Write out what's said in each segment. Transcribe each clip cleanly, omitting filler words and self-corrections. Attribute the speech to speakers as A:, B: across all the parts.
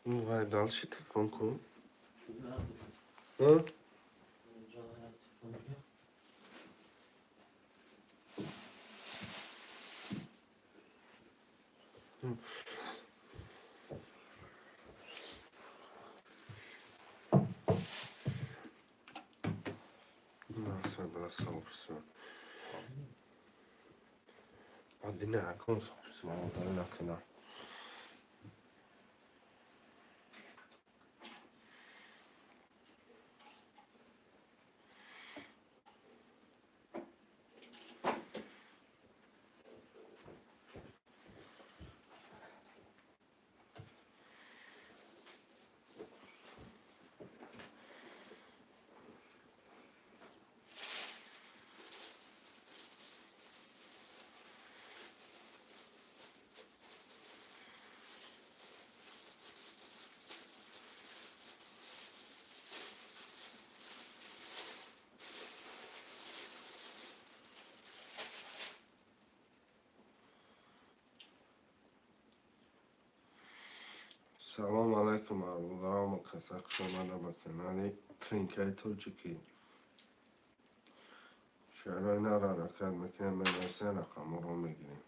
A: Вай, дальше телефон кун. А? Мадина акун субҳ накунам. Салом алайкум, бародарам, каса хуш омада ба канали Тринкаи Тоҷикӣ. Шаҳрҳои нар ҳаракат мекунем, менависем, рақамҳоро мегирем.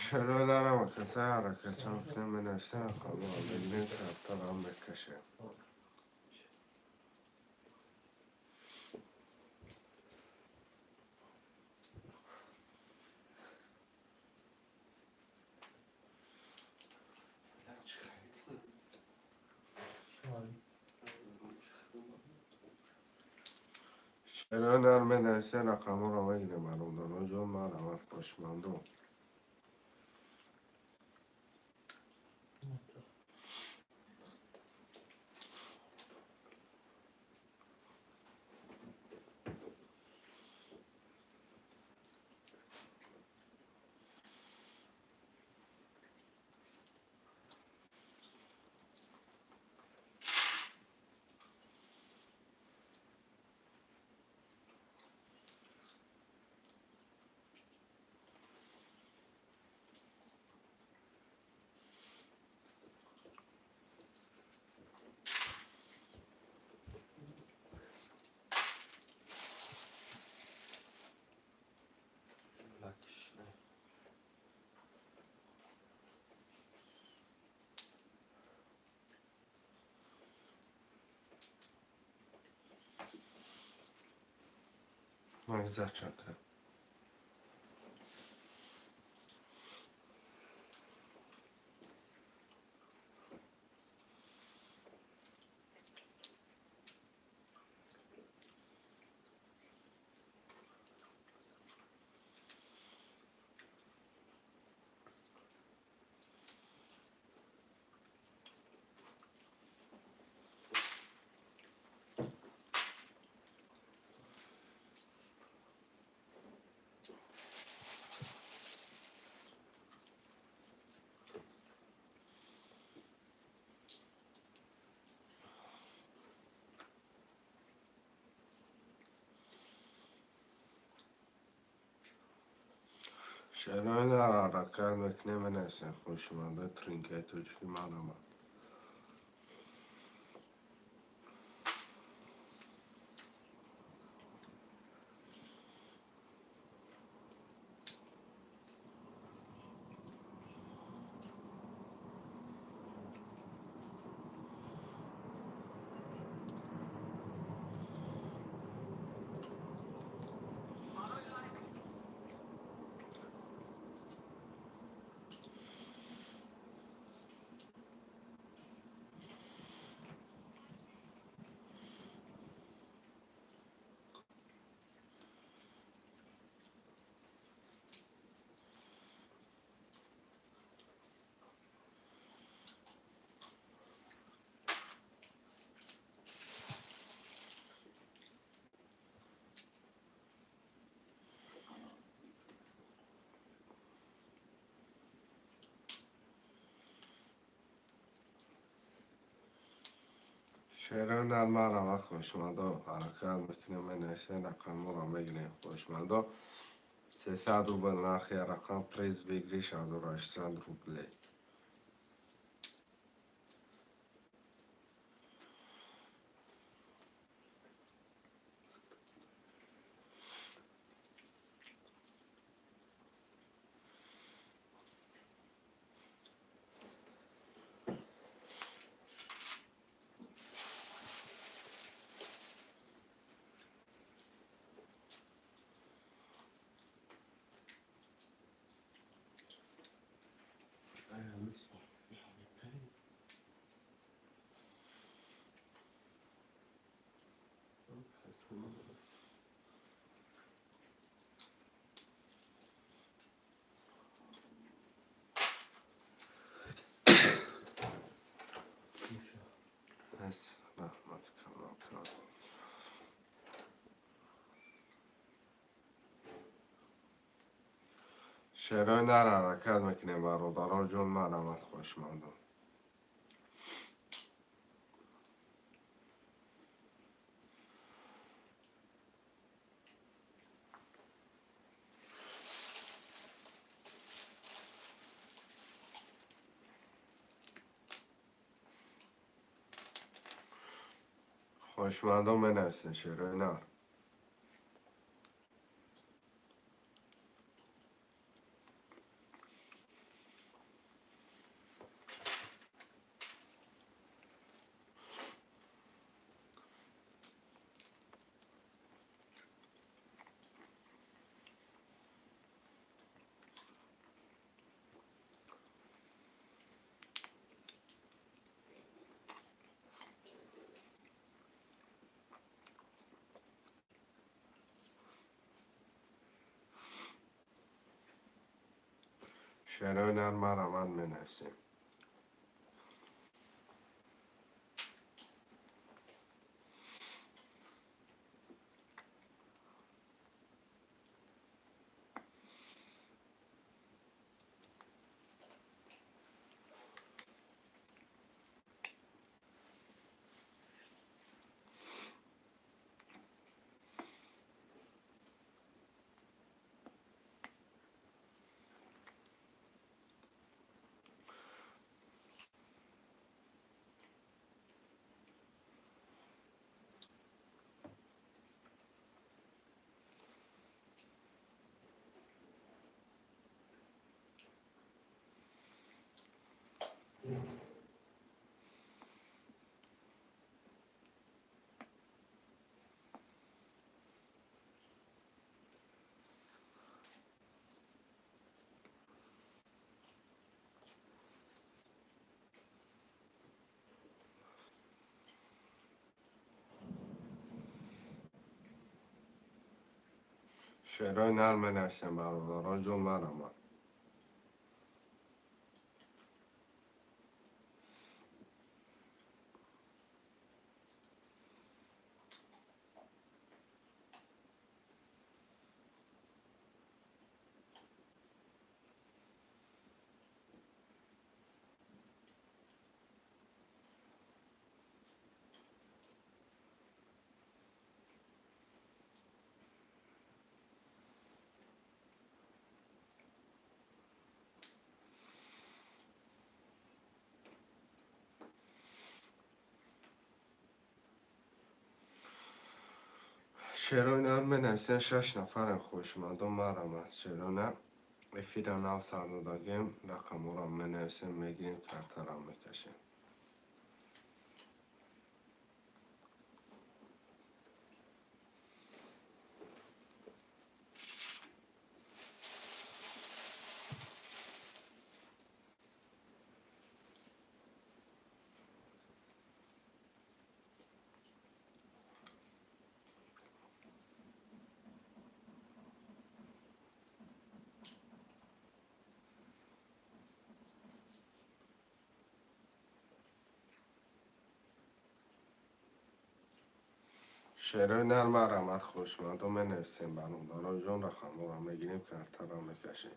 A: Шаҳрҳои нарам каса ҳаракатча мекунем, менависем, рақамҳоро мегирем, тарафтарам мекашем. Шаҳрҳои нар менависем, рақамҳоро мегирем, бародарон ҷон, марҳамат, хоҳишмандон. Мак зачака. Шерои нар ҳаракат мекунем, менависем, хушмандаи тринкаи тоҷикӣ марҳамат. Шерои нар марҳамат, хушмандо, ҳаракат мекунем, менависем, рақамҳоро мегирем, хушмандо. 300 рубл нархи рақам, приз выигрыш 1800 рублей.
B: This one. Yeah, okay, 2 minutes.
A: Бас, раҳмат калон калон. Шерои нар ҳаракат мекунем, бародаро ҷон, марҳамат, хушмандон. Хушмандон, менависен шерои нар. Шерои нар марҳамат, менависем. Шерои нар менависем, бародаро ҷон, марҳамат. Шерои нар менависем, шаш нафарем, хоҳишмандо, марҳамат. Шерои нар, эфира нав сар додагем, рақамҳоро менависем, мегирем, картаро мекашем. Шерои нар, марҳамат, хоҳишмандо, менависем, бародаро ҷон, рақамҳоро мегирем, картаро мекашем.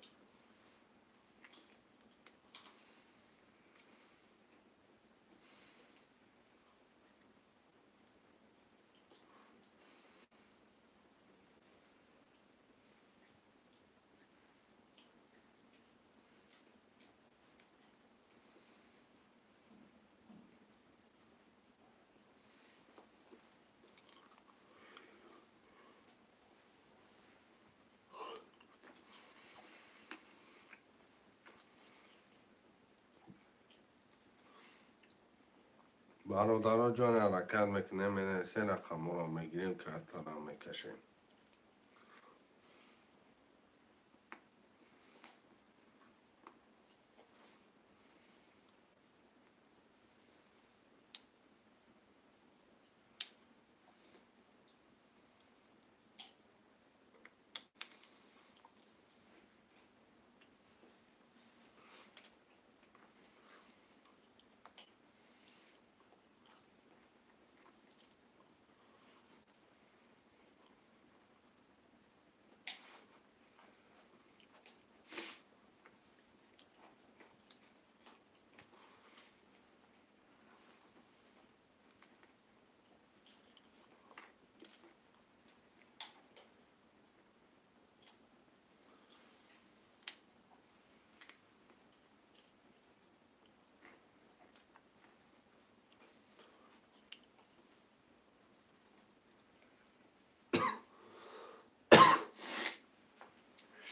A: Бародаро ҷон, ҳаракат мекунем, менависем, рақамҳоро мегирем, картаро мекашем.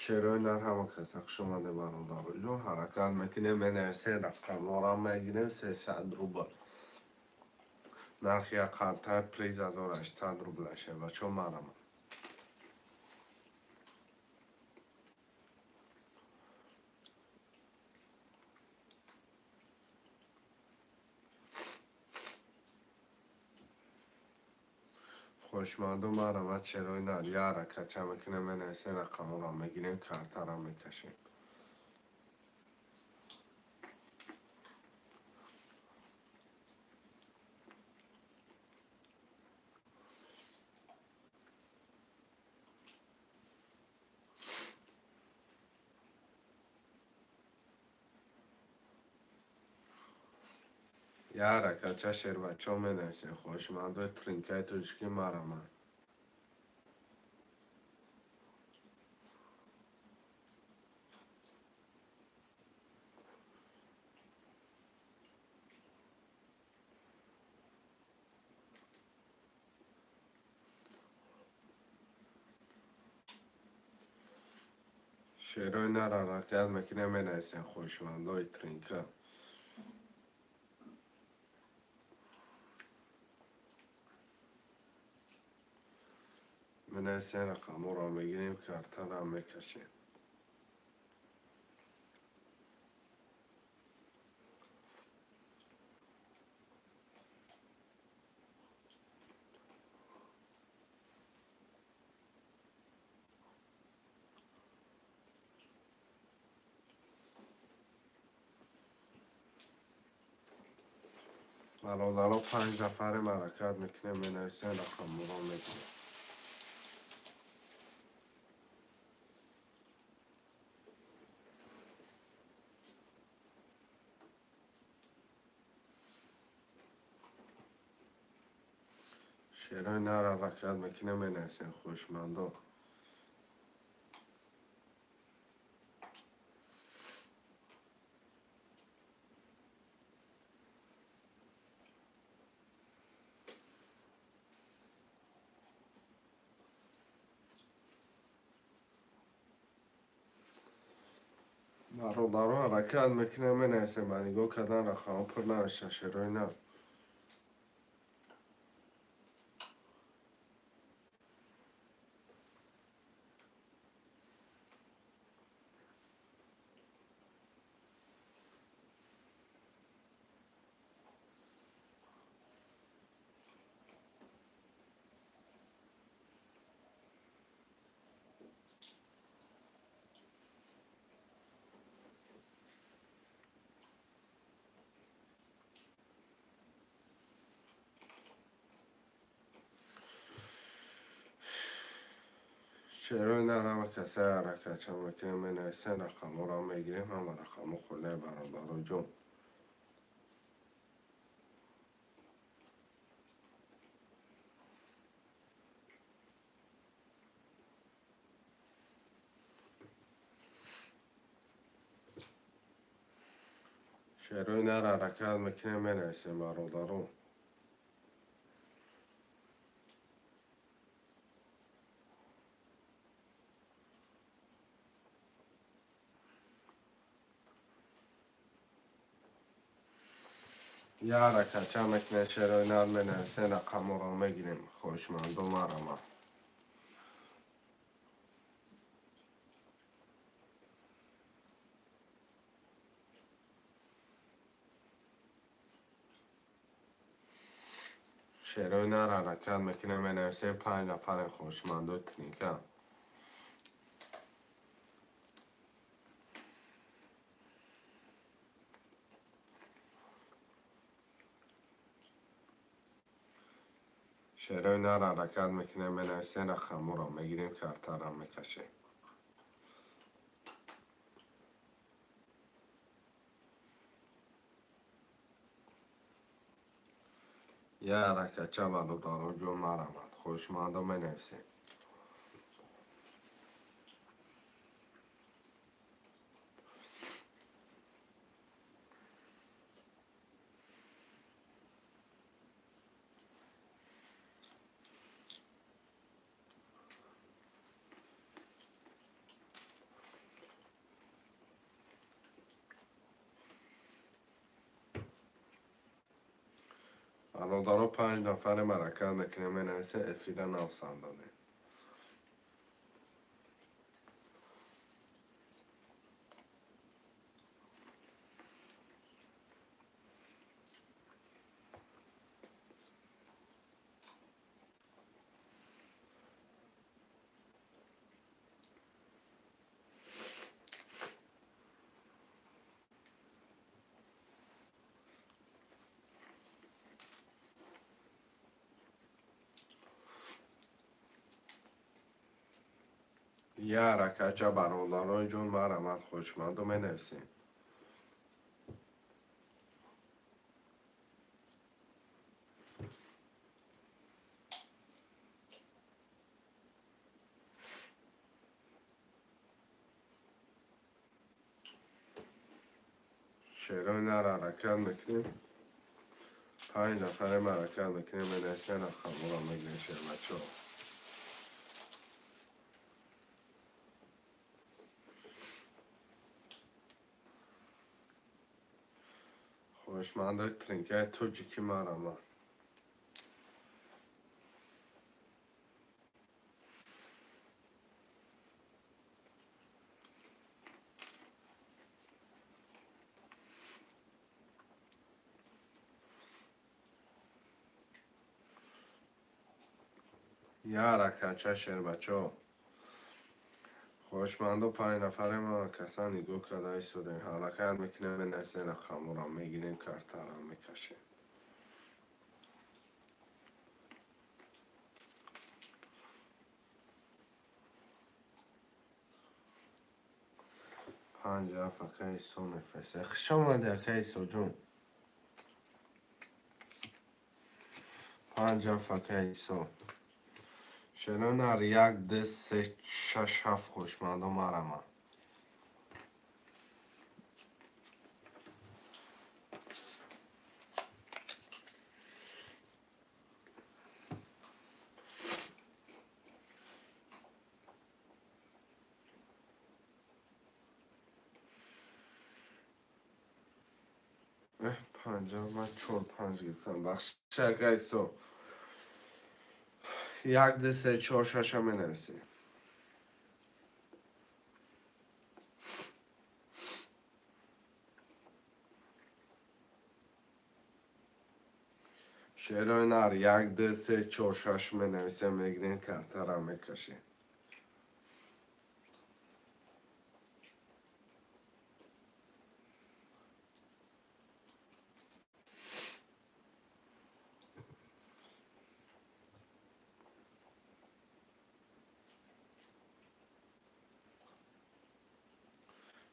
A: Шерои нар, ҳама каса хуш омаде, бародаро ҷон. Ҳаракат мекунем, менависем, рақамҳоро мегирем. 300 рубл нархи як карта, приз 1800 рубла. Шербачо, марҳамат. Хоҳишманду, марҳамат. Шерои нар, я ҳаракатча мекунем, менависем, рақамҳоро мегирем, картаро мекашем. Я ҳаракатча, шербачо, менависем, хоҳишмандои тринкаи тоҷикӣ, марҳамат. Шерои нар, ҳаракат мекунем, менависем, хоҳишмандои тринка. Менависем, рақамҳоро мегирем, картаро мекашем. Бародаро, панҷ нафарем, ҳаракат мекунем, менависем, рақамҳоро мегирем. Шерои нар, ҳаракат мекунем, менависем, хоҳишмандо. Бародаро, ҳаракат мекунем, менависем, ба нигоҳ кардан рақамҳо пур намешавад, шерои нав. Шерои нар ҳама касае ҳаракатча мекунем, менависем, рақамҳоро мегирем, ҳама рақамҳо холия, бародаро ҷон. Шерои нар ҳаракат мекунем, менависем, бародаро. Я ҳаракатча мекунем, шерои нар менависем, рақамҳоро мегирем, хоҳишмандо марама. Шерои нар ҳаракат мекунем, менависем, 5 нафарем, хоҳишмандои тринка. Шерои нар ҳаракат мекунем, менависем, рақамҳоро мегирем, картаро мекашем. Я ҳаракатча, бародаро ҷон, марамад, хоҳишмандо менависем. Бародаро, 5 нафарем, ҳаракат мекунем, менависем, эфира навсан додем. Я ҳаракатча, бародарои ҷон, марамад, хоҳишмандо менависем. Шерои нар ҳаракат мекунем, 5 нафарем, ҳаракат мекунем, менависем, рақамҳоро мегирем, шербачаҳо. Хоҳишмандои тринкаи тоҷикӣ марамад. Я ҳаракатча, шербачаҳо. Хоҳишмандо, 5 нафарем, ҳама каса нигоҳ карда истодем. Ҳаракат мекунем, менависем, рақамҳоро мегирем, картаро мекашем. Панҷ ҳафт ака Исо мефирестем. Хуш омадӣ, ака Исоҷон. 5 ҳафт ака Исо. Шерои нар 1, 2, 3, 6, 7, хоҳишмандо марамад. Панҷа, ман чор панҷ гирифтам. Бахшиш, акайсо. Як, ду, се, чор, шаша менависем. Шерои нар, як, ду, се, чор, шаш менависем, мегирем, картара мекашем.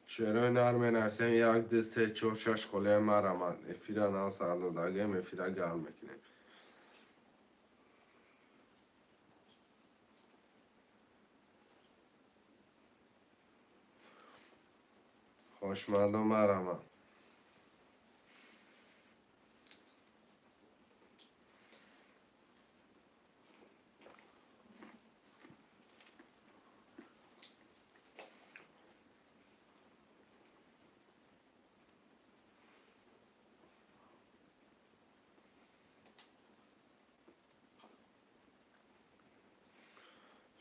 A: Шерои нар менависем, як, ду, се, чор, шаш. Холияи марамад. Эфира нав сар додагем, эфира гарм мекунем. Хошмандо, марамад.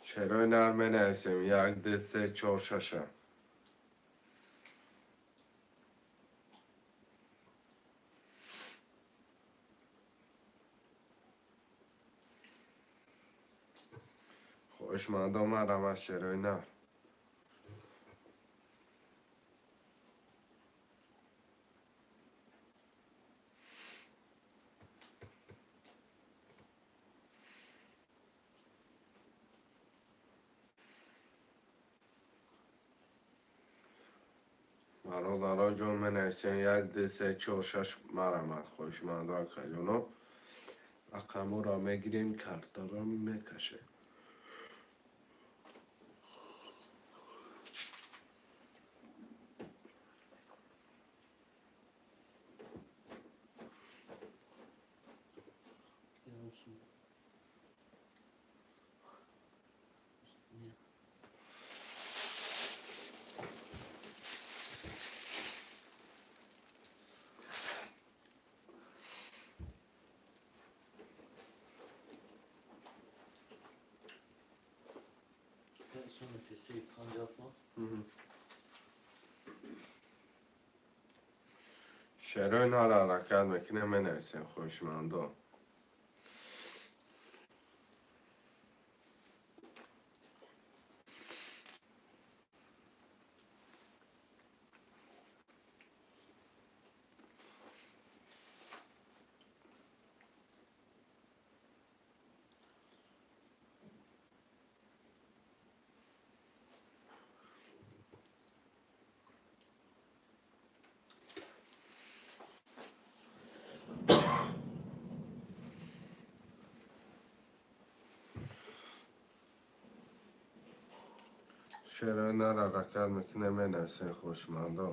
A: Шерои нар менависем, як, ду, се, чор, шаша. Хоҳишмандо, марамад, шерои нар. Бародаро ҷон, менависем, як, ду, се, чор, шаш, марамад. Хоҳишмандо, акаҷоно, рақамҳоро мегирем, картаро мекашем.
B: Olsun. Niye? Si on a fait essayer 50 fois.
A: Шерои нар ҳаракат мекунем, менависем, хоҳишмандо. Шерои нар ҳаракат мекунем, менависем, хоҳишмандо.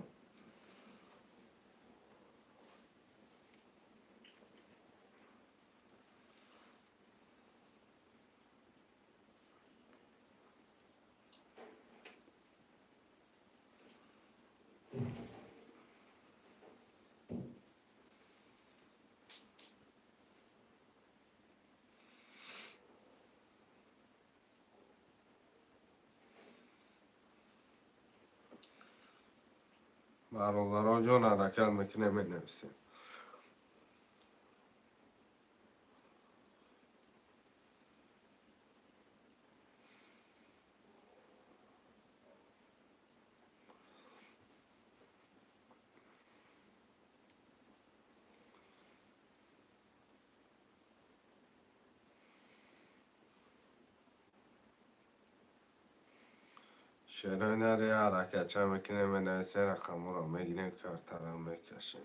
A: Бародаро ҷон, ҳаракат мекунем, менависем. Шерои наре ҳаракатча мекунем, менависем, рақамҳоро мегирем, картаро мекашем.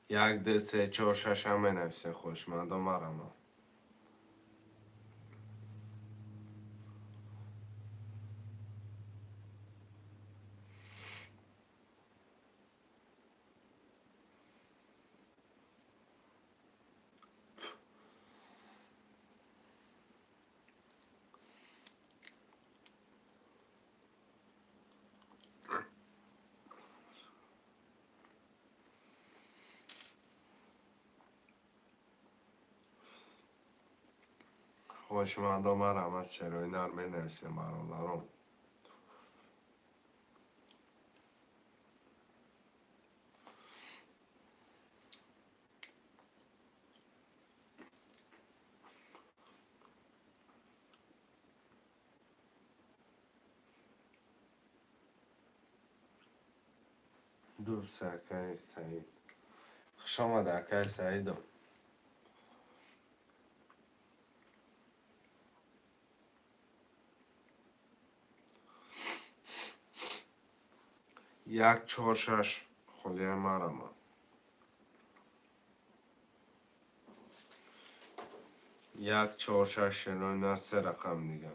A: Як, ду, се, чор, шаша менависем, хоҳишмандо, марамад. Хоҳишмандо, марҳамат, шерои нар менависем, бародарон. Дурст, акаи Саид. Хушомад, акаи Саидо. Як, чор, шаш, холияи марама. Як, чор, шаш, шерои нар, се рақам дига.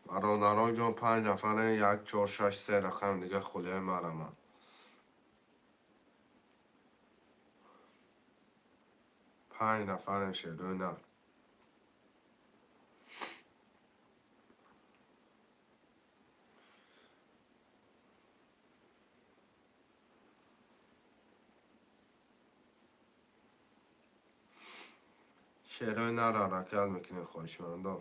A: Бародарон ҷон, панҷ нафаре, як, чор, шаш, се рақам дига, холияи марама. Панҷ нафарем, шерои нар. Шерои нар ҳаракат мекунем, хоҳишмандон.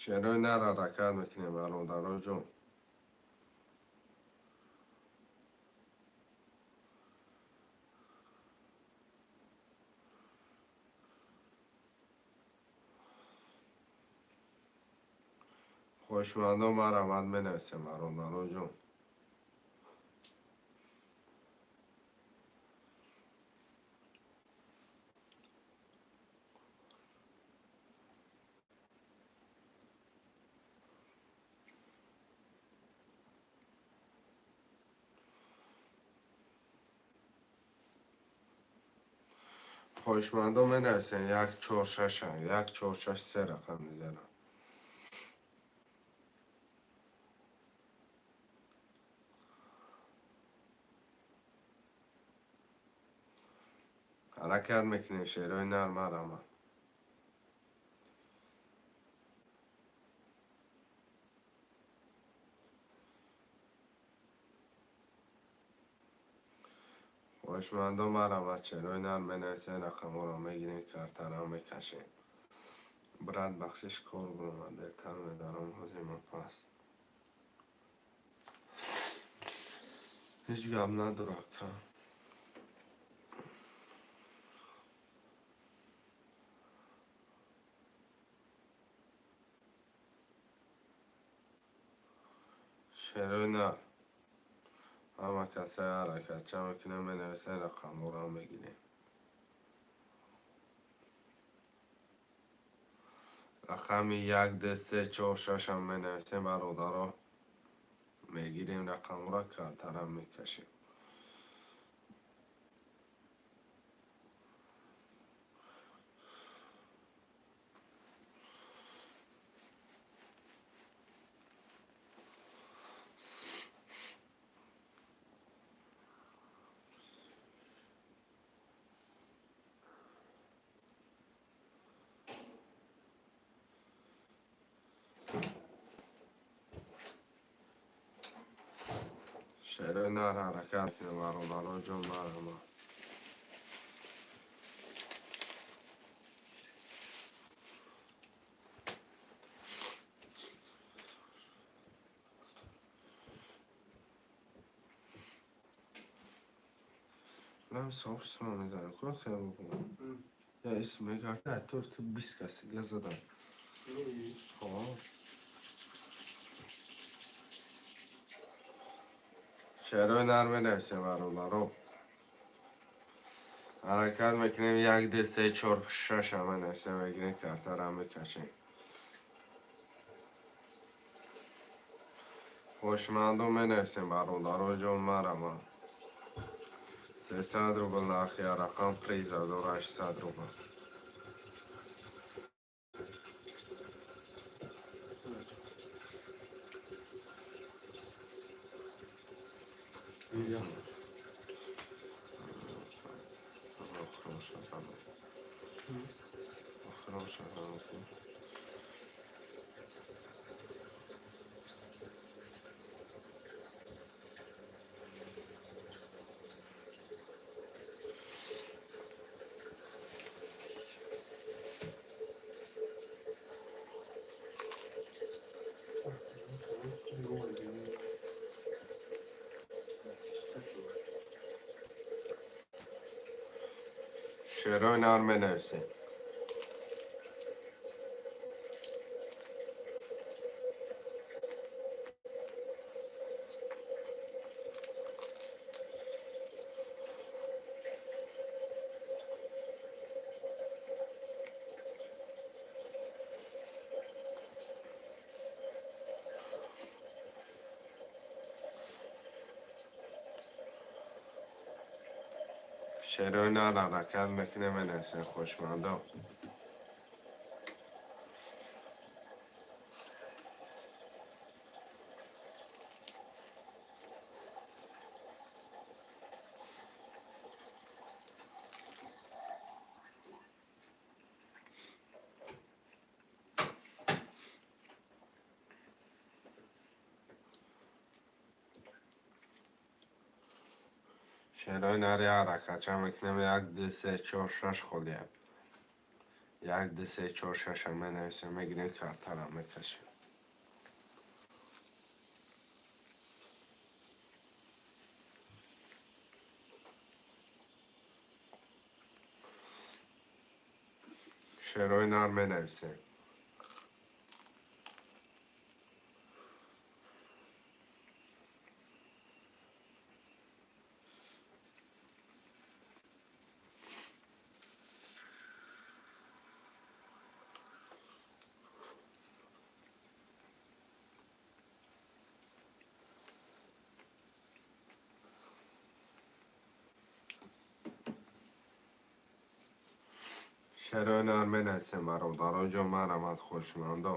A: Шерои нар ҳаракат мекунем, бародаро ҷон. Хоҳишмандон, марҳамат, менависем, бародаро ҷон. Хоҳишмандон, менависем як, чор, шаша, як, чор, шаш, се рақам дигара. Ҳаракат мекунем, шерои нар, марҳамат. Хоҳишмандон, марҳамат, шерои нар менависем, рақамҳоро мегирем, картара мекашем. Брат, бахшиш, кор буромад, дертар медаром, ҳозир ман паст. Ҳеҷ гап надор, ака. Шерои нар. Ҳама касае ҳаракатча мекунем, менависем, рақамҳоро мегирем. Рақами як, ду, се, чор, шашам менависем, бародаро, мегирем рақамҳоро, картара мекашем. Шерои нар ҳаракат мекунем, бародаро ҷон, марҳамат. Ман соф исма мезанам, ку хел бигӯ. Я исм мегарда, ту 20 каси га задам. Хоб. Шерои нар менависем, бародаро. Ҳаракат мекунем, як, ду, се, чор, шаша менависем, мегирем, картара мекашем. Хоҳишмандон, менависем, бародаро ҷон, марҳамат. 300 рубл нархи рақам, приз 1800 рубл. Задам. Охироша задам. Шерои нар менависем. Шерои нар ҳаракат мекунем, менависем, хушмандо. Шерои нари ҳаракатча мекунем, як, ду, се, чор, шаш холия. Як, ду, се, чор, шаша менависем, мегирем, картара мекашем. Шерои нар менависем. Шерои нар менависем, бародаро ҷон, марамад, хушмандо.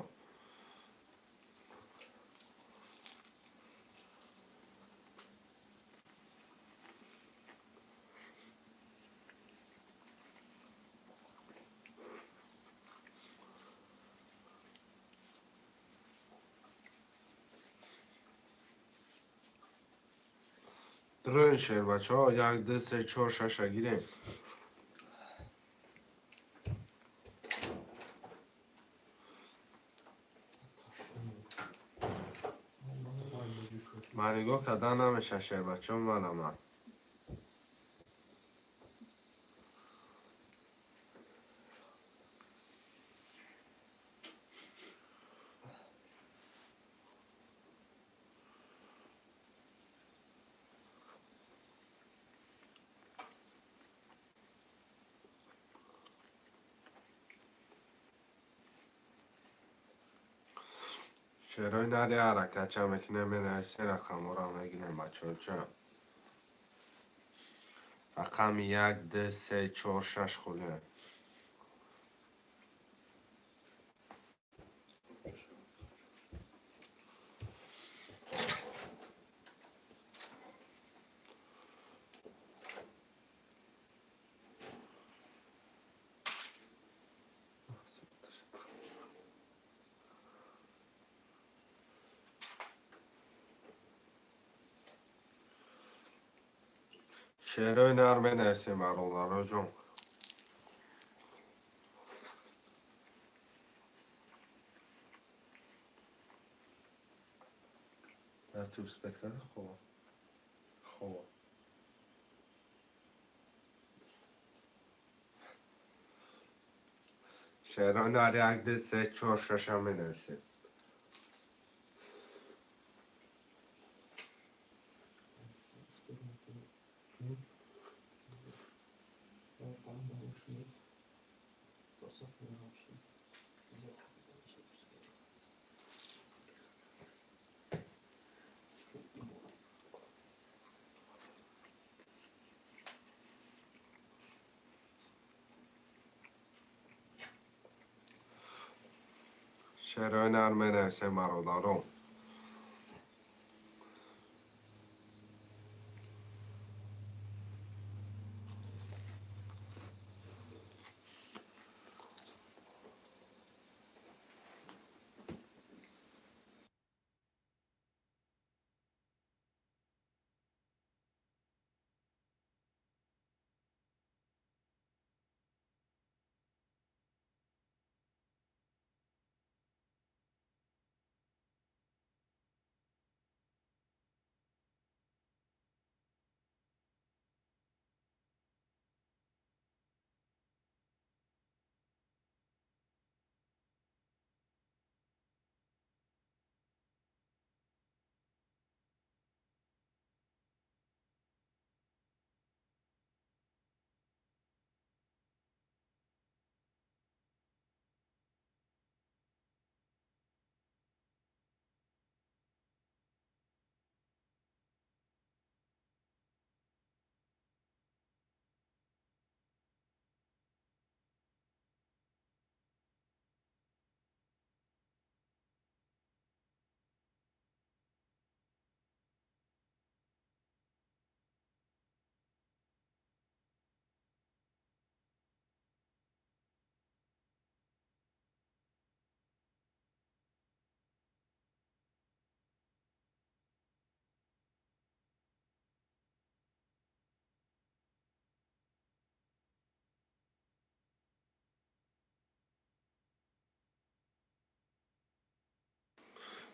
A: Дроин, шербачаҳо, як, ду, се, чор, шаша гирем. Ман нигоҳ кардан намеша, шербачаҳо, марамад. Шерои нари ҳаракатча мекунем, менависем, рақамҳоро мегирем, бачаҳо ҷон. Рақами як, ду, се, чор, шаш холия. Шерои нар менависем, бародаро ҷон. Рафти успеть карди хоб? Хоб. Шерои нар як, ду, се, чор, шаша менависем. Шерои нар менависем, бародарон.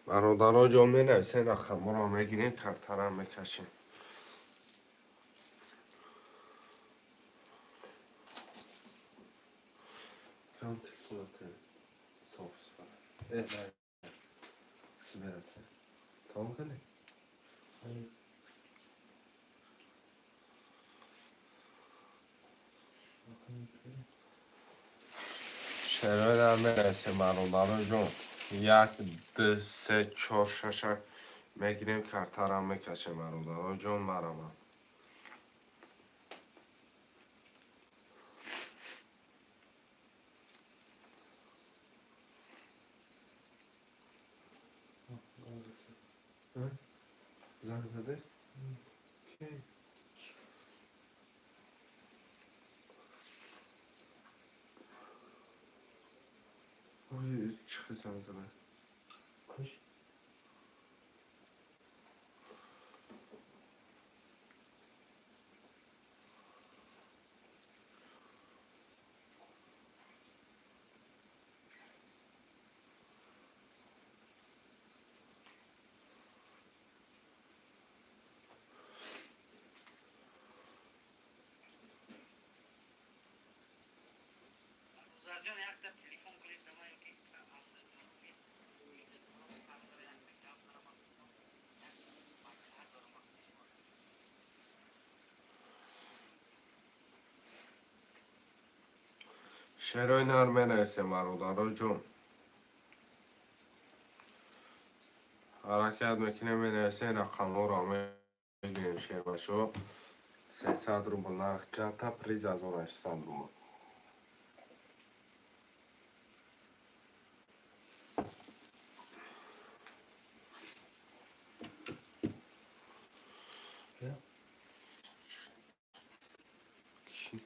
A: Бародаро, ҷо менависен, рақамҳоро мегирем, картара мекашем. Кам телефонате соф. Сверате. Тамом кардӣ?
B: Hayır. Bakın şöyle.
A: Шерои мерасем, бародаро ҷон. Як, ду, се, чор, шаша мегирем, картара мекашем, бародаро ҷон, марамад.
B: Ha, alacaksın.
A: Занг задест? Ки? Ой, чӣ хел занг зада?
B: Kaç?
C: Зарҷон, якта телефон кунед ба ман ки.
A: Шерои нар менависем, бародаро ҷон. Ҳаракат мекунем, менависем, рақамҳоро мегирем, шербачо. 300 рубл нарх карта, приз 1800 рубл.
B: Ya.
A: Ки?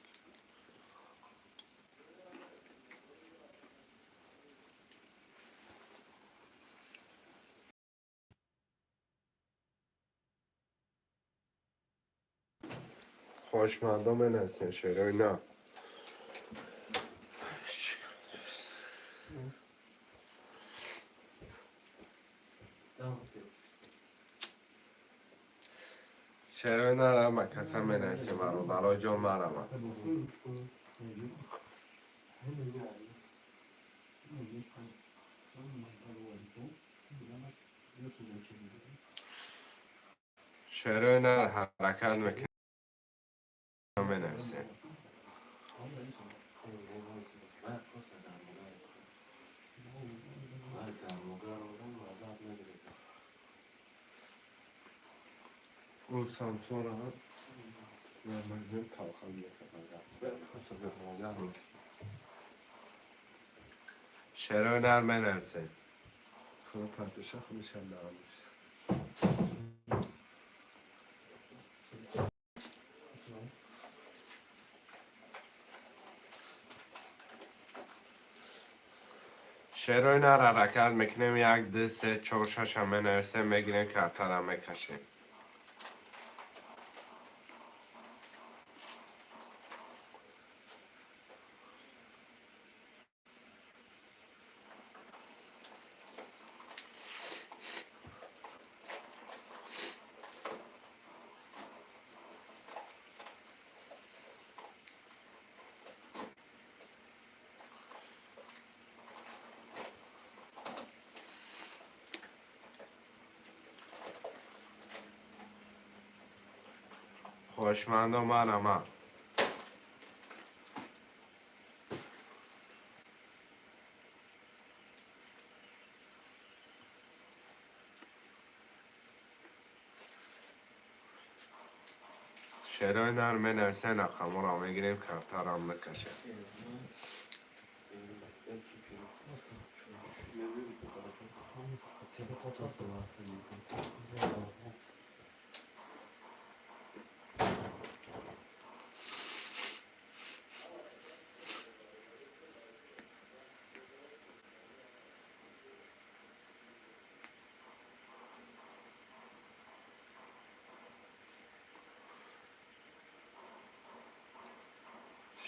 A: Хоҳишмандо, менависем, шерои на.
B: Devam ediyor.
A: Шерои нара ба каса менависем, бародаро ҷон, марамад. Шерои нар ҳаракат мекунем, менависем. Ӯ Самсона дар магазин талхан мекард. Шерои нар менависем. Худо партиша худашам наамеш. Шерои нар ҳаракат мекунем, як, ду, се, чор, шаша менависем, мегирем, картара мекашем. Хоҳишмандо, марама. Шерои нар менависем, рақамҳоро мегирем, картарам мекашем.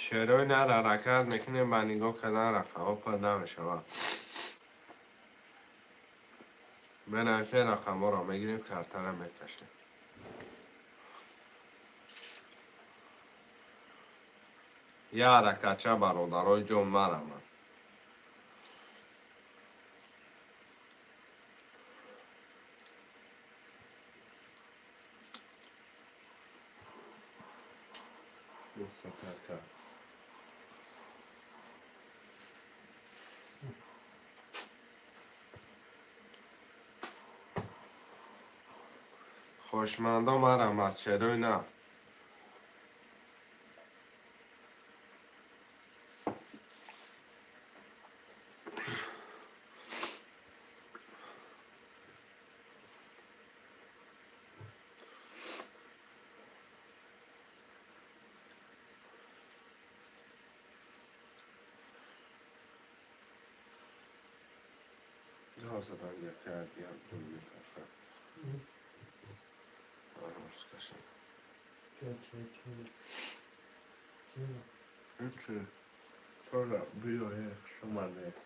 A: Шерои нар ҳаракат мекунем, ба нигоҳ кардан рақамҳо пур намешавад. Менависем, рақамҳоро мегирем, картара мекашем. Я ҳаракатча, бародарои ҷон, мараман. Мустака. Хоҳишмандо, марам аз шерои на. Задан якардиям мекархам. Кашем. Чӣ? Тора биёе, хушомадед.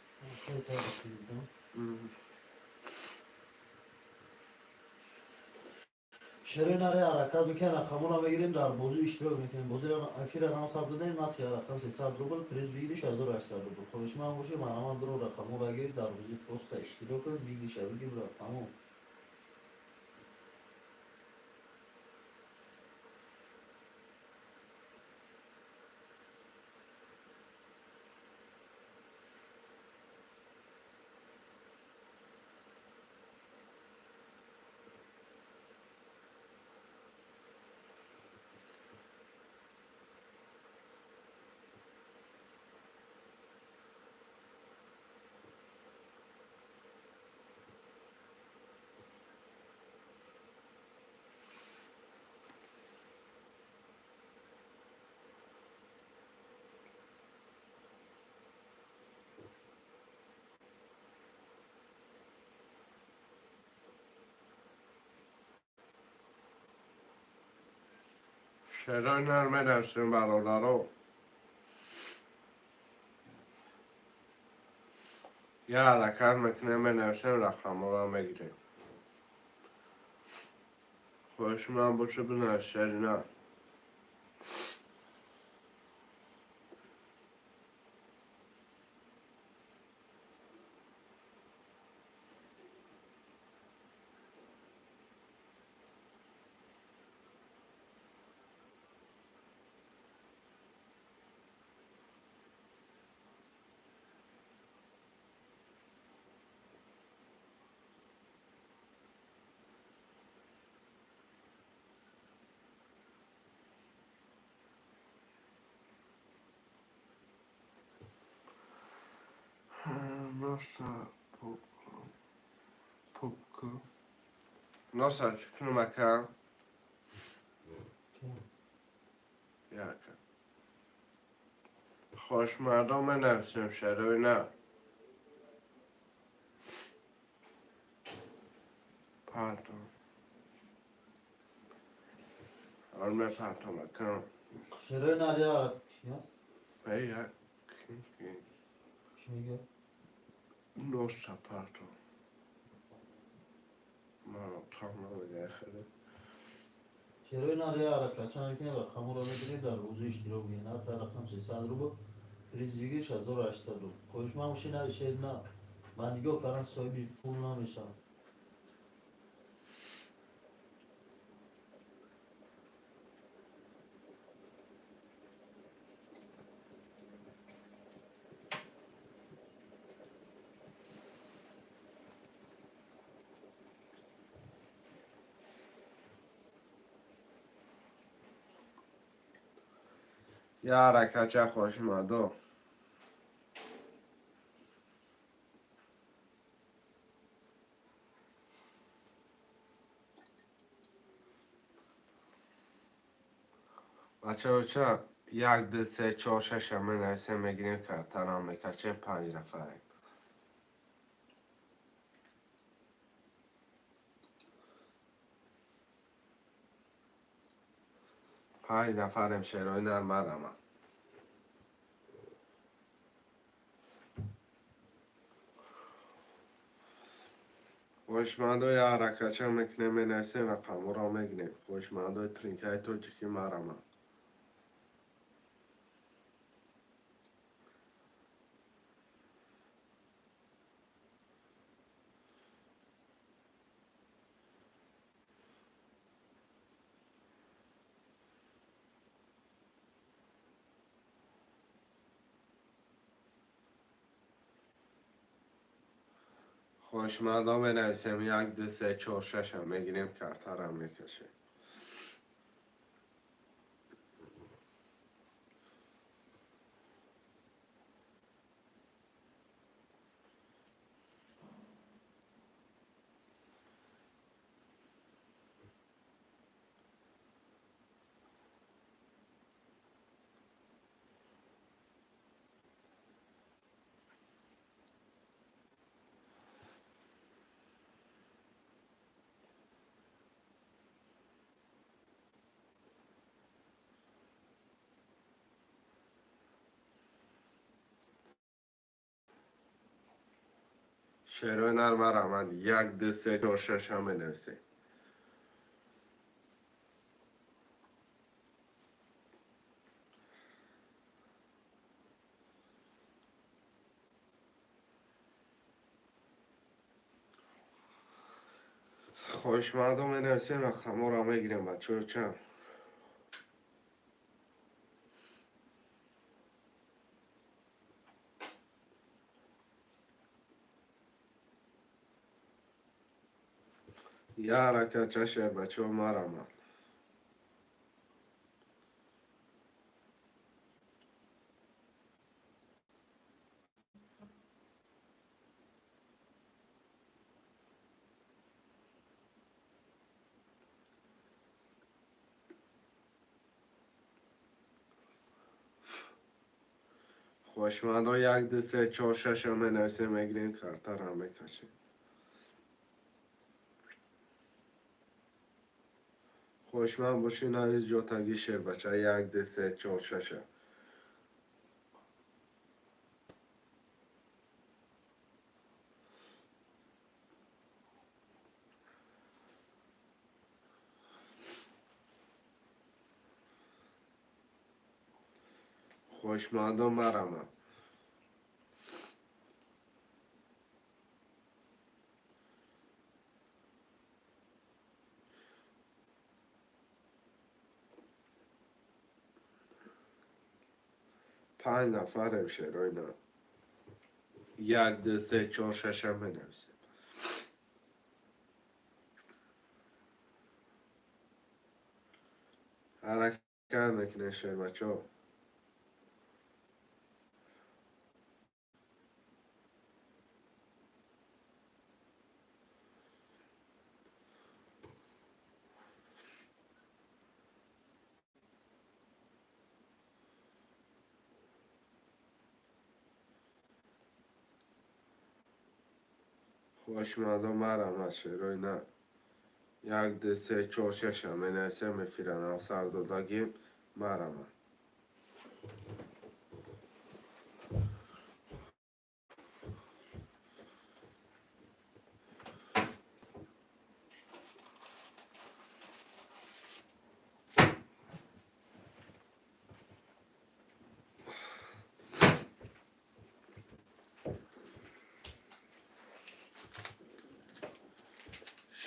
B: Шерои наре ҳаракат мекунем, рақамҳоро мегирем, дар бозӣ иштирок мекунем. Бозиро эфира нам сабт додем, нархи рақам 300 рубл, приз выигрыш 1800 рубл. Хоҳишманд бошед, марҳамат, дуро рақамҳоро гиред, дар бозӣ просто иштирок кунед, выигрыш а бигир, тамом.
A: Шерои нар менависем, бародаро. Я ҳаракат мекунем, менависем, рақамҳоро мегирем. Хоҳишманд боша, бинавис, шери на. Носа пупку. Носа чӣ кунам, ака? Яка. Хоҳишмандо, менависем, шерои на. Пардон. Ҳол мепартом, ака.
B: Шерои наре
A: Эй,
B: чӣ мегӯяд?
A: Носа партом. Маро там намегӯяд хеле.
B: Шерои наре ҳаракатча мекунем, рақамҳоро мегирем, дар бозӣ иштирок мекунем. Нархи рақам 300 рубл, приз выигрыш 1800 рубл. Хоҳишманд бошед, нависед на. Ба нигоҳ кардан соҳиби пул намешавад.
A: Я ҳаракатча, хоҳишмандо. Бачаҳо, як, ду, се, чор, шаша менависем, мегирем, картарам мекачем, панҷ нафарем. Панҷ нафарем, шерои нар, марама. Хоҳишмандои ҳаракатча мекунем, менависем, рақамҳоро мегирем. Хоҳишмандои тринкаи тоҷикӣ, марҳамат. Хоҳишмандо менависем, як, ду, се, чор, шашам мегирем, картарам мекашем. Шерои нар, марҳамат, як, ду, се, чор, шашам менависем. Хоҳишмандо менависем, рақамҳоро мегирем, бачаҳо, чанд. Я ҳаракатча, шер, бачаҳо, марҳамат. Хоҳишмандо як, ду, се, чор, шашам менависем, мегирем, картарам мекашем. Хоҳишманд бошӣ, навис ҷотаги, шербача, як, ду, се, чор, шаша. Хоҳишмандо, марҳамат. Панҷ нафарем, шерои нар. Як, ду, се, чор, шашам менависем. Ҳаракат мекунем, шербачаҳо. Хоҳишмандо, марҳамат, шерои нар. Як, ду, се, чор, шашам менависем, эфира навсар додагим, марҳамат.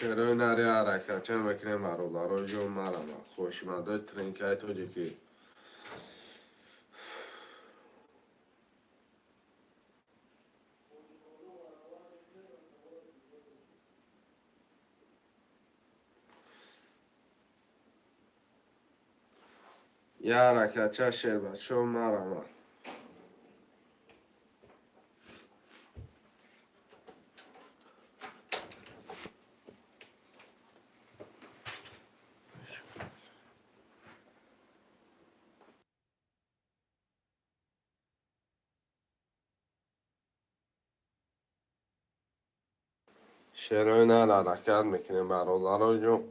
A: Шерои нари, ҳаракатча мекунем, бародарои ҷон, марҳамат. Хоҳишмандои тринкаи тоҷикӣ. Я ҳаракатча, шербачаҳо, марҳамат. Шерои нар, ҳаракат мекунем, бародарои ҷон.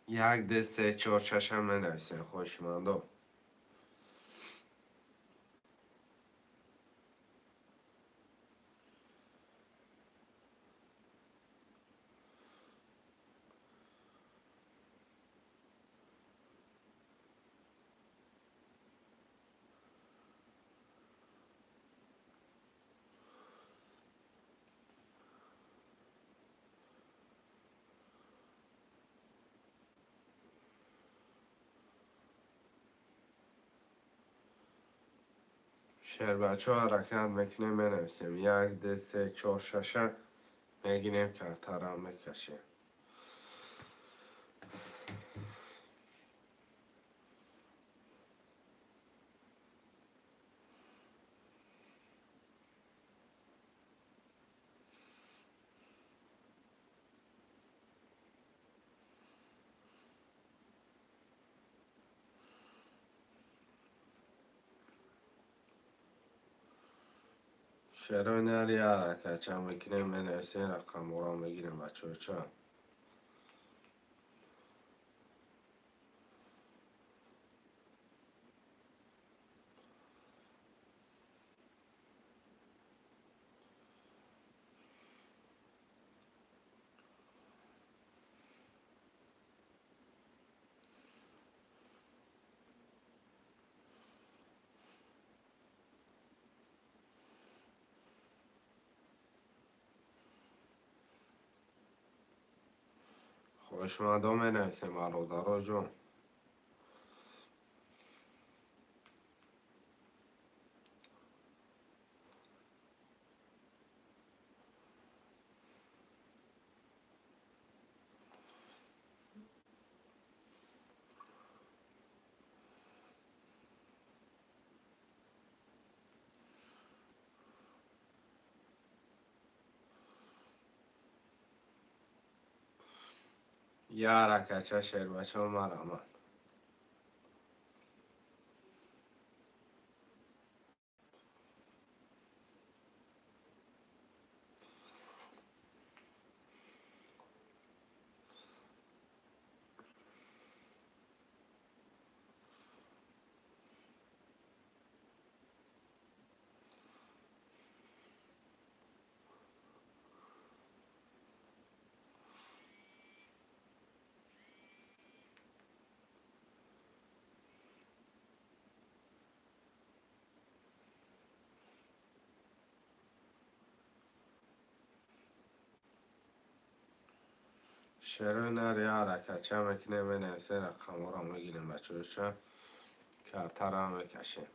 A: Як, ду, се, чор, шаша менависем, хоҳишмандо. Шербачо, ҳаракат мекунем, менависем. Як, ду, се, чор, шаша мегирем, картара мекашем. Шерои нари, ҳаракатча мекунем, менависем, рақамҳоро мегирем, бачаҳо. Хоҳишмандо, менависем, бародаро ҷон. Я ҳаракатча, шербачаҳо, марҳамат. Шерои нари, ҳаракатча мекунем, менависем, рақамҳоро мегирем, бачаҳо, картара мекашем.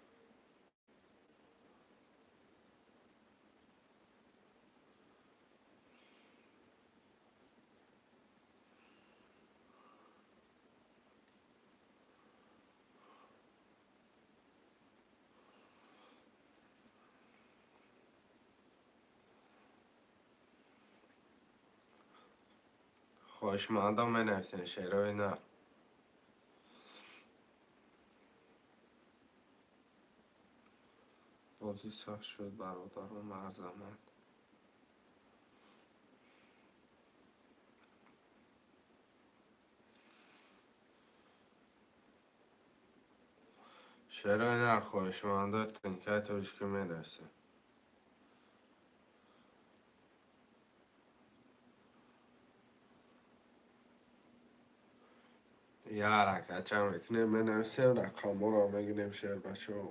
A: Хоҳишмандо, менависем, шерои нар. Бозӣ сахт шуд, бародаро, марзамат. Шерои нар, хоҳишмандо, тинкаи тоҷикӣ менависем. Я ҳаракатча мекунем, менависем, рақамҳоро мегирем, шербачаҳо.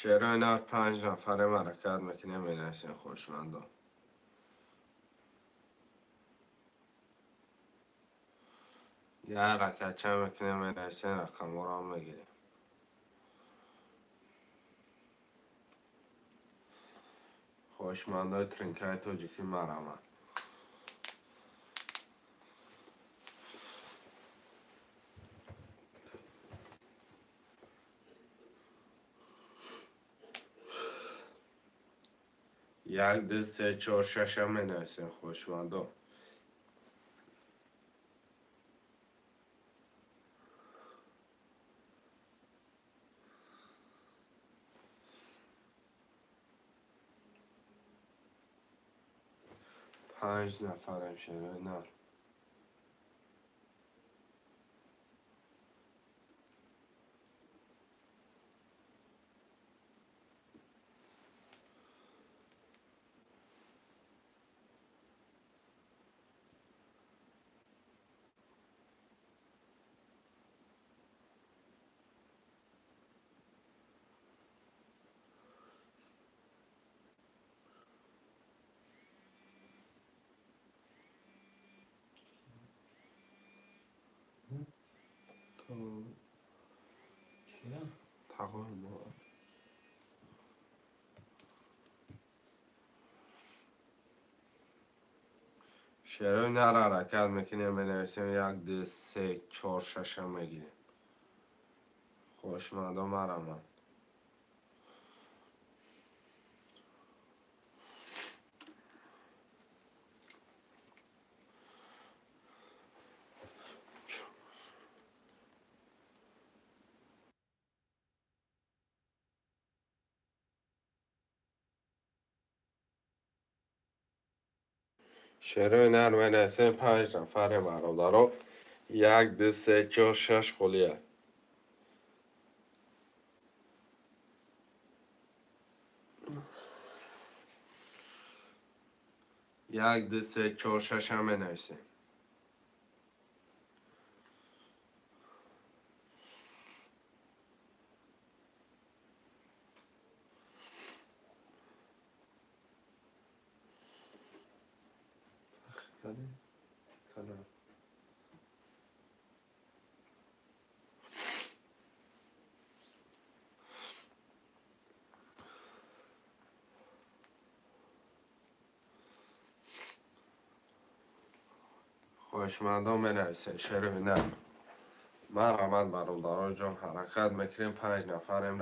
A: Шерои нар, панҷ нафарем, ҳаракат мекунем, менависем, хоҳишмандо. Я ҳаракатча мекунем, менависем, рақамҳоро мегирем. Хоҳишмандои тринкаи тоҷикӣ, марҳамат. 1, 2, 3, 4, 6 менависем, хоҳишмандо. Панҷ нафарем, шерои нар. 뭐 шерои нар ҳаракат мекунем, менависем 1, 2, 3, 4, 6 мегирем. Хоҳишмандо, марамад. Шерои нар менависем, панҷ нафаре, бародаро. 1, 2, 3, 4, 6 холия. 1, 2, 3, 4, 6 менависем. Хоҳишмандон, менависем шерои нар. Марҳамат, бародаро ҷон, ҳаракат мекунем, панҷ нафарем,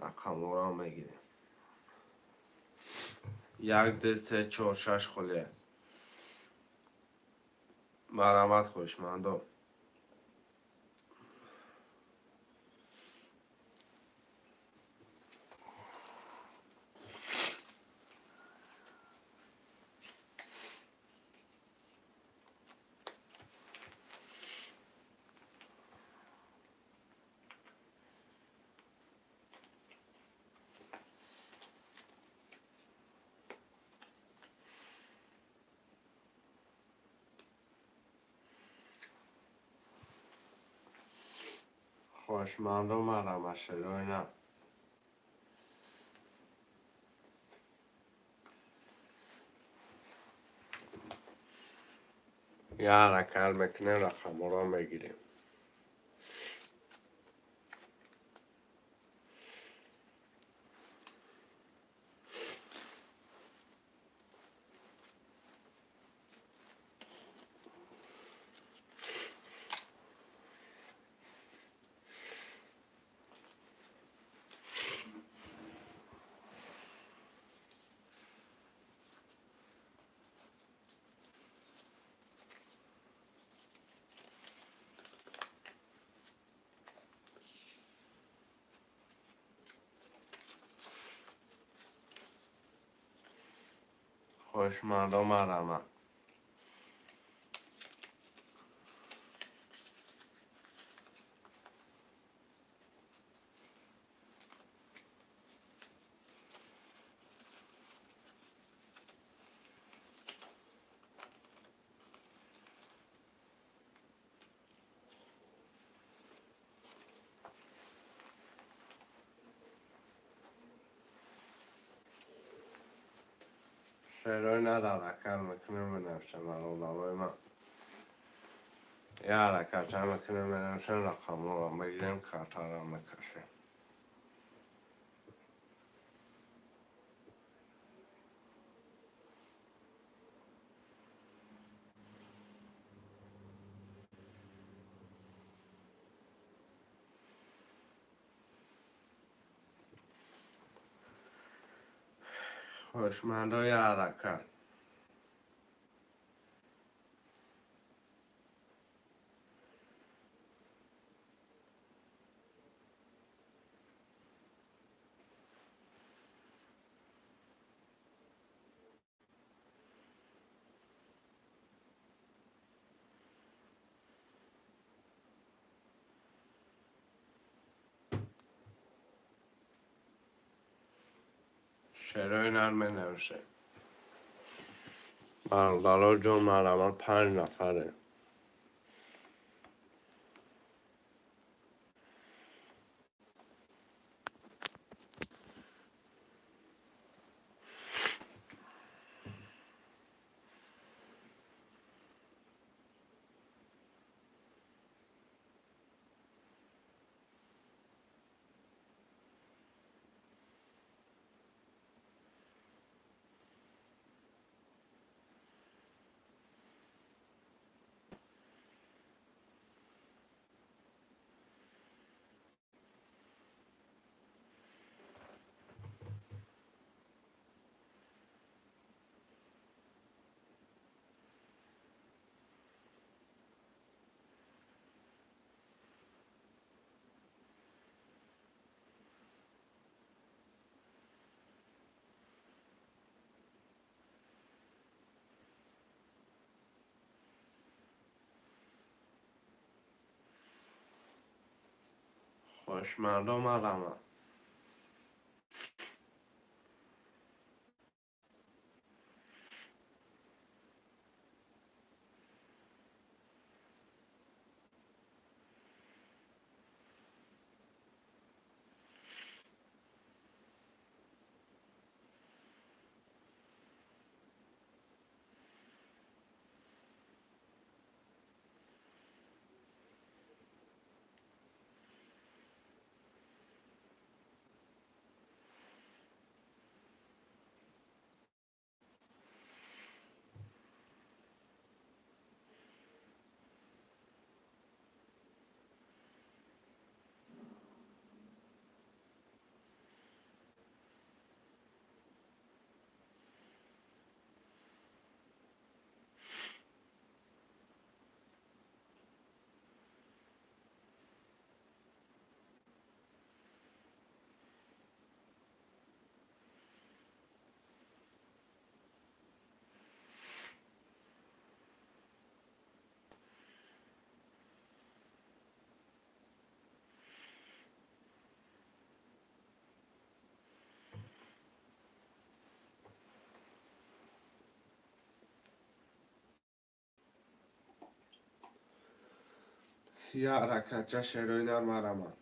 A: рақамҳоро мегирем. 1, 2, 3, 4, 6 холия. Марҳамат, хоҳишмандон. Хоҳишмандон, марҳамат, шерои нар. Я ҳаракат мекунем, рақамҳоро мегирем. Хоҳишмандон, марҳамат. Шерои нар ҳаракат мекунем, менависем, бародарои ман. Я ҳаракатча мекунем, менависем, рақамҳоро мегирем, картаро мекашем. Хоҳишмандои ҳаракат. Шерои нар менависем. Бародаро ҷон, марҳамат, панҷ нафарем. Хоҳишмандо, марҳамат. Як ҳаракатча, шерои нар, марҳамат.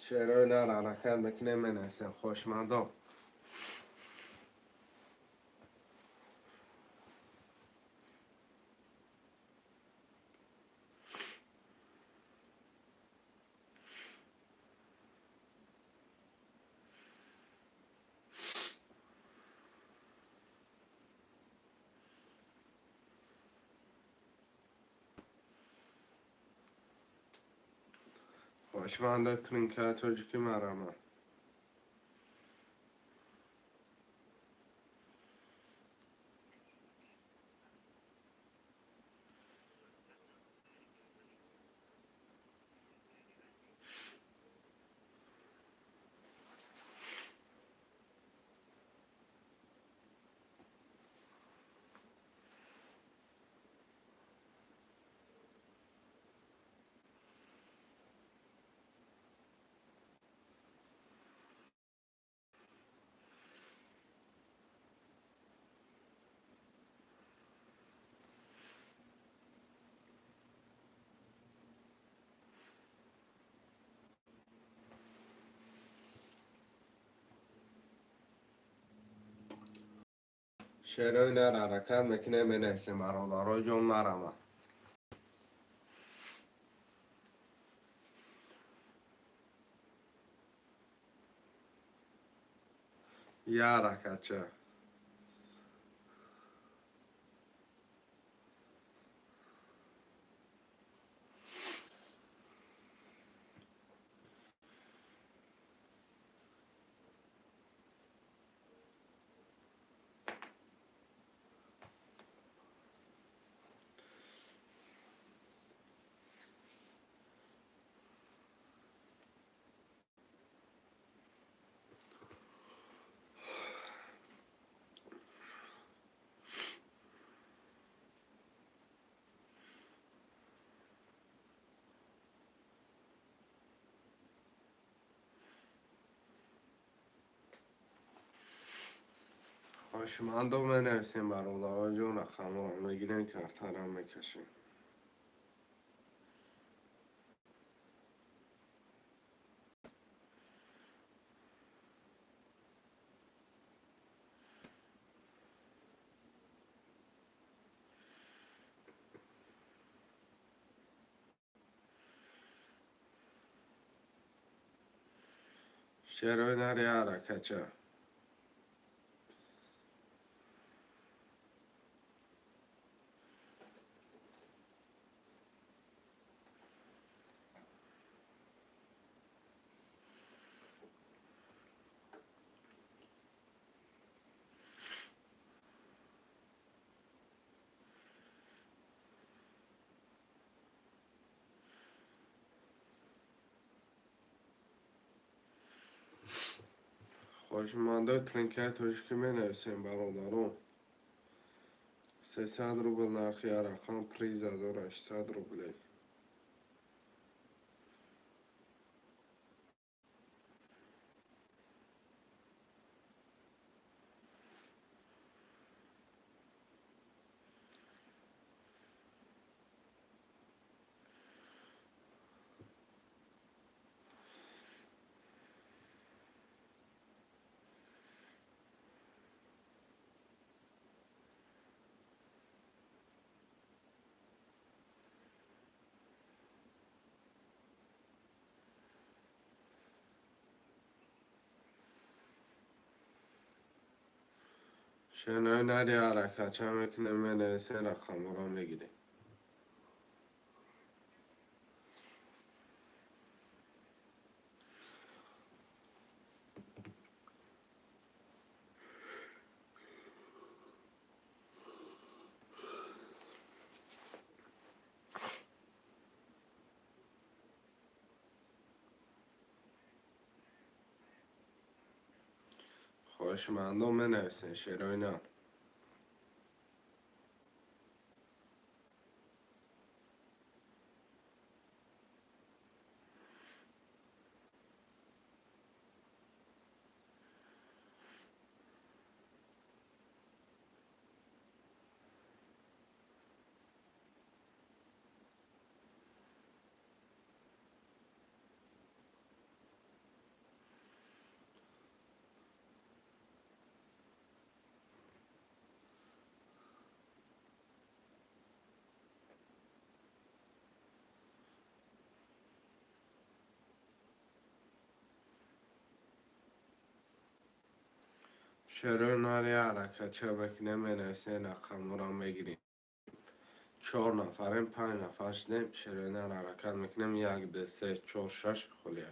A: Шерои нар, ҳаракат мекунем, менависем, хоҳишмандо. Хоҳишмандои тринкаи тоҷикӣ, марҳамат. Шерои нар, ҳаракат мекунем, менависем, бародаро ҷон, марҳамат. Як ҳаракатча. Хоҳишмандо, менависем, бародароҷон, рақамҳоро мегирем, картара мекашем. Шерои нари ҳаракача. Хоҳишмандои тринкаи тоҷикӣ, менависем, бародарон. 300 рубл нархи рақам, приз 1800 рублей. Шерои нари ҳаракача мекунем, менависем, рақамҳоро мегирем. Хоҳишмандон, менависем, шерои нар. Шерои нари ҳаракача бикунем, менависем, рақамҳоро мегирем. Чор нафарем, панҷ нафар шудем. Шерои нар ҳаракат мекунем. Як, ду, се, чор, шаш холия.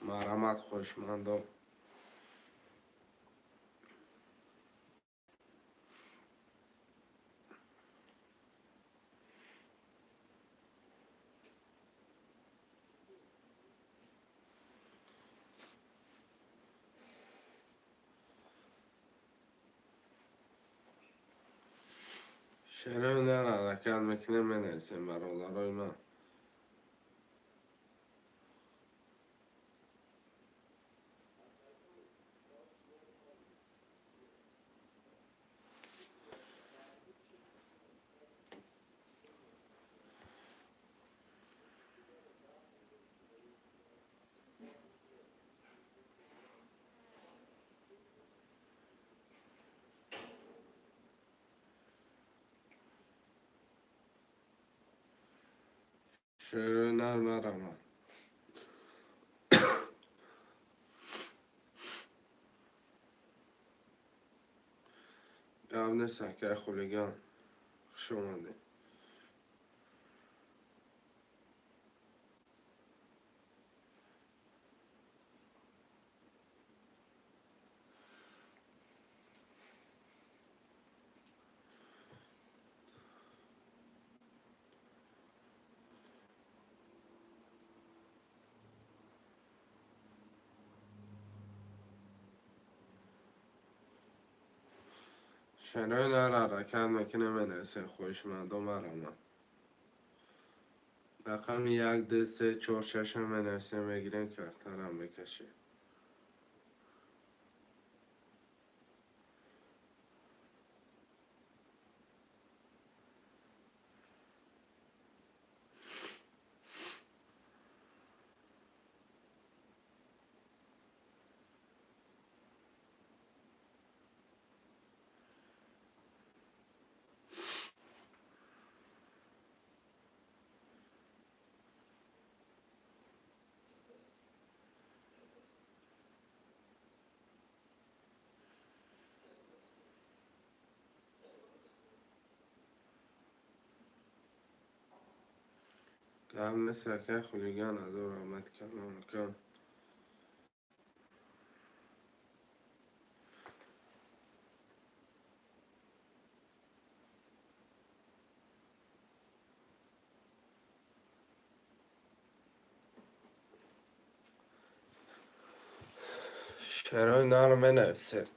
A: Марҳамат, хоҳишмандон. Шерои нар ҳаракат мекунем, менависем, бародарои ман. Шерои нар, марҳамат. Гап нест, акай хулиган, хуш омадед. Шерои нар ҳаракат мекунем, менависем, хоҳишмандон, марҳамат. Рақами як, ду, се, чор, шашам менависем, мегирем, картарам мекашем. Гап нест, акай хулиган, ҳазор раҳмати калон, ака. Шерои нар менависем.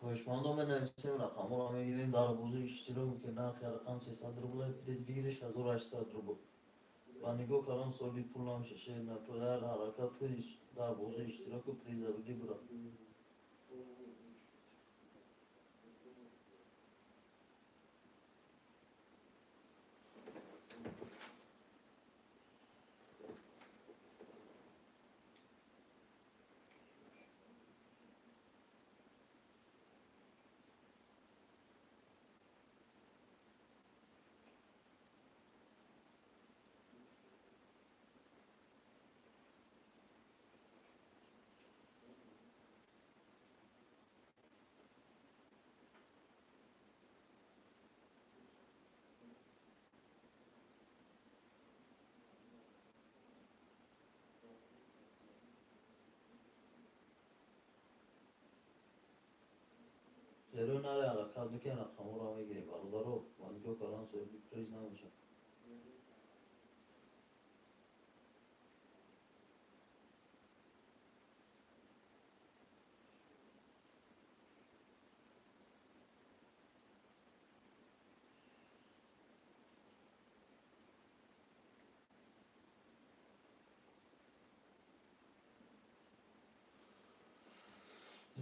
B: Хоҳишмандон менависем, рақамҳоро мегирем, дар бозӣ иштирок мекунем. Нархи рақам 300 рубл, приз бигириш 1800 рубл. Ба нигоҳ кардан соҳиби пул намеша. Шер напояр ҳаракат дар бозӣ иштироку приза бигир бура. Шерои наре ҳаракат мекунем, рақамҳоро мегирем. Бародаро, ба нигоҳ кардан соҳиби приз намешавад.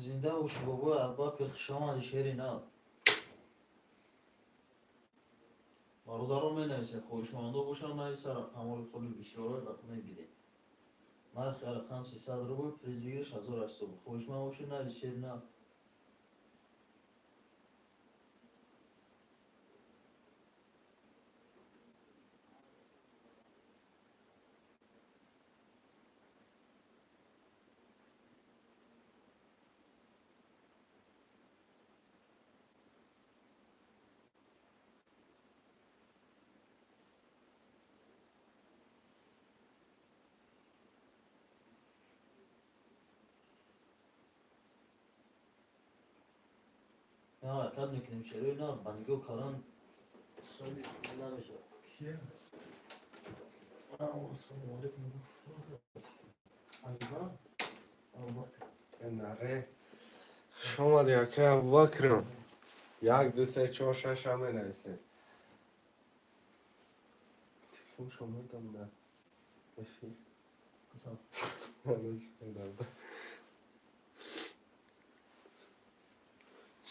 B: Зинда бошӣ, бобои Абубакр, хуш омадӣ, шери нав. Бародарон менависем, хоҳишмандо бошанд нависа, рақамҳои холи бисёро мегирем. Нархи рақам 300 рубл, приз бигириш 1800 рубл. Хоҳишманд бошед, навис, шери нав. Ҳаракат мекунем, шерои нав, ба нигоҳ кардан соҳиби пул намешавад.
D: Кия? Ассалому алайкум. Азба? Абубакр.
A: Наре. Хуш омадӣ, акай Абубакром. Як, ду, се, чор, шаш ҳам менависем. Телефоншо медам дар эфир.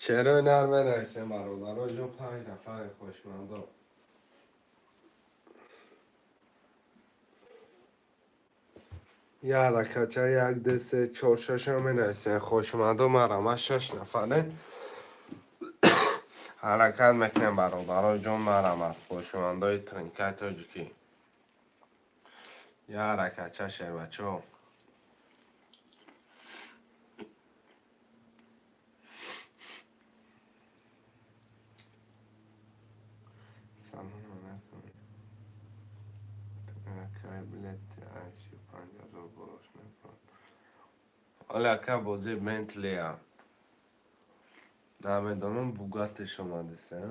A: Шерои нар менависем, бародаро ҷон, панҷ нафари хоҳишмандо. Як ҳаракатча, як, ду, се, чор, шаш ҳам менависем. Хоҳишмандо марама шаш нафаре. Ҳаракат мекунем, бародаро ҷон, марама хоҳишмандои тринкаи тоҷикӣ. Як ҳаракатча, шербачо. Салом алайкум. Акай билети ай 35 000 болош мекунам. Оли ака бозӣ Бентлия. Намедонам Бугаттиш омадисе.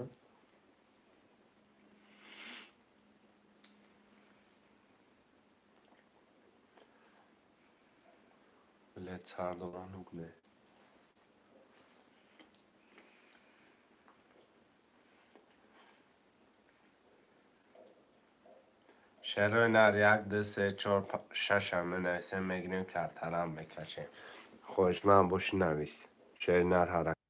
A: Билет сар дора нугне. Шерои нар як, ду, се, чор, шаш ҳам менависем, мегирем, картарам мекашем. Хоҳишманд бошӣ навис. Шери нар ҳаракат.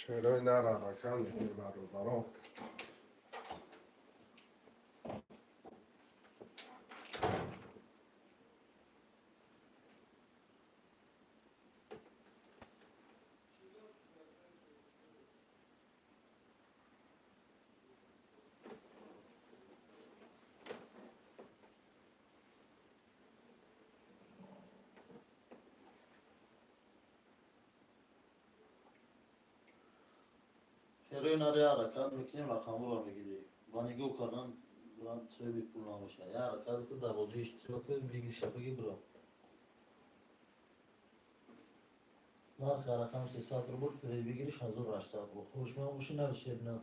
A: Шерои нар ҳаракат мекунем, бародарон.
B: Шерои наре ҳаракат мекунем, рақамҳоро мегирӣ. Ба нигоҳ кардан соҳиби пул набошад. Я ҳаракат кун, дар бозӣ иштирок кун, бигириша бигир, бро. Нархи рақам 300 рубл, приз бигириш 1800 рубл. Хушман бошӣ, навишед на.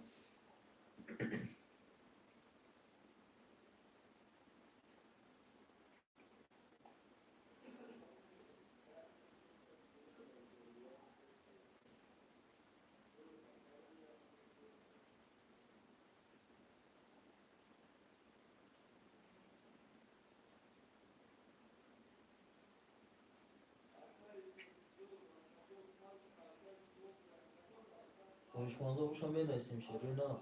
B: Хоҳишмандо бошам, менависем, шерои нар.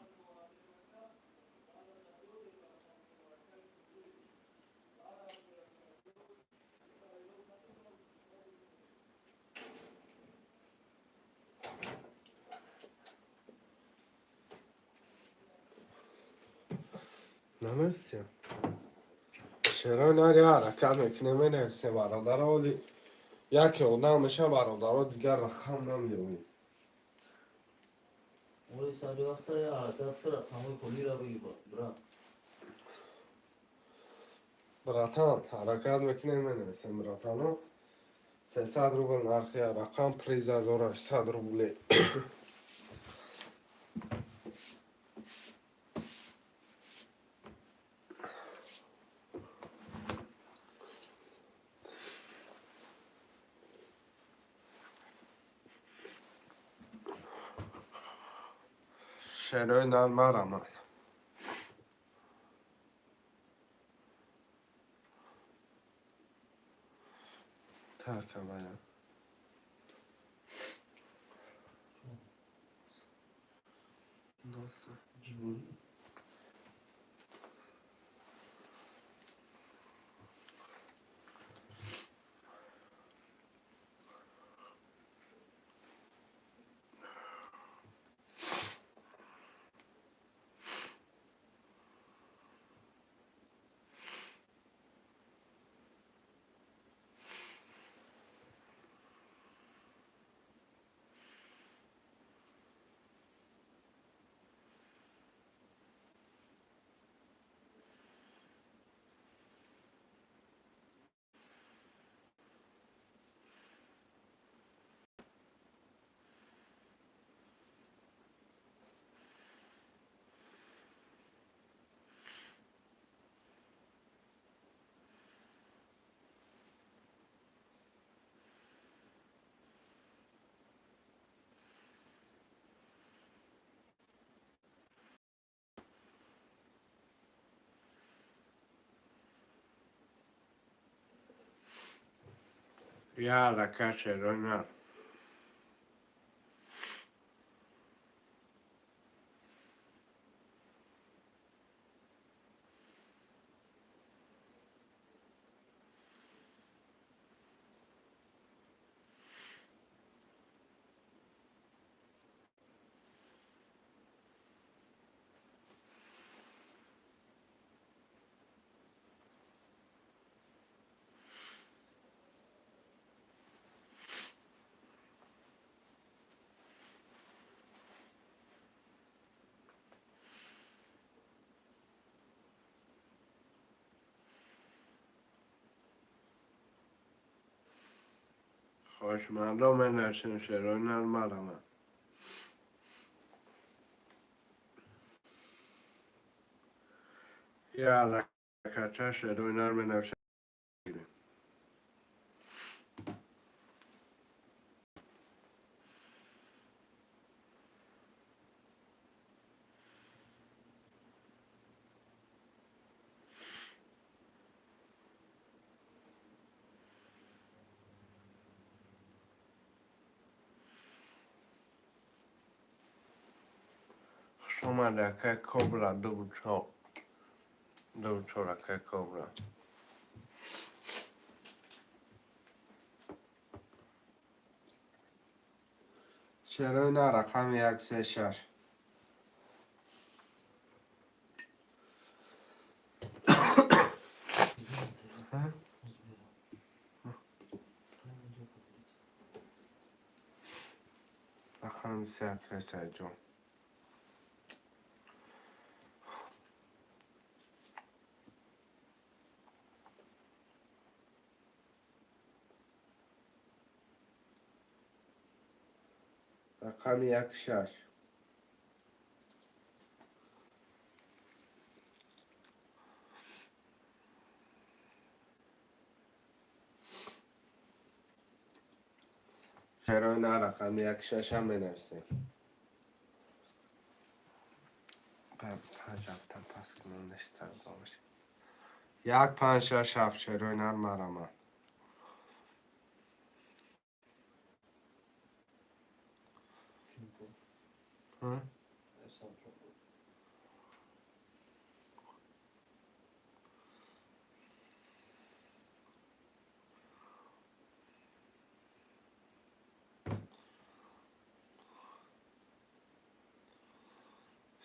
A: Намесия. Шерои нари ҳаракат мекунем, менависем, бародаро. Оли яке одам меша, бародаро, дигар рақам намеёбем.
B: Оли сари вақта я ҳаракат кар, рақамҳои холиро бигир, бра.
A: Братан, ҳаракат мекунем, менависем, братано. 300 рубл нархи рақам, приз 1800 рубле. Шерои нар марамад. Так, абая. Nasıl?
B: Ҷибурӣ.
A: Я ҳаракат, шерои нар. Хоҳишмандо, менависем, шерои нар марамад. Я ҳаракатча, шерои нар, менависем. Шумо акай Кобра, дубл чор. Дубл чор, акай Кобра. Шерои на рақами як, се, шаш. Рақами се, акай Сайҷон. Рақами як, шаш. Шерои на рақами як, шашам менависем. Панҷ ҳафтам пас кунам нестар бошад. Як, панҷ, шаш, ҳафт, шерои нар марама.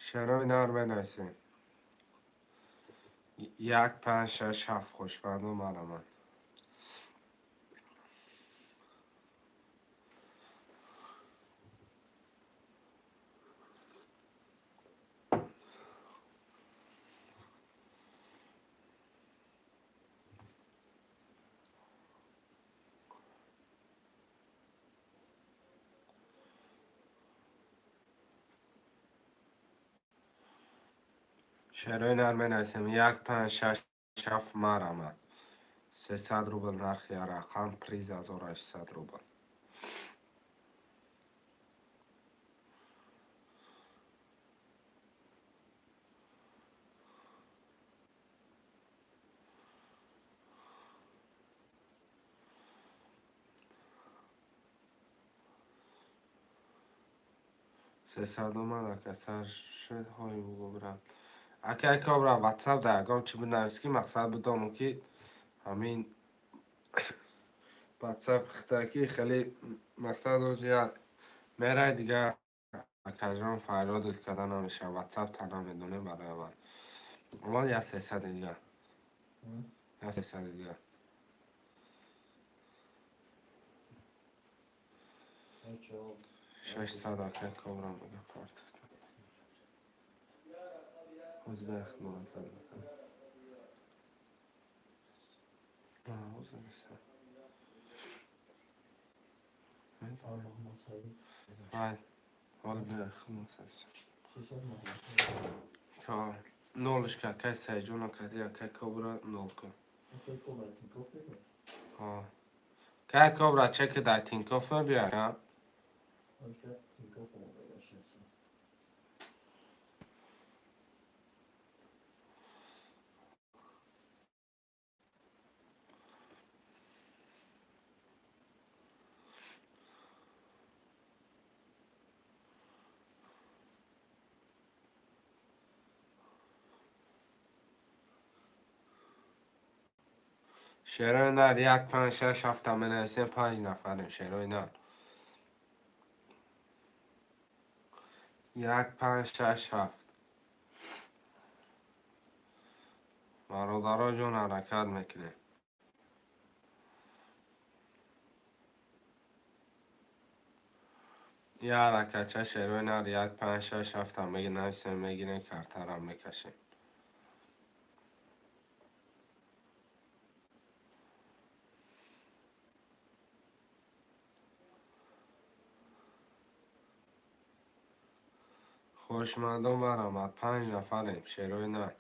A: Шерои нар менависем. Як, панҷ, шаш, ҳафт, хушбанду мараман. Шерои нар менависем. Як, панҷ, шаш, ҳафт, мараман. 300 рубл нархи рақам, приз 1800 рубл. Сесад омад, ака, сар шуд, ҳой бугу брат. Акай Кобра, ватсап да ягон чӣ бинавис, ки мақсад бидонам, ки ҳамин ватсап хитаки хеле мақсад я мерай дига, акаҷон, фарёдат карда намешавад. Ватсап та намедонем барои аввал. Омад я 300-и дига. Я 300-и дига. 600, акай Кобра мега партифта. Узбек муаззам мекунад. Нолш ка кай Сайҷона кади, акай Кобра нол кун. Кай Кобра, чеки дар Тинькофф мебиёр. Шерои нар, як, панҷ, шаш, ҳафта менависем, панҷ нафарем, шерои нар. Як, панҷ, шаш, ҳафт. Бародаро ҷон, ҳаракат мекунем. Я ҳаракатча, шерои нар, як, панҷ, шаш, ҳафта менависем, мегирем, картарам мекашем. Хушмандон баромад, панҷ нафарем, шерои нар.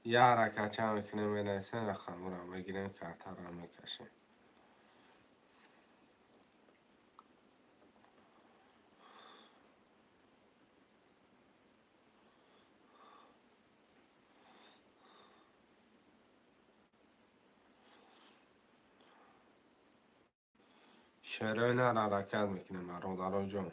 A: Я ҳаракатча мекунем, менависем, рақамҳоро мегирем, картаро мекашем. Шерои нар, ҳаракат мекунем, бародаро ҷон.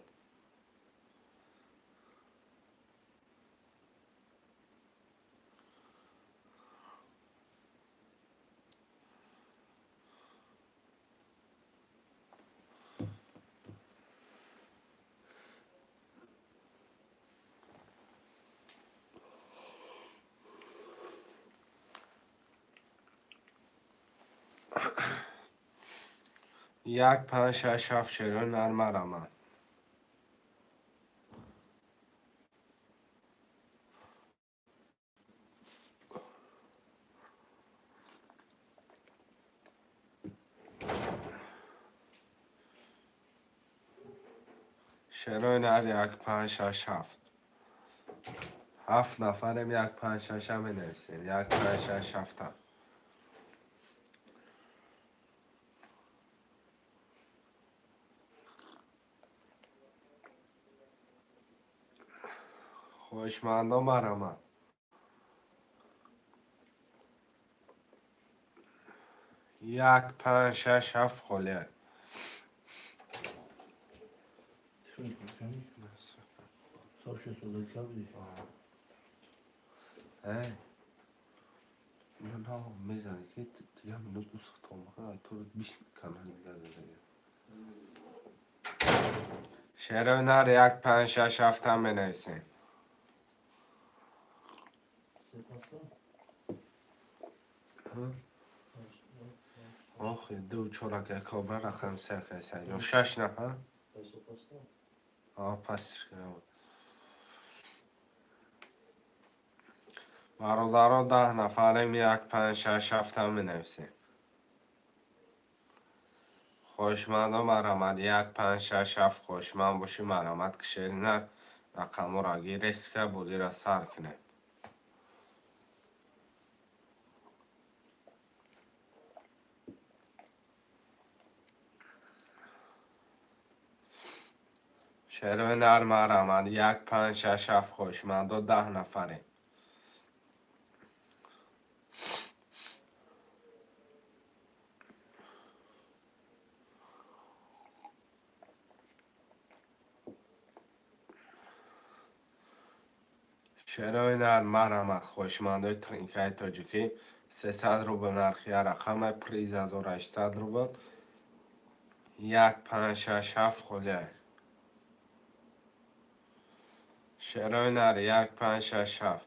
A: 1 5 6 7 шерои нар марамад. Шерои нар 1 5 6 7. 7 нафарем 1 5 6 менависем. 1 5 6 7. Хоҳишмандо марамад. 1 5 6 7 холия. Мезанӣ ки як минут шерои нар 1 5 6 7 менависем. Охи 2 4 ака кобра рақам 3 ака ё 6 нафар. Пас бародаро 10 нафарем 1 5 6 7 менависем. Хоҳишмандо марамад 1 5 6 7 хоҳишманд бошӣ марамад ки шери нар рақамҳоро гирестика бозиро сар кунем. Шерои нар марамад 1 5 6 7 хоҳишмандо 10 нафарем. Шерои нар марамад хоҳишмандои тринкаи тоҷикӣ 300 рубл нархи як рақама приз 1800 рубл. 1 5 6 7 холия. Шерои нар 1 5 6 7.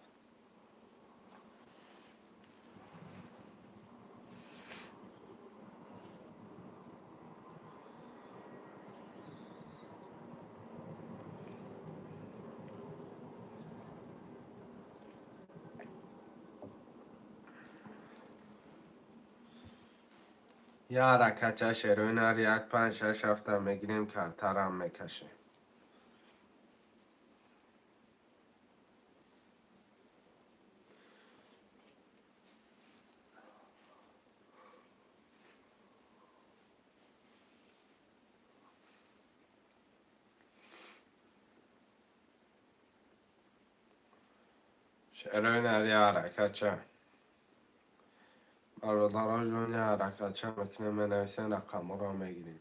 A: Я ҳаракатча шерои нар 1 5 6 7 мегирем, картарам мекашем. Шерои нар я ҳаракатча. Бародаро ҷон я ҳаракатча мекунем, менависем, рақамҳоро мегирем.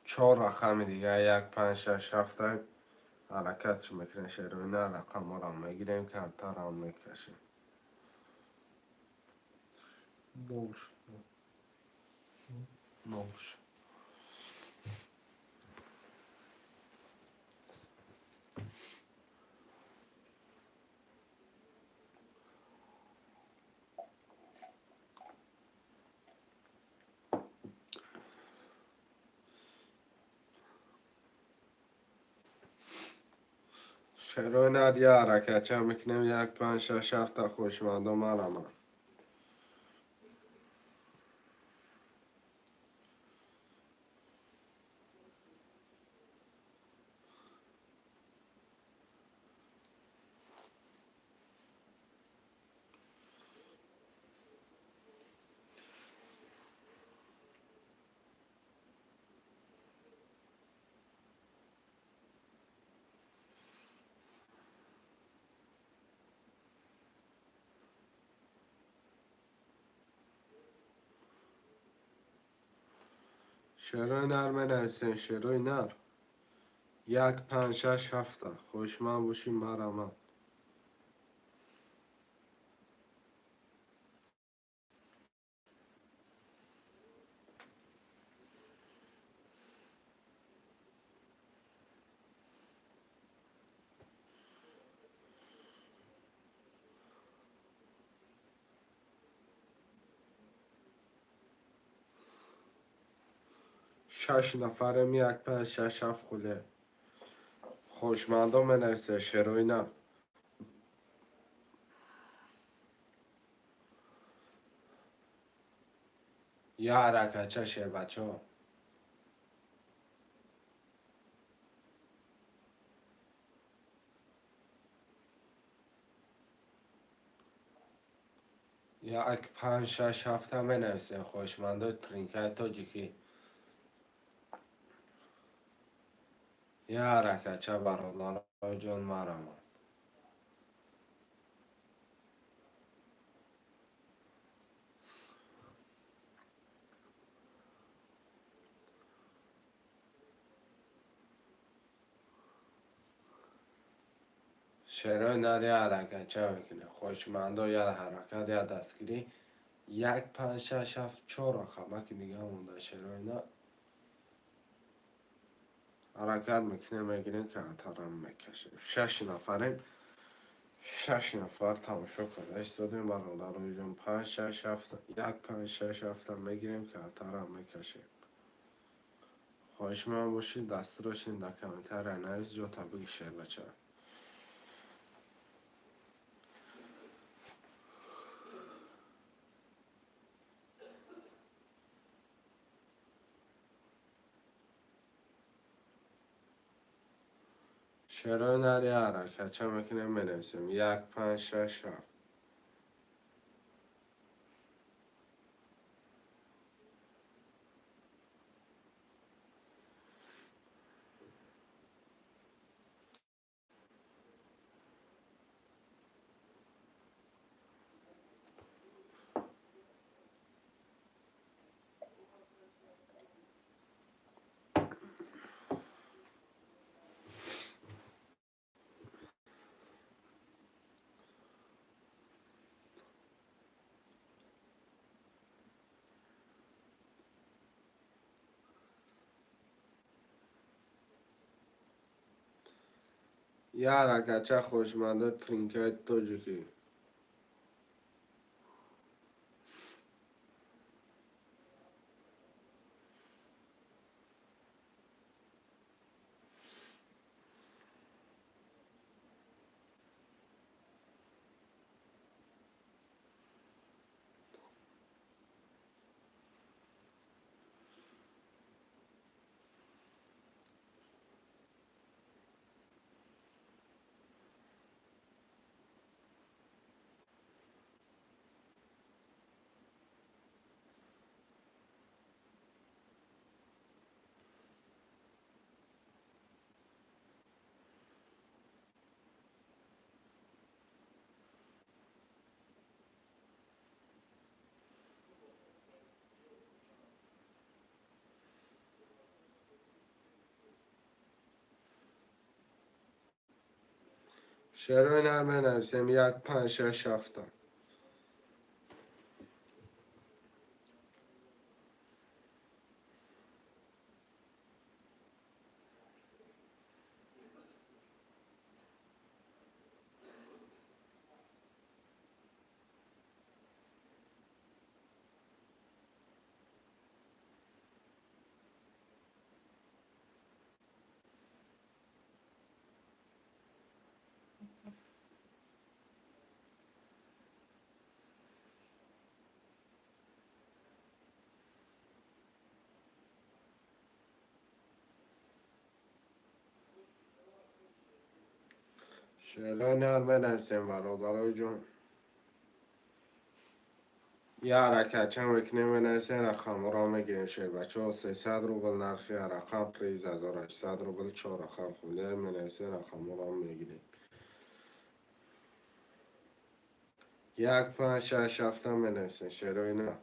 A: 4 рақами дига 1 5 6 7 ҳаракатш мекунем, шерои нар рақамҳоро мегирем, картаро мекашем. Нол. Шерои нар я ҳаракатча мекунем 1 5 6 7 хоҳишмандо марамад. Шерои нар менависем, шерои нар 1 5 6 7 хоҳишманд бошӣ марамад. Шаш нафарем, як, панҷ, шаш, ҳафт хуле. Хоҳишмандо менависе шероина. Я ҳаракатча, шербачо. Як, панҷ, шаш, ҳафта менависем, хоҳишмандои тринкаи тоҷикӣ. Я ҳаракатча, бародарои ҷон, марамад. Шерои нар я ҳаракатча мекунем. Хоҳишмандо, я ҳаракат, я дастгирӣ. Як, панҷ, шаш, ҳафт, чор рақамаки дига монда, шерои нар. Ҳаракат мекунем, мегирем, картарам мекашем. Шаш нафарем. Шаш нафар тамошо карда истодем, бародарои ҷон. Панҷ, шаш, ҳафт, як, панҷ, шаш, ҳафта мегирем, картарам мекашем. Хоҳишманд бошед, дастурошин дар комментария навис, ҷота биги, шербача. Шерои нар я ҳаракатча мекунем, менависем. Як, панҷ, шаш, ҳафт. Я ҳаракатча, хоҳишмандои тринкаи тоҷикӣ. Шерои нар менависем. Як, панҷ, шаш, ҳафта. Шерои нар менависем, бародарои ҷон. Я ҳаракатча мекунем, менависем, рақамҳоро мегирем, шербачаҳо. 300 рубл нархи рақам, приз 1800 рубл, чор рақам хулия, менависем, рақамҳоро мегирем. Як, панҷ, шаш, ҳафта менависем, шерои нар.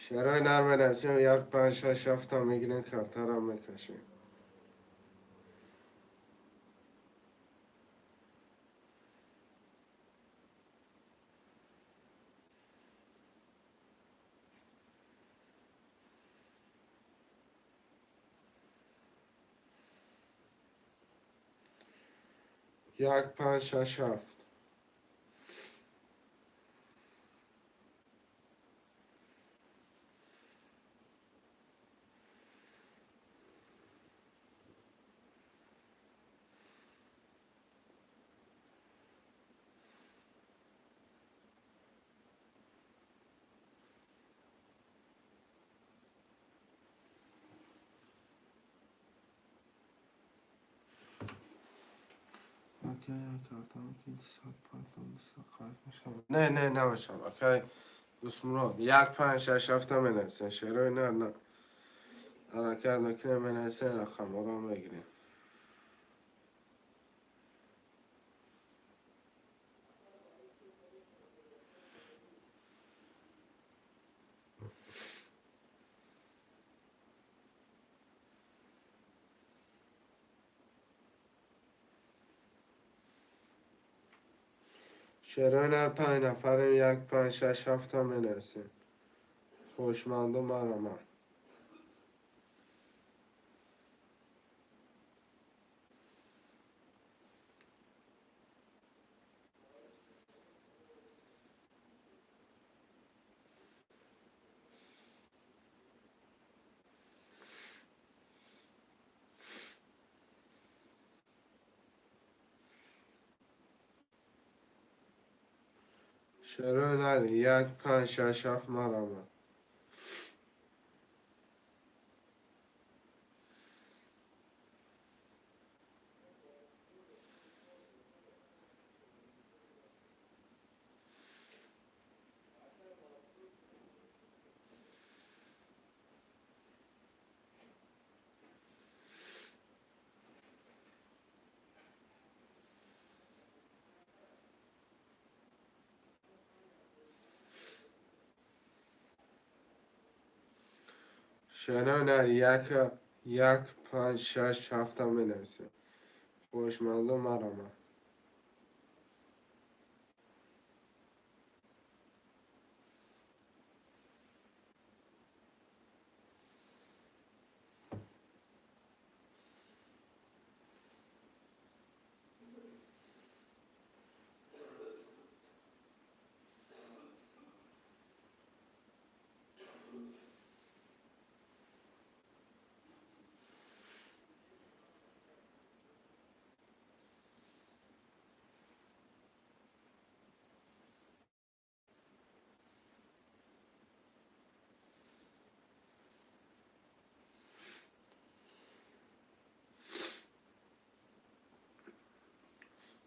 A: Шерои нар менависем, як, панҷ, шаш, ҳафта мегирем, картара мекашем. Як, панҷ, шаш, ҳафт. Не, не, намешавад, акай Дӯстмурод. Як, панҷ, шаш, ҳафта менависен. Шерои нар на ҳаракат мекунем, менависен, рақамҳоро мегирем. Шерои нар, панҷ нафарем, як, панҷ, шаш, ҳафта менависем. Хоҳишманду, марҳамат. Шерои нар, як, панҷ, шаш, ҳафт, марҳамат. Шерои нар, як, як, панҷ, шаш, ҳафта менависем. Хоҳишманду, марҳамат.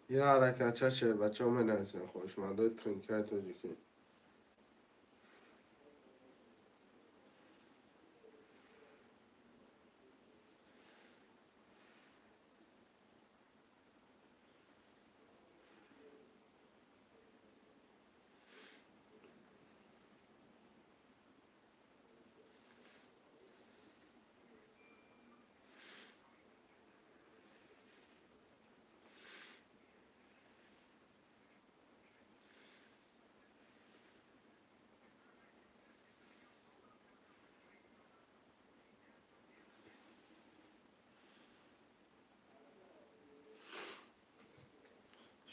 A: Як ҳаракатча, шербачаҳо, менависем, хоҳишмандои тринкаи тоҷикӣ.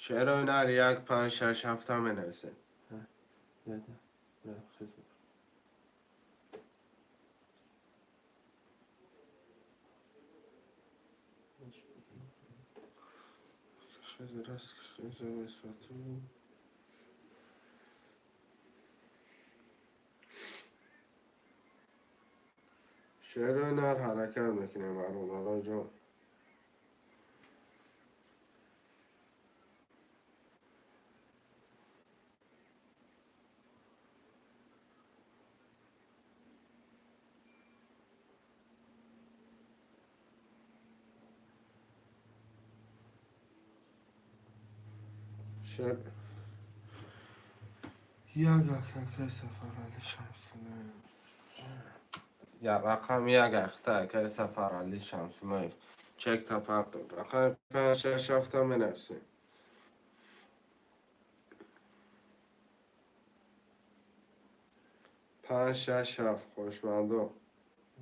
A: Шерои нар, як, панҷ, шаш, ҳафта менависем. Шерои нар, ҳаракат мекунем, бародаро ҷон. Шер як, акакай Сафарали Шамсуллоев. Рақами як ахта, акаи Сафаралӣ Шамсуллоев. Чек тапартон. Рақами панҷ, шаш, ҳафта менависем. Панҷ, шаш, ҳафт, хоҳишмандо.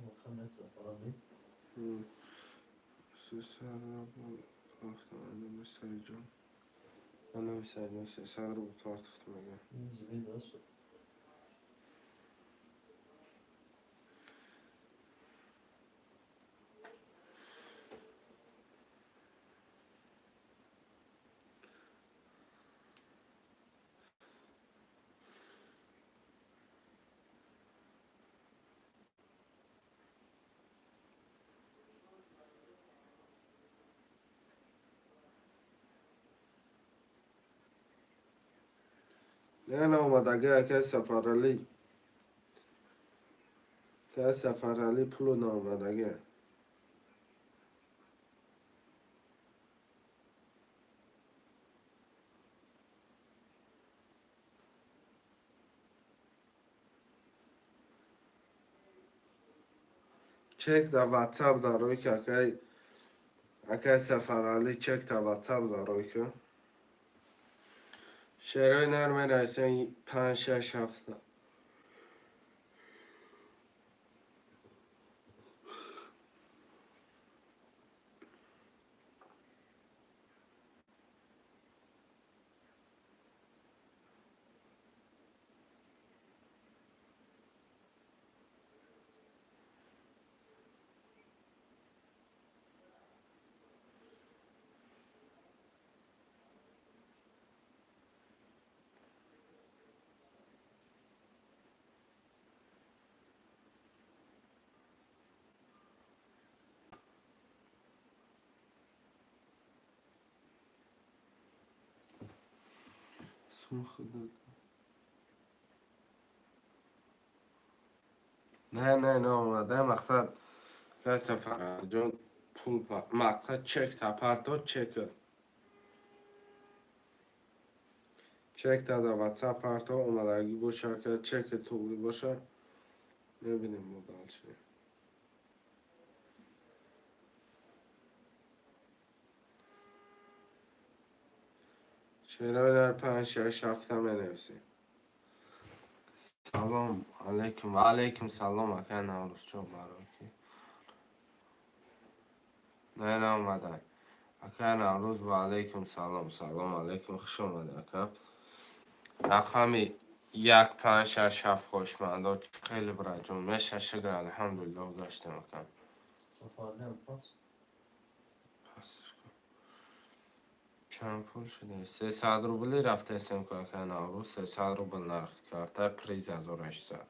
B: Рақам як Сафаралӣ.
A: 300 рубл партофтам, Саидҷон. Анави Саидҷон 300 рубл партофтам мегӯям.
B: Ин звезда аст.
A: Не, наомадагӣ, акаи Сафаралӣ. Акаи Сафаралӣ, пулу наомадагӣ. Чек дар WhatsApp дарои ки, акаи Сафаралӣ, чек дар WhatsApp дарои ки. Шерои нар менависем, панҷ, шаш, ҳафта. Не, не, наомада. Мақсад, акаи Сафаралиҷон, пул, мақсад, чек тапарто, чек. Чек та дар WhatsApp парто, омадагӣ боша, ака, чеки туғрӣ боша, мебинем мо дальше. Шерои нар, панҷ, шаш, ҳафта менависем. Салом алейкум. Ва алейкум салом, акаи Наврӯзчо, бароки. Не, наомадай. Акаи Наврӯз, ва алейкум салом. Салом алейкум, хуш омадед, ака. Рақами як, панҷ, шаш, ҳафт, хоҳишмандо. Хеле бираҷон. Меша, шукр, алҳамдулиллоҳ, гаштем, ака.
B: Сафаралӣ ҳам пас.
A: Пас чанд пул шуда? 300 рубли рафтаистем ку, акаи Наврӯз, 300 рубл нархи карта, приз 1800.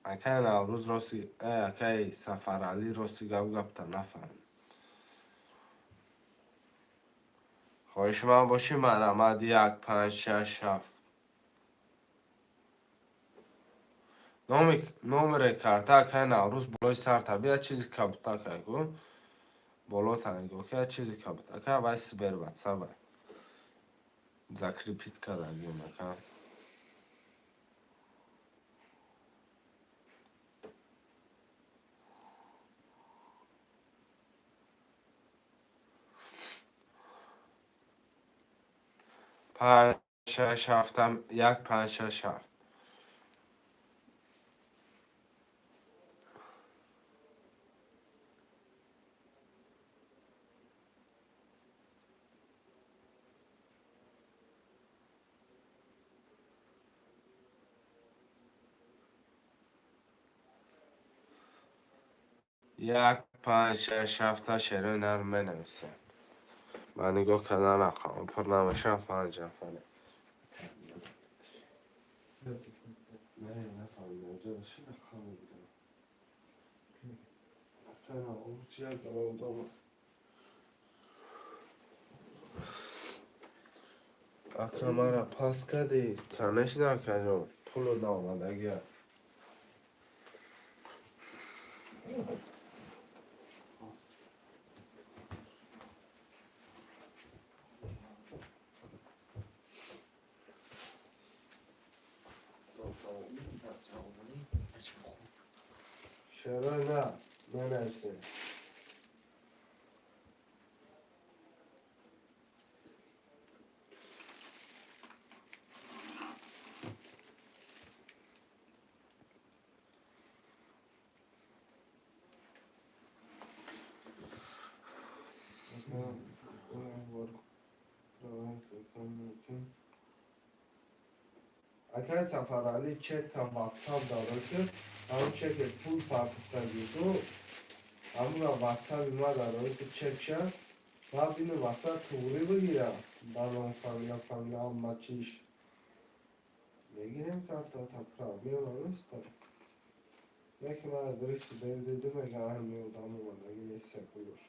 A: Акаи Наврӯз, рости, акаи Сафаралӣ, рости гап гапта нафаҳмид. Хоҳишманд бошӣ, марҳамат, як, панҷ, шаш, ҳафт. Номи номери карта, акаи Наврӯз, болои сарта бия, чизи кабутакай ку. Болота нигоҳ ки, як чизи кабутака, вай Сбер Ватсаба. Закрепить кардагием, ака. Панҷ, шаш, ҳафтам, як, панҷ, шаш, ҳафт. Як, панҷ, шаш, ҳафта, шерои нар менависем. Ба нигоҳ кардан рақам пур намешавад, панҷ нафаре. Не, нафаҳмидам. Ҷо чӣ рақам мегирам? Акаи Наврӯз, як одам. Ака, мара пас кардӣ? Конечно, акаҷон. Пуло наомадагия. Чаро на менависем? Акай Сафаралӣ, чек та ватсап дорад, ки ҳамун чеке пул партофтагиту, ҳамуна ватсаби ма дарои, ки чек ша ва бину ватсап туғрӣ бигира, ба ном, фамилия, фамилия, ҳама чиш мегирем. Картата проблема неста, яке ман адреси дедиду, мега ҳами одам омадаги неста, пулош.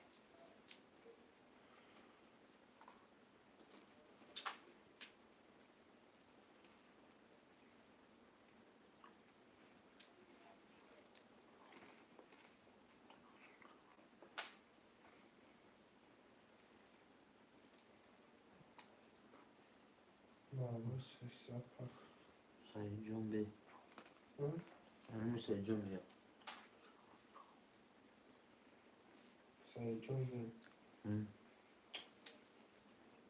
A: Наврӯз ҳисоб.
B: Саидҷон бе. Ҳамин Саидҷон мегӯяд.
A: Саидҷон бе.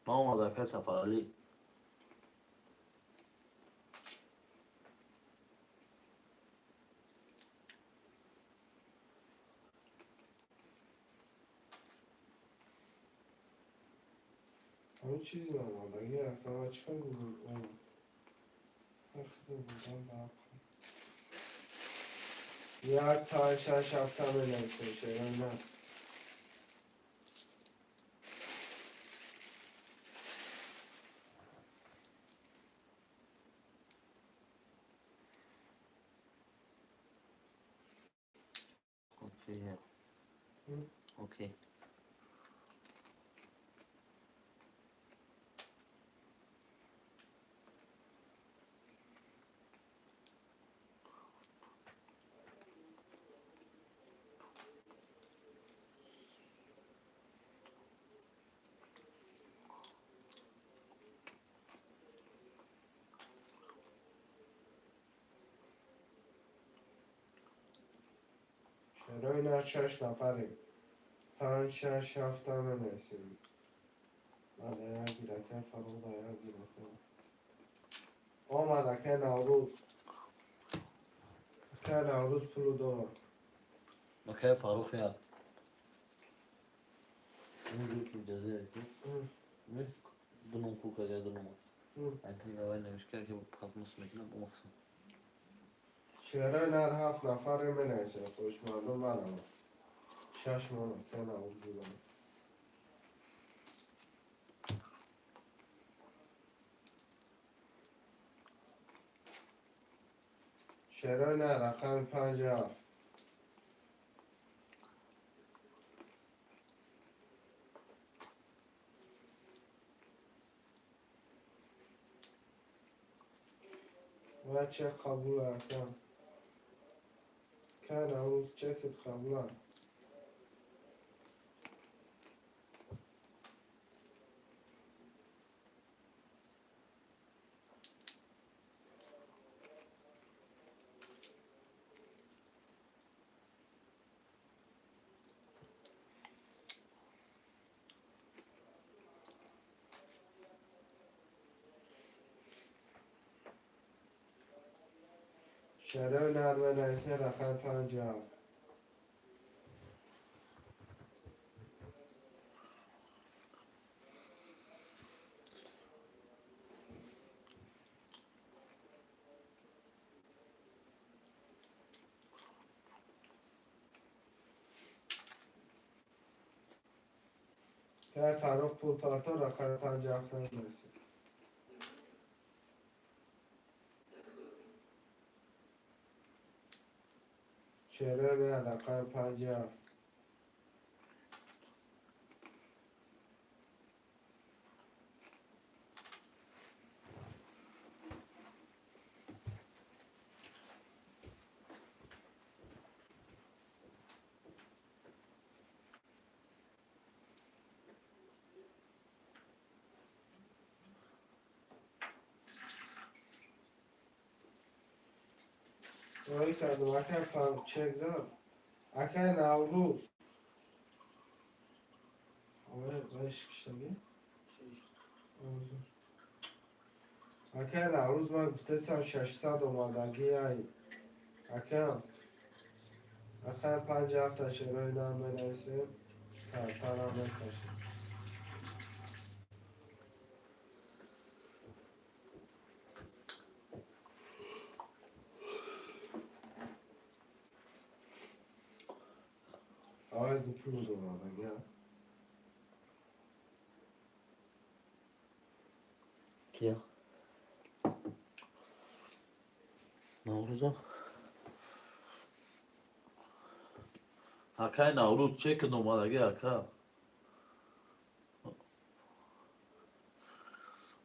B: Ман омада, ака Сафаралӣ.
A: Ҳамин чизи омадагӣ, акама чӣ кар омад? Вақте будам ба ақл. Як, панҷ, шаш, ҳафта менависем, чаро на?
B: Окей. Окей.
A: Чаро ина шаш нафарем? Панҷ, шаш, ҳафта менависем. Мада як гирака, Фаррухда як гирака. Омад акай Наврӯз. Акай Наврӯз пулу дорад.
B: Акай Фаррух як. Иҷоза ки дунум ку кага дунум. Акай гавай навишка ки патмос мекунам бо мақсад.
A: Чаро нар ҳафт нафаре менависем, хушмардум барама. Шаш мон акай Наврӯз будам. Чаро на рақами панҷу ҳафт? Ва чек қабул ака. Ка Наврӯз, чекет қабула. Чаро нар менависем рақами панҷу ҳафт? Кай Фаррух пул парто, рақами панҷу ҳафт менависем. Чаро на рақами панҷу ҳафт?
E: Роӣ кардам, акай чек рафт. Акай Наврӯз. Вай шикиштагӣ? Узр. Акай Наврӯз, ман гуфтасам, 600 омадагӣ ай. Акам. Акай, панҷ ҳафта шерои нам менависем. Тарам мекашем. Авай ду пул омадагӣ, а?
B: Кия? Наврӯза? Акай Наврӯз, чек омадагӣ, ака.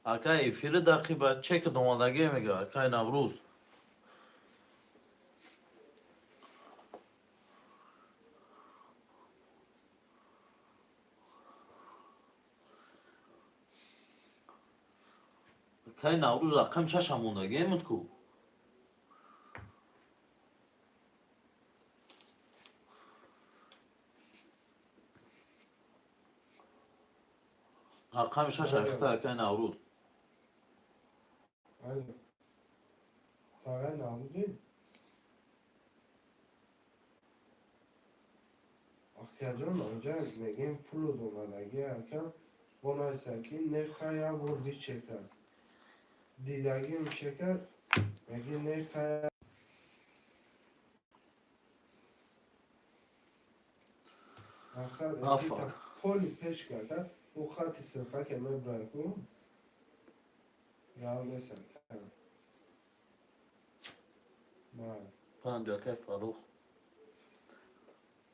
B: Ака, эфири дақиба чек омадагӣ мега, акай Наврӯз. Акай Наврӯз, рақам шаша мондагӣ эмуд ку. Рақами шаша ахта, акай Наврӯз.
E: Алло. Фақат Наврӯзӣ? Акаҷон, онҷа мегем, пулу омадагӣ, акам, бо нависа ки нехай, як бор бичека. Дидагим чека, меги нехай. Мақсад
B: Афак.
E: поли пеш карда, ӯ хати сирхаке мебрай ку. Рав нест, ака. На.
B: Панҷ, акай Фаррух.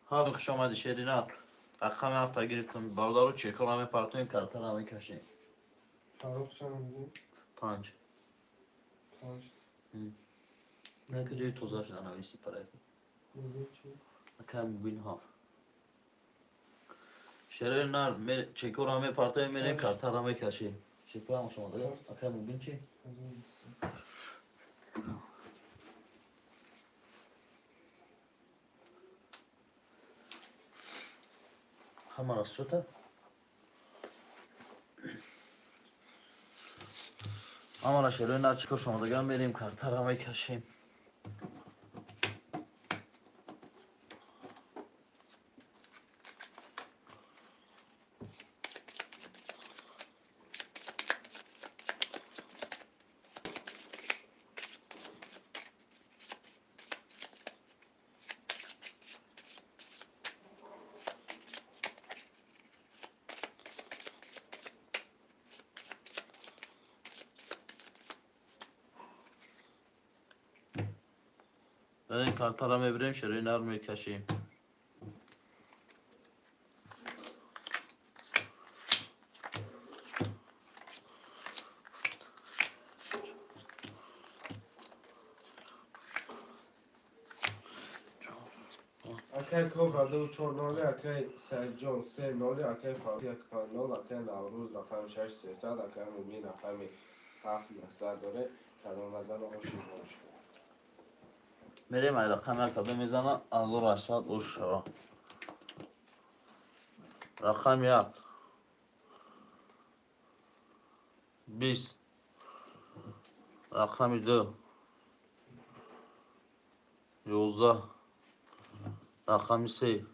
B: Ҳа, хуш омадӣ, Шерина. Рақами ҳафта гирифтам. Бародаро, чекора мепартоем, картара мекашем.
E: Фаррух чанд буд?
B: Панҷ.
E: Панҷ.
B: Не ки ҷои тоза шуда нависи парай.
E: Мубин чӣ?
B: Акай Мубин ҳафт. Шерои нар, чекора мепартоем, мерем, картара мекашем. Чекора шумо дага? Акай Мубин чӣ?
E: 1300.
B: Ҳама расчёта? Ҳамара шерои нар, чекор шумо дага, мерем, картара мекашем. Дар ин картара мебирем, шерои нар мекашем.
E: Акай Кобра 2-4-0, акай Саидҷон 3-0, акай Фаррух 1-5-0, акай Наврӯз рақами шаш 300, акай Мубин рақами ҳафт 900 доре. Кадом назар оши бош.
B: Мерем, ай рақами як таба мезана, 1800 ош шава. Рақами як. 20. Рақами ду. 11. Рақами се.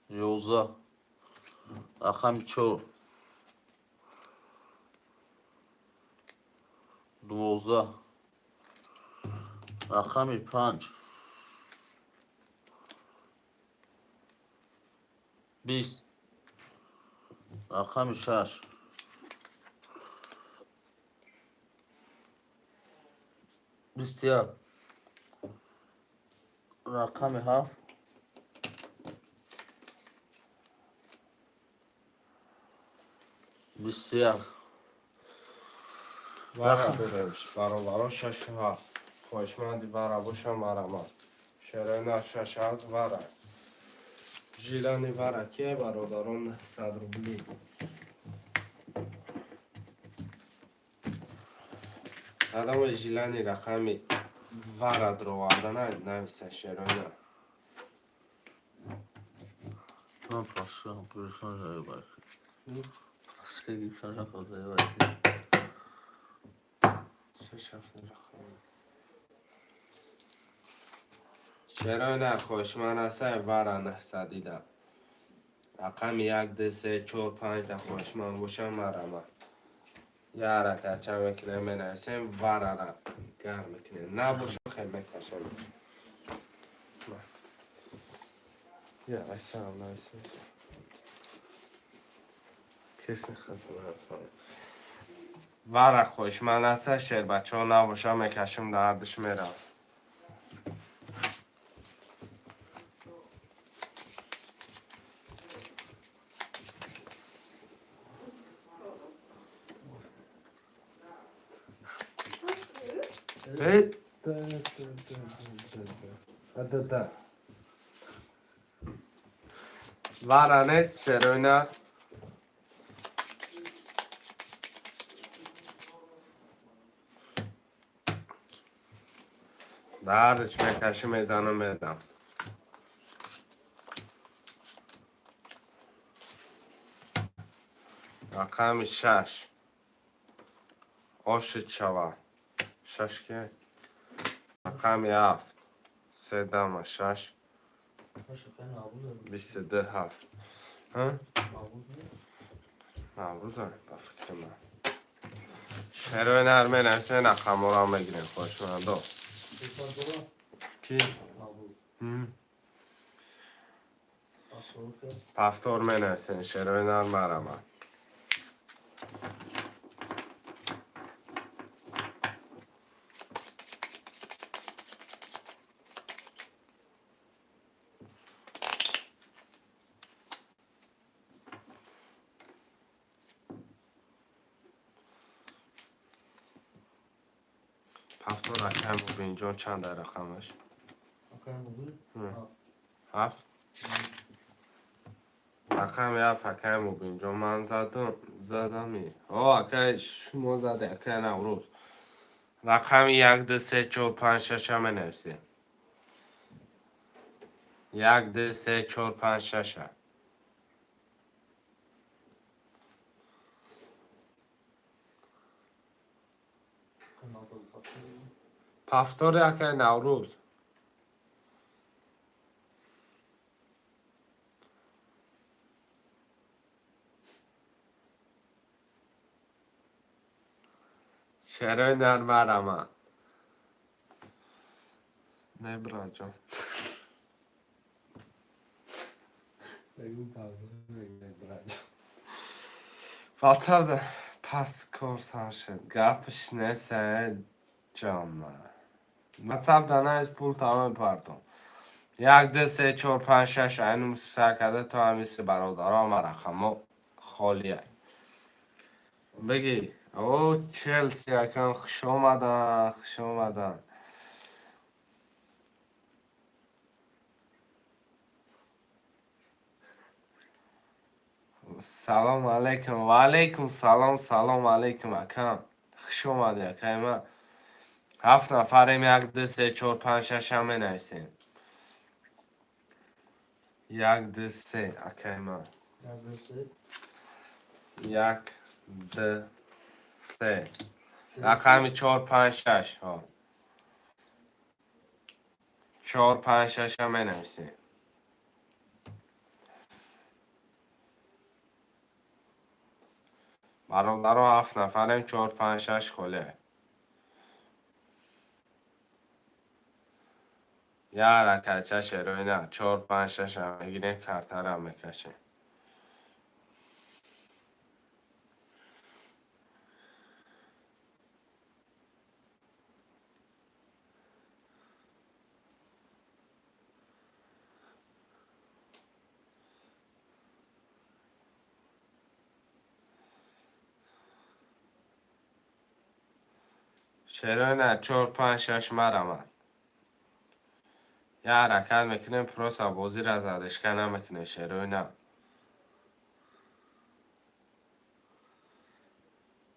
B: 11. Рақами чор. 12. Рақами панҷ. 20. Рақами шаш. 21. Рақами ҳафт. 21.
A: Вара дорем, баробаро шашу ҳафт. Хоҳишманди вара боша, марамат. Шерои нар шаш ҳафт вара. Жилани вара ке, бародарон, 100 рубли. Кадомо жилани рақами вара дровардана нависа шероина.
B: Ман пасам, пурсон заебай. Паска гирифтан рафт заебай.
A: Шаш ҳафт рақам. Шероина хоҳишманд ҳастай вара 900-ида. Рақами як, ду, се, чор, панҷ да хоҳишманд бошам марама. Я ҳаракатча мекунем, менависем, варара гарм мекунем. Набоша хел мекашем. Я айсам нависем. Кеси хатм. Вара хоҳишманд ҳастай шербачаҳо набоша мекашем дардиш меравад. Эй, да, да, да, да, да, да, да. Вара нест шероина. Дардиш мекаши мезанам медам. Рақами шаш. Ошид шава. Шаш ки? Рақами ҳафт. Се дама шаш.
B: Маша кай Наврӯз.
A: 22 ҳафт. Ҳа?
B: Наврӯз не?
A: Наврӯза ба фикри ман. Шерои нар менависем, рақамҳоро мегирем хоҳишмандо.
B: Сесад дора?
A: Ки?
B: Наврӯз. Пасока.
A: Повтор менависем, шерои нар марама. Повтор акай Мубинҷон чанд рақамаш?
B: Акай Мубин?
A: Ҳафт. Ҳафт? Рақами ҳафт акай Мубинҷон ман задам, задами. О, акай шумо заде, акай Наврӯз. Рақами як, ду, се, чор, панҷ, шаша менависем. Як, ду, се, чор, панҷ, шаша.
B: Акай Наврӯз пасока.
A: Повтори акай Наврӯз. Шерои нар марама. Не, браҷон. Фатарда пас кор сар шуд. Гапш нест ҷонма. Ватсап данаис пул тамом партом. Як, ду, се, чор, панҷ, шаш айнум сар карда то ҳамиси бародаро ама рақамҳо холия. Бигӣ. О, Челси акам хуш омадан, хуш омадан. Салом алейкум. Ва алейкум салом, салом алейкум акам. Хуш омадӣ акай ман. Ҳафт нафарем, як, ду, се, чор, панҷ, шаша менависем. Як, ду, се, акай ман.
B: Як, ду, се.
A: Як, ду, се. Рақами чор, панҷ, шаш. Ҳо. Чор, панҷ, шаша менависем. Бародаро ҳафт нафарем, чор, панҷ, шаш холе. Я ҳаракатча шерои на. Чор, панҷ, шаша мегирем, картара мекашем. Шерои на, чор, панҷ, шаш марамад. Я ҳаракат мекунем, просто бозиро задишка намекунем, шерои на.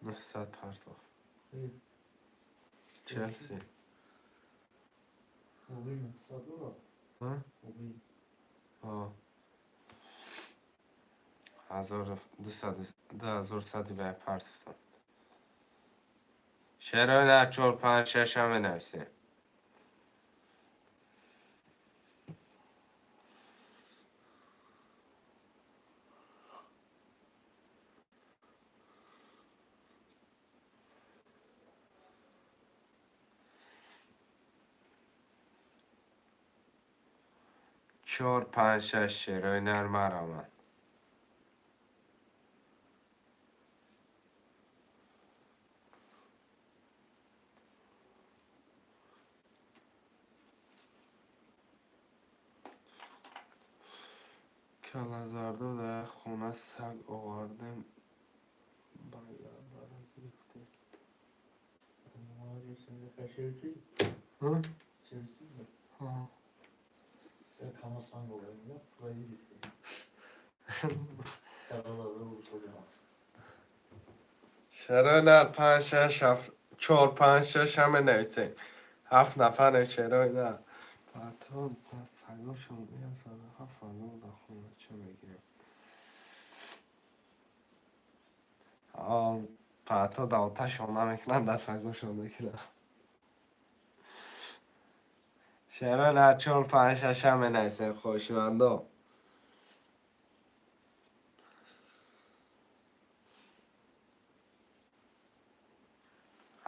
A: 900 партов.
B: Хел.
A: Челси.
B: Мубин 900 дорад.
A: Ҳа?
B: Мубин.
A: Ҳо. 2100 вай партифтам. Шерои нар чор панҷ шашам менависем. Чор панҷ шаш шерои нар марамад. Калазардо дар як хона саг овардем, ба зарбара гирифтем.
B: Челси?
A: Ҳа?
B: Челси?
A: Ҳа.
B: Кама санг овардем, пула гирифтем. Калазардо усоли макс.
A: Шерои нар панҷ шаш ҳафт чор панҷ шаш ҳаме нависем. Ҳафт нафаре шерои нар. Патрон сагошон 107 000 дар хона чӣ мегирем? Паато да оташон намекунанд, да сагошон мекунанд. Шерои нар чор панҷ шаш ҳаме нависем, хоҳишмандо.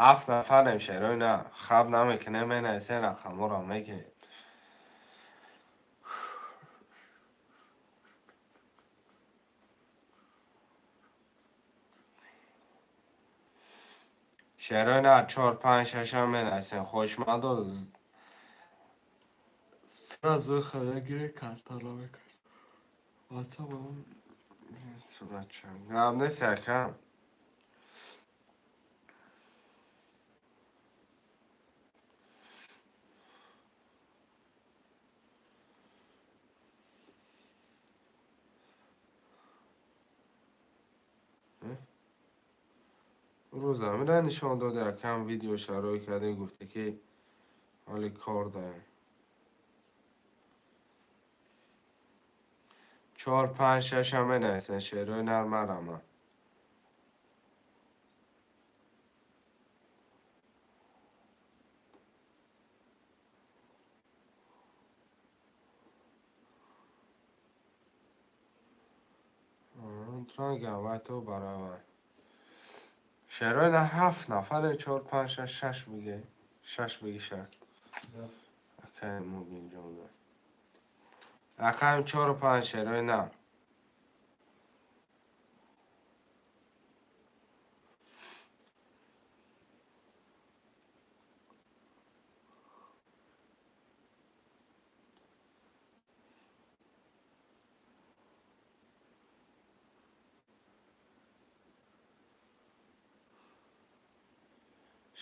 A: Ҳафт нафарем, шерои нар. Хаб намекунем, менависем, рақамҳоро мегирем. Шерои нар чор панҷ шашам менависем. Хоҳишмандо сразу хада картаро мекунем. Ватсапам суратчам. Гап нест, акам. Рӯз ҳамира нишон дода, акам, видео шарои кардем, гуфте ки ҳоли кор дорем. Чор панҷ шашам менависем, шерои нар марама. Трангам вай то барои вай. Шерои нар ҳафт нафаре, чор панҷ шаш шаш биге. Шаш биги шаш. Акай Мубинҷон. Рақами чору панҷ шерои нар.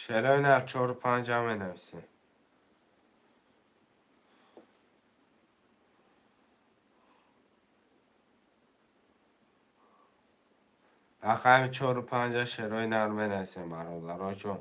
A: Шерои нар чору панҷам менависем. Рақами чору панҷа шерои нар менависем, бародаро ҷон.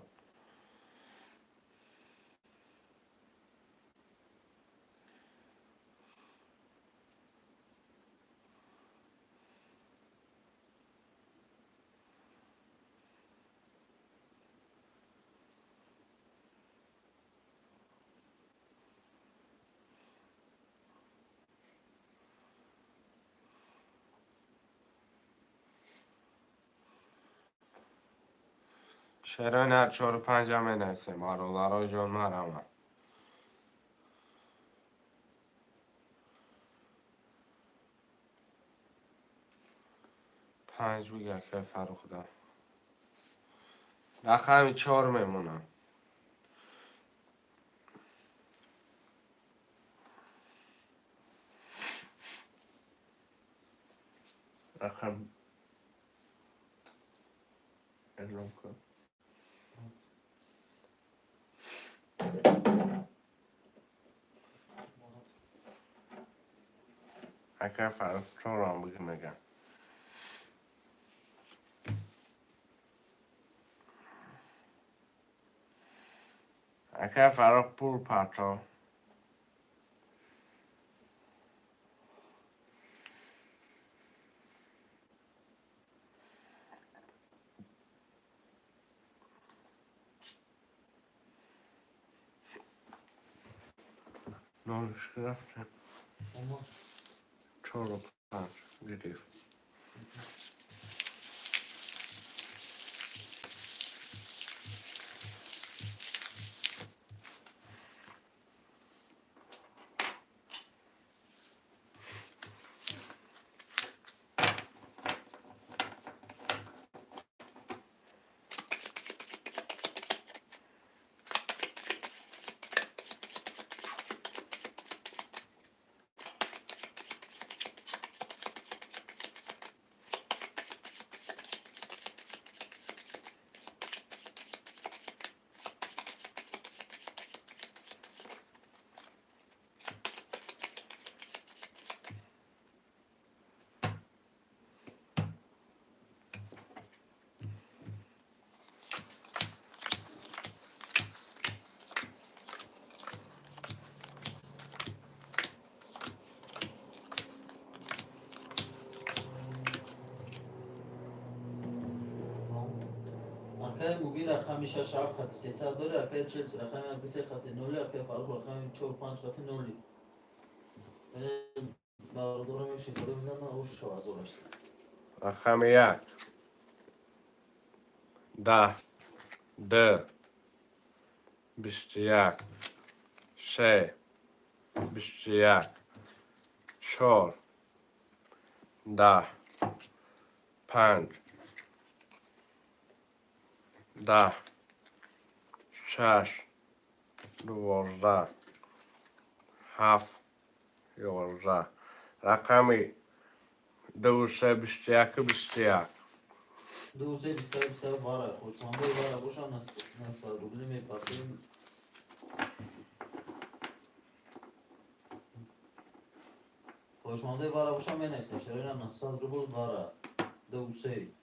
A: Шерои нар чору панҷа менависем, бародаро ҷон, марама. Панҷ биги, акай Фаррухда. Рақами чор мемонам. Рақам эълон кун. Акай Фаррух чорам биги мегам. Акай Фаррух, пул парто. Нолш рафтем. Чору панҷ гирифт.
B: Акай Мубин рақами 6 7 хати 300 дори, акай Челси рақами 1 3 хати 0, акай Фаррух рақами 4 5 хати 0. Бародарам шифода бизанам, ош 4800.
A: Рақами 1, 10, 2, 21, 3, 21, 4, 10, 5, 10, 6, 12, 7, 11. Рақами 2, 3, 21, 21.
B: 2 3 21 21 вара, хушмандаи вара бошам, 900 рубли мепартем. Хушмандаи вара бошам, менависем, шароина 900 рубл вара. 2 3.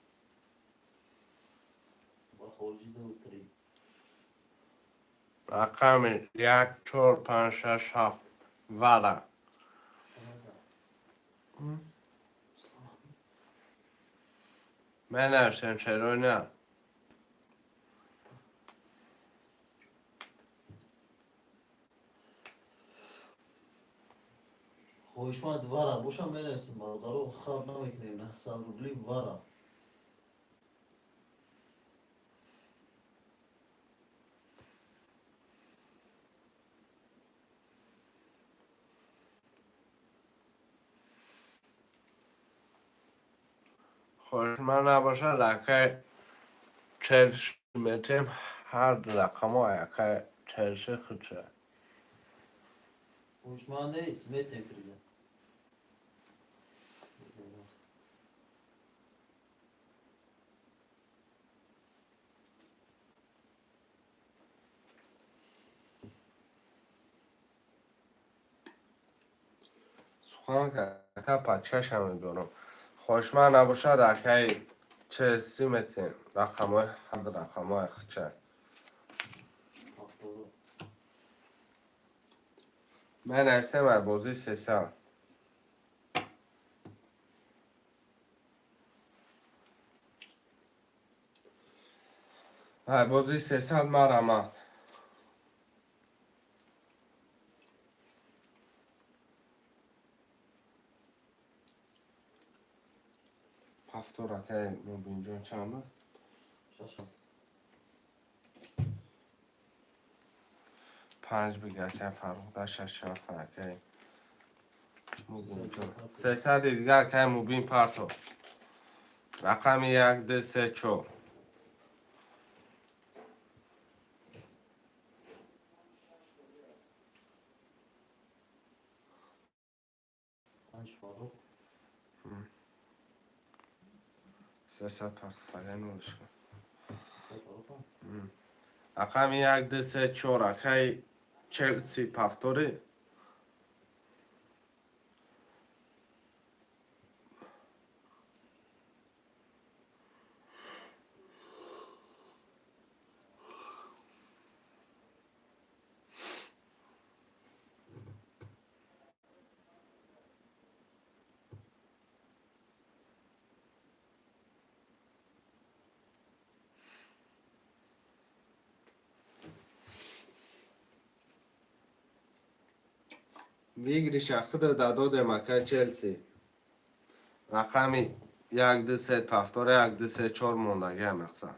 B: Ба хориҷи 2 3.
A: Рақами 1, 4, 5, 6, 7 вара. Менависем, шароина.
B: Хоҳишманд вара бошам, менависем, бародаро, хаб намекунем, 900 рубли вара.
A: Хоҳишманд набошад, акай Челси метем, ҳар рақамо акай Челси худша.
B: Хоҳишманд нест, метем приза.
A: Сухан ака пачкаша медорам. Хоҳишманд набошад, акай Челси метем, рақамои ҳар рақамои худша.
B: 70.
A: Менависем ай бозии 300. Ай бозии 300 марамад. Ҳафтор акай Мубинҷон чанд буд?
B: 6.
A: 5 биги акай Фаррух, да 6 7 акай Мубинҷон. 300 дига акай Мубин парто. Рақами 1, 2, 3, 4.
B: 5 Фаррух.
A: 300 партофага нолиш кун.
B: Акай Фаррух.
A: Рақами 1, 2, 3, 4 акай Челси пафтори.
E: Выигрыша худа додем, акай Челси. Рақами як, ду, се, повтора, як, ду, се, чор мондагия мақсад.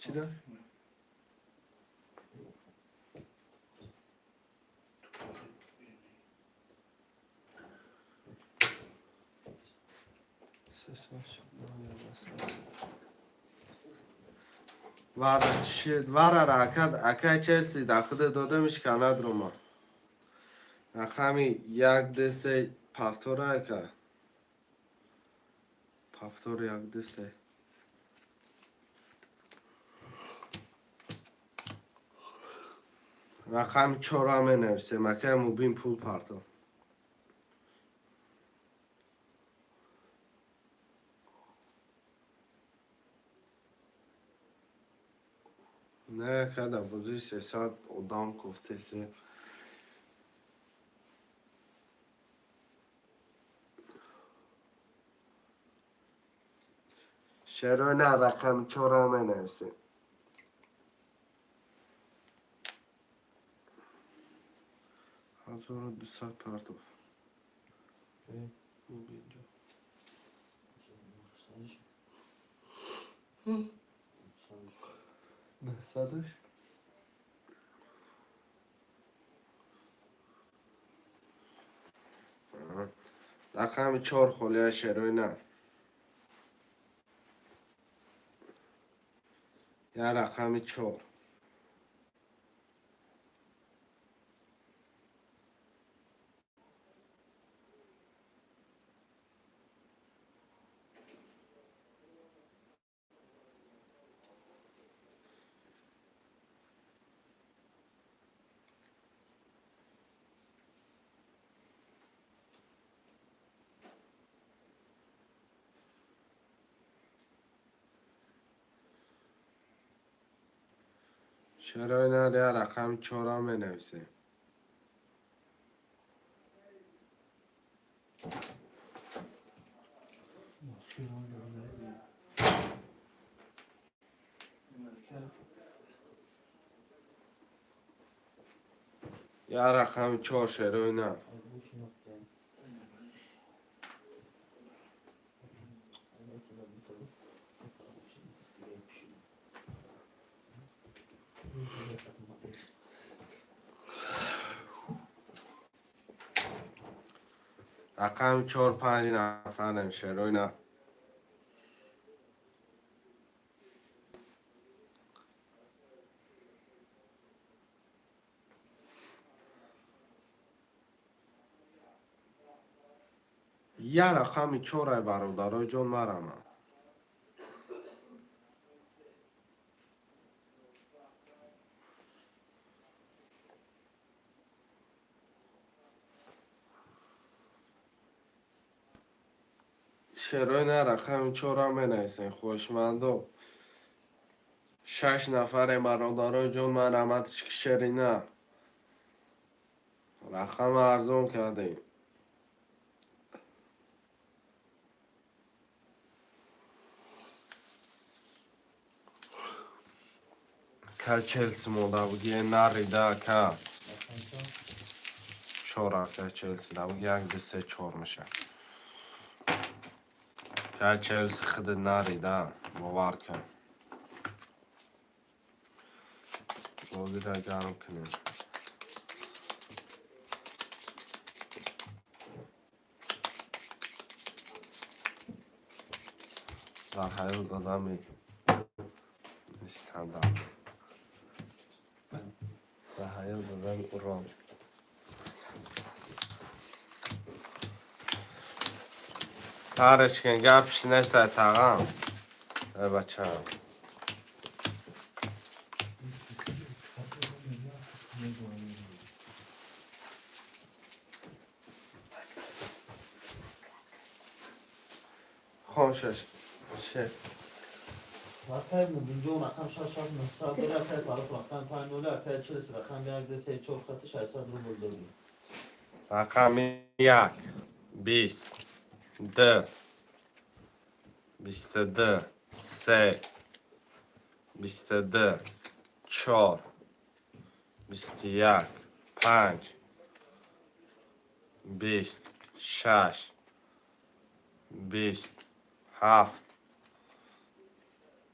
E: Чӣ дор? Вара ракат акай Челси да худ додемиш канад рома. Рақами як, ду, се, повтора ака. Повтор як, ду, се. Рақами чора менависем, акай Мубин пул парто. Не, када бозии 300 одам кофтесе. Шерона рақами чора менависем. 1200 партов. Мубинҷо. Нӯҳсадаш? Рақами чор холия шероина. Я рақами чор. Шероина я рақами чора менависем. Я рақами чор шероина. Рақами чор панҷ нафарем шероина. Я рақами чорай бародарои ҷон марамам. Шероина рақами чора менависем хоҳишмандо. Шаш нафарем бародарои ҷон марамат шерина. Рақам арзон кардем. Ка Челси монда буги нарида ка. Чор ака Челси да буги як, ду, се, чор меша. Ка Челси худ нарида бовар кун. Бозиро гарм кунем. Дар ҳаёт одами стандарт. Дар ҳаёт одами урон. Сараш кун гапш несай тағам. Эй бачаам. Хоншаш. Ше.
B: Вақтай Мубинҷон рақам шаш шаш нӯҳсад дора, акай Фаррух рақам панҷ ноль, акай Челси рақам як, ду, се, чор хати 600 рубл додем.
E: Рақами як, бист, ду,
A: 22, се, 22, чор, 21, панҷ, 20, шаш, 20, ҳафт,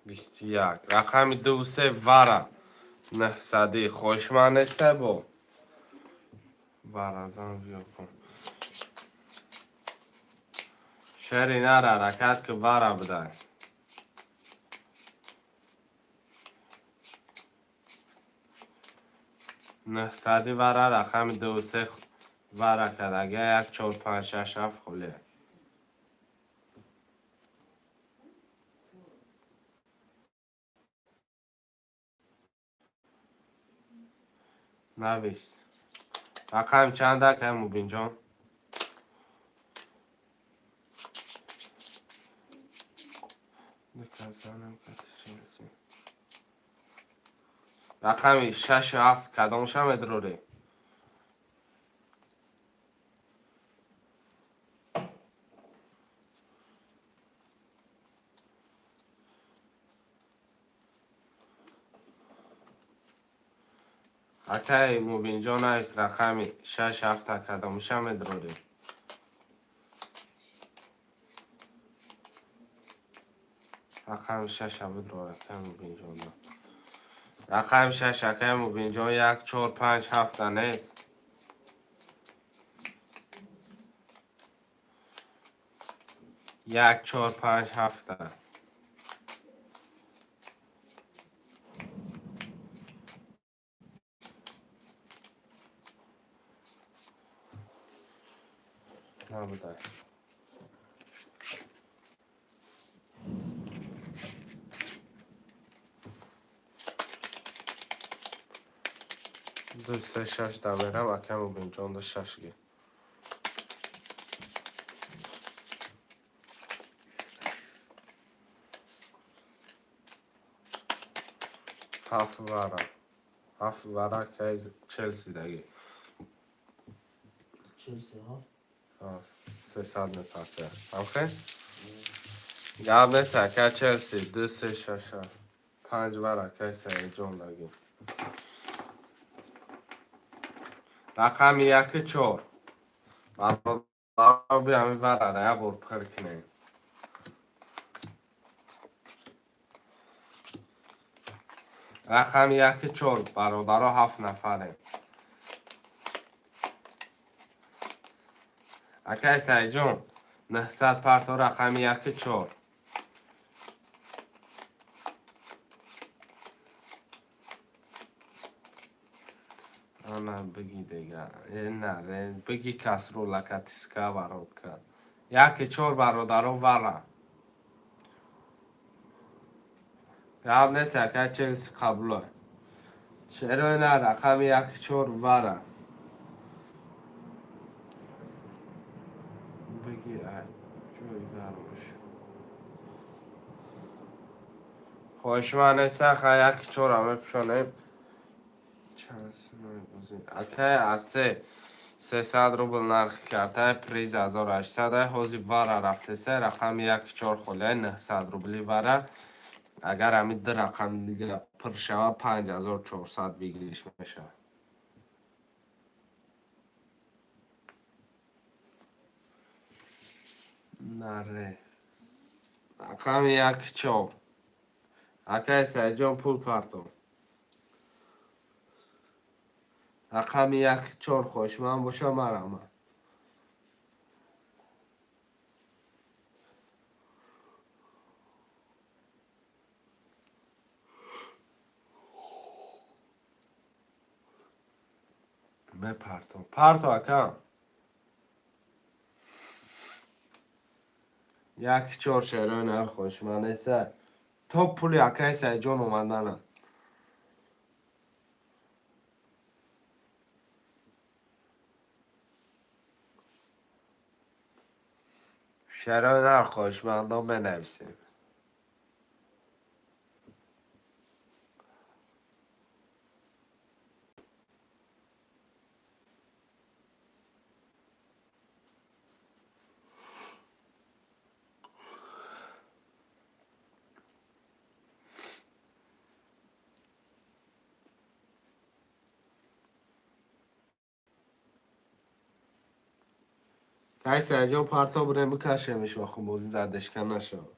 A: 21. Рақами дуву се вара 900-ӣ хоҳишманд нестай бо варазан биё кун. Шери нара ҳаракат ки вара будай. 900-ӣ вара рақами дуву се вара кард. Агар як, чор, панҷ, шаш, ҳафт холия. Навис. Рақам чанд ака Мубинҷон? Рақами шашу ҳафт кадомша медрорӣ? Акаи Мубинҷон аст рақами шаш ҳафта кадомша медрорӣ? Рақами шаша бидрор акаи Мубинҷон. Рақами шаш акаи Мубинҷон як, чор, панҷ, ҳафта нест. Як, чор, панҷ, ҳафта. Набудай. Ду, се, шаш да мерам, акаи Мубинҷон да шаш ги. Ҳафт вара. Ҳафт вара акаи Челси даги.
B: Челси ҳафт.
A: 300 мепартоя. Ҳамхе? Гап нест акаи Челси. Ду, се, шаш, ҳафт. Панҷ вара акаи Саидҷон даги. Рақами яки чор. Бародаро биё ҳамин варара як бор пир кунем. Рақами яки чор бародаро ҳафт нафарем. Акаи Саидҷон 900 парто рақами яки чор. Ана биги дига. На, биги касрула катиска барод кард. Яки чор бародаро вара. Гап нест акаи Челси қабуло. Шерои на рақами яки чор вара. Биги ҷои гармош. Хоҳишманд нестан ха яки чора мепӯшонем. Акаи аз се 300 рубл нархи картаи приз 1800 ҳози вара рафтеса рақами яки чор холияи 900 рубли вара. Агар ҳамин ду рақами дига пур шава 5400 выигрыш мешавад. Наре. Рақами яки чор. Акаи Саидҷон пул партов. Рақами яки чор хоҳишманд боша марама. Мепартом. Парто ака. Яки чор шерои нар хоҳишманд неста. То пули акаи Саидҷон омаданад. Шерои нар хоҳишмандон бенависем. Кай Саидҷон, парто бурем, бикашемиш ва хуб, бозӣ задешка нашавад.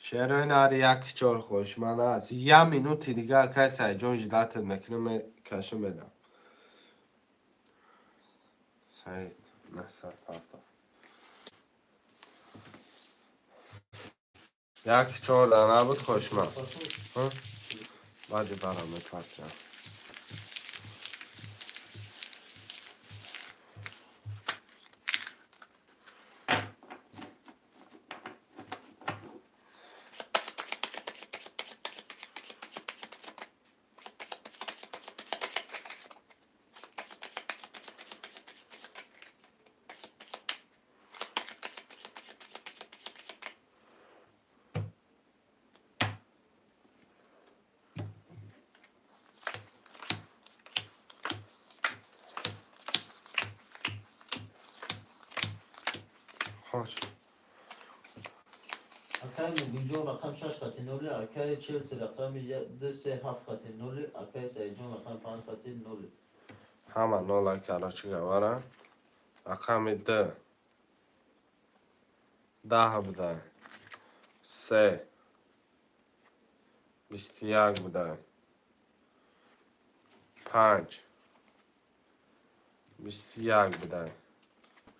A: Шерои нари як чор хоҳишманд аст. Я минути дига, акай Саидҷон, ждать мекунам, кашм медам. Саид, насад парто. Як чор да набуд хоҳишманд. Баъди барам мепартям. Хош.
B: Акай Мубинҷон, рақам шаш хати ноли, акай Челси, рақами ду се ҳафт хати ноли, акай Саидҷон, рақами панҷ хати ноли.
A: Ҳама нола, короче говоря. Рақами д 10 буда. Се 21 буда. Панҷ 21 буда.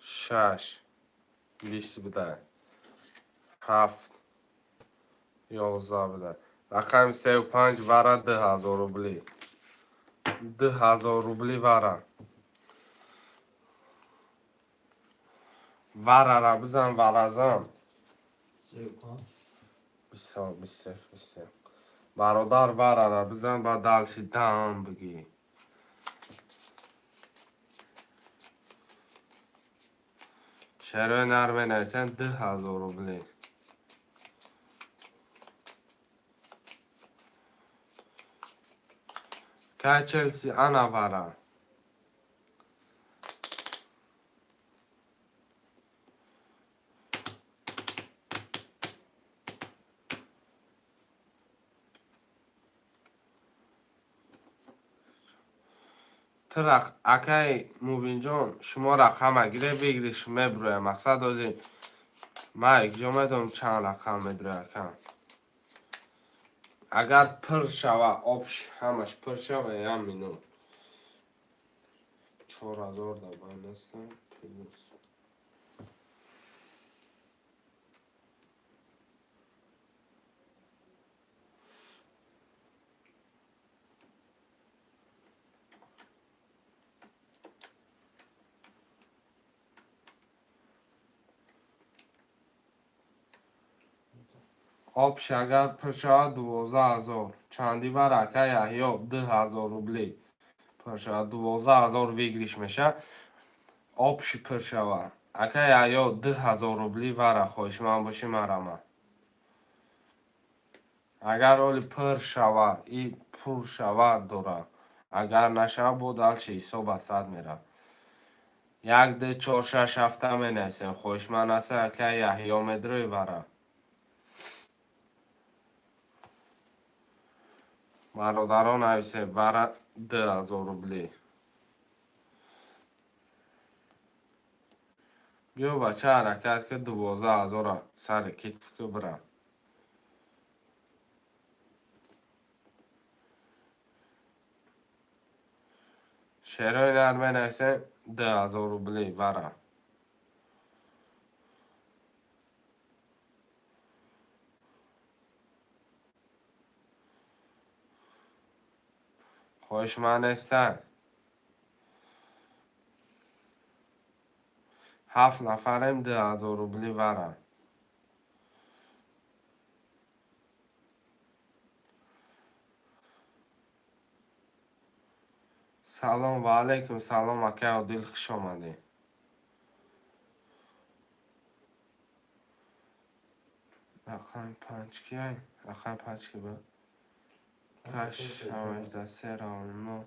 A: Шаш 20 буда. Ҳафт 11 буда. Рақами сею панҷ вара 2000 рубли. 2000 рубли вара. Варара бизан, варазан.
B: Сею панҷ.
A: 20, 23, 23. Бародар, варара бизан, ба дальше дам бигӣ. Шерои нар менависанд 2000 рубли. Кай Челси, ана вара. Ту акай Мубинҷон, шумо рақама гире, бигириш, мебуроя. Мақсад ози ма якҷо медонам чанд рақам медуроя, ака. Агар пур шава, обш ҳамаш пур шава, як минут. 4000 да байнастам плюс. Обш агар пур шавад, 12 000. Чанди вар, ака Яҳё? 2000 рубли пур шавад, 12 000 выигрыш мешавад. Обши пур шавад. Ака Яҳё, 2000 рубли вара, хоҳишманд бошӣ, марама. Агар оли пур шава, и пур шава дора. Агар нашава, бо дальше ҳисоб ба сад меравад. Як, ду, чор, шаш, ҳафта менависем. Хоҳишманд аста, ака Яҳё, медрои вара. Бародарон, нависе вара 2000 рубли. Биё, бача, ҳаракат ки 12 000-а сари китф ки бира. Шерои нар менависе 2000 рубли вара. Хоҳишманд нестанд. Ҳафт нафарем, 2000 рубли вара. Салом, ва алайкум салом, акай Одил, хуш омадӣ. Рақами панҷ кияй? Рақами панҷ ки буд? Каш 83 равно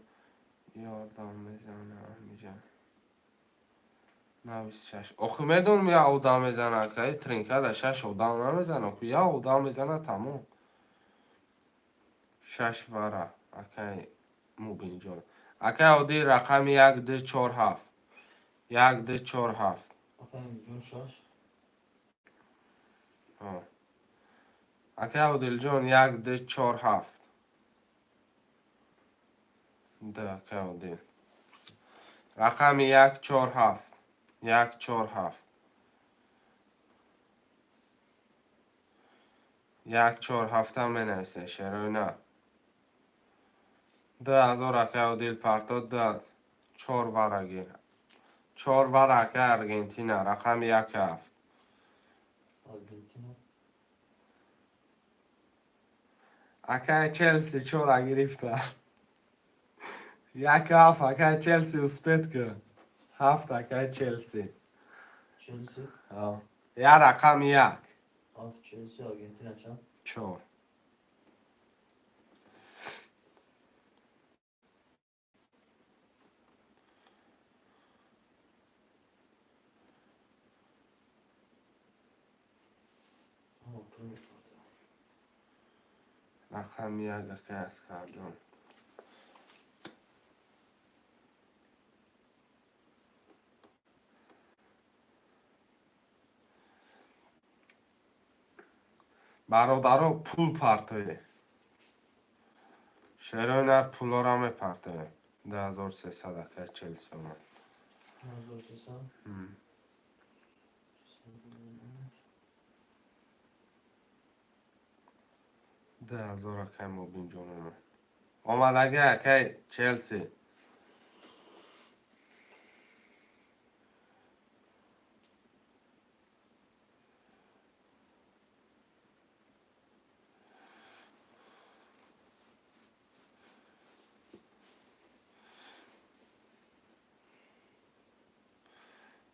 A: ёрдам мезанам инҷа. 96. Охи медонам, як одам мезана, акай тринкада шаш одам намезана, охи як одам мезана, тамом. Шаш вара, акай Мубинҷон. Акай Одил, рақами 1, 2, 4, 7. 1, 2, 4, 7.
B: Акай ҷон, шаш.
A: Ҳо. Акай Одилҷон, 1, 2, 4, 7. Д, акай Одил. Рақами 1, 4, 7. 1, 4, 7. 1, 4, 7-а менависен, шерои на. 2000 акай Одил партод, ду чор вара гир. Чор вара, акай Аргентина, рақами 1, 7.
B: Аргентина.
A: Акай Челси чора гирифта. 1, 7, акай Челси, успеть кун. Ҳафт, акай Челси.
B: Челси.
A: Ҳо. Я рақами як.
B: Ҳафт Челси, Аргентина чанд?
A: Чор.
B: Ҳама пул мефурӯхта.
A: Рақами як, акай Аскарҷон. Бародаро, пул партоед. Шерои нар пулора мепартоед. 2300, акай Челси омад.
B: 2300.
A: 2000, акай Мубинҷон, омад. Омадаги, акай Челси.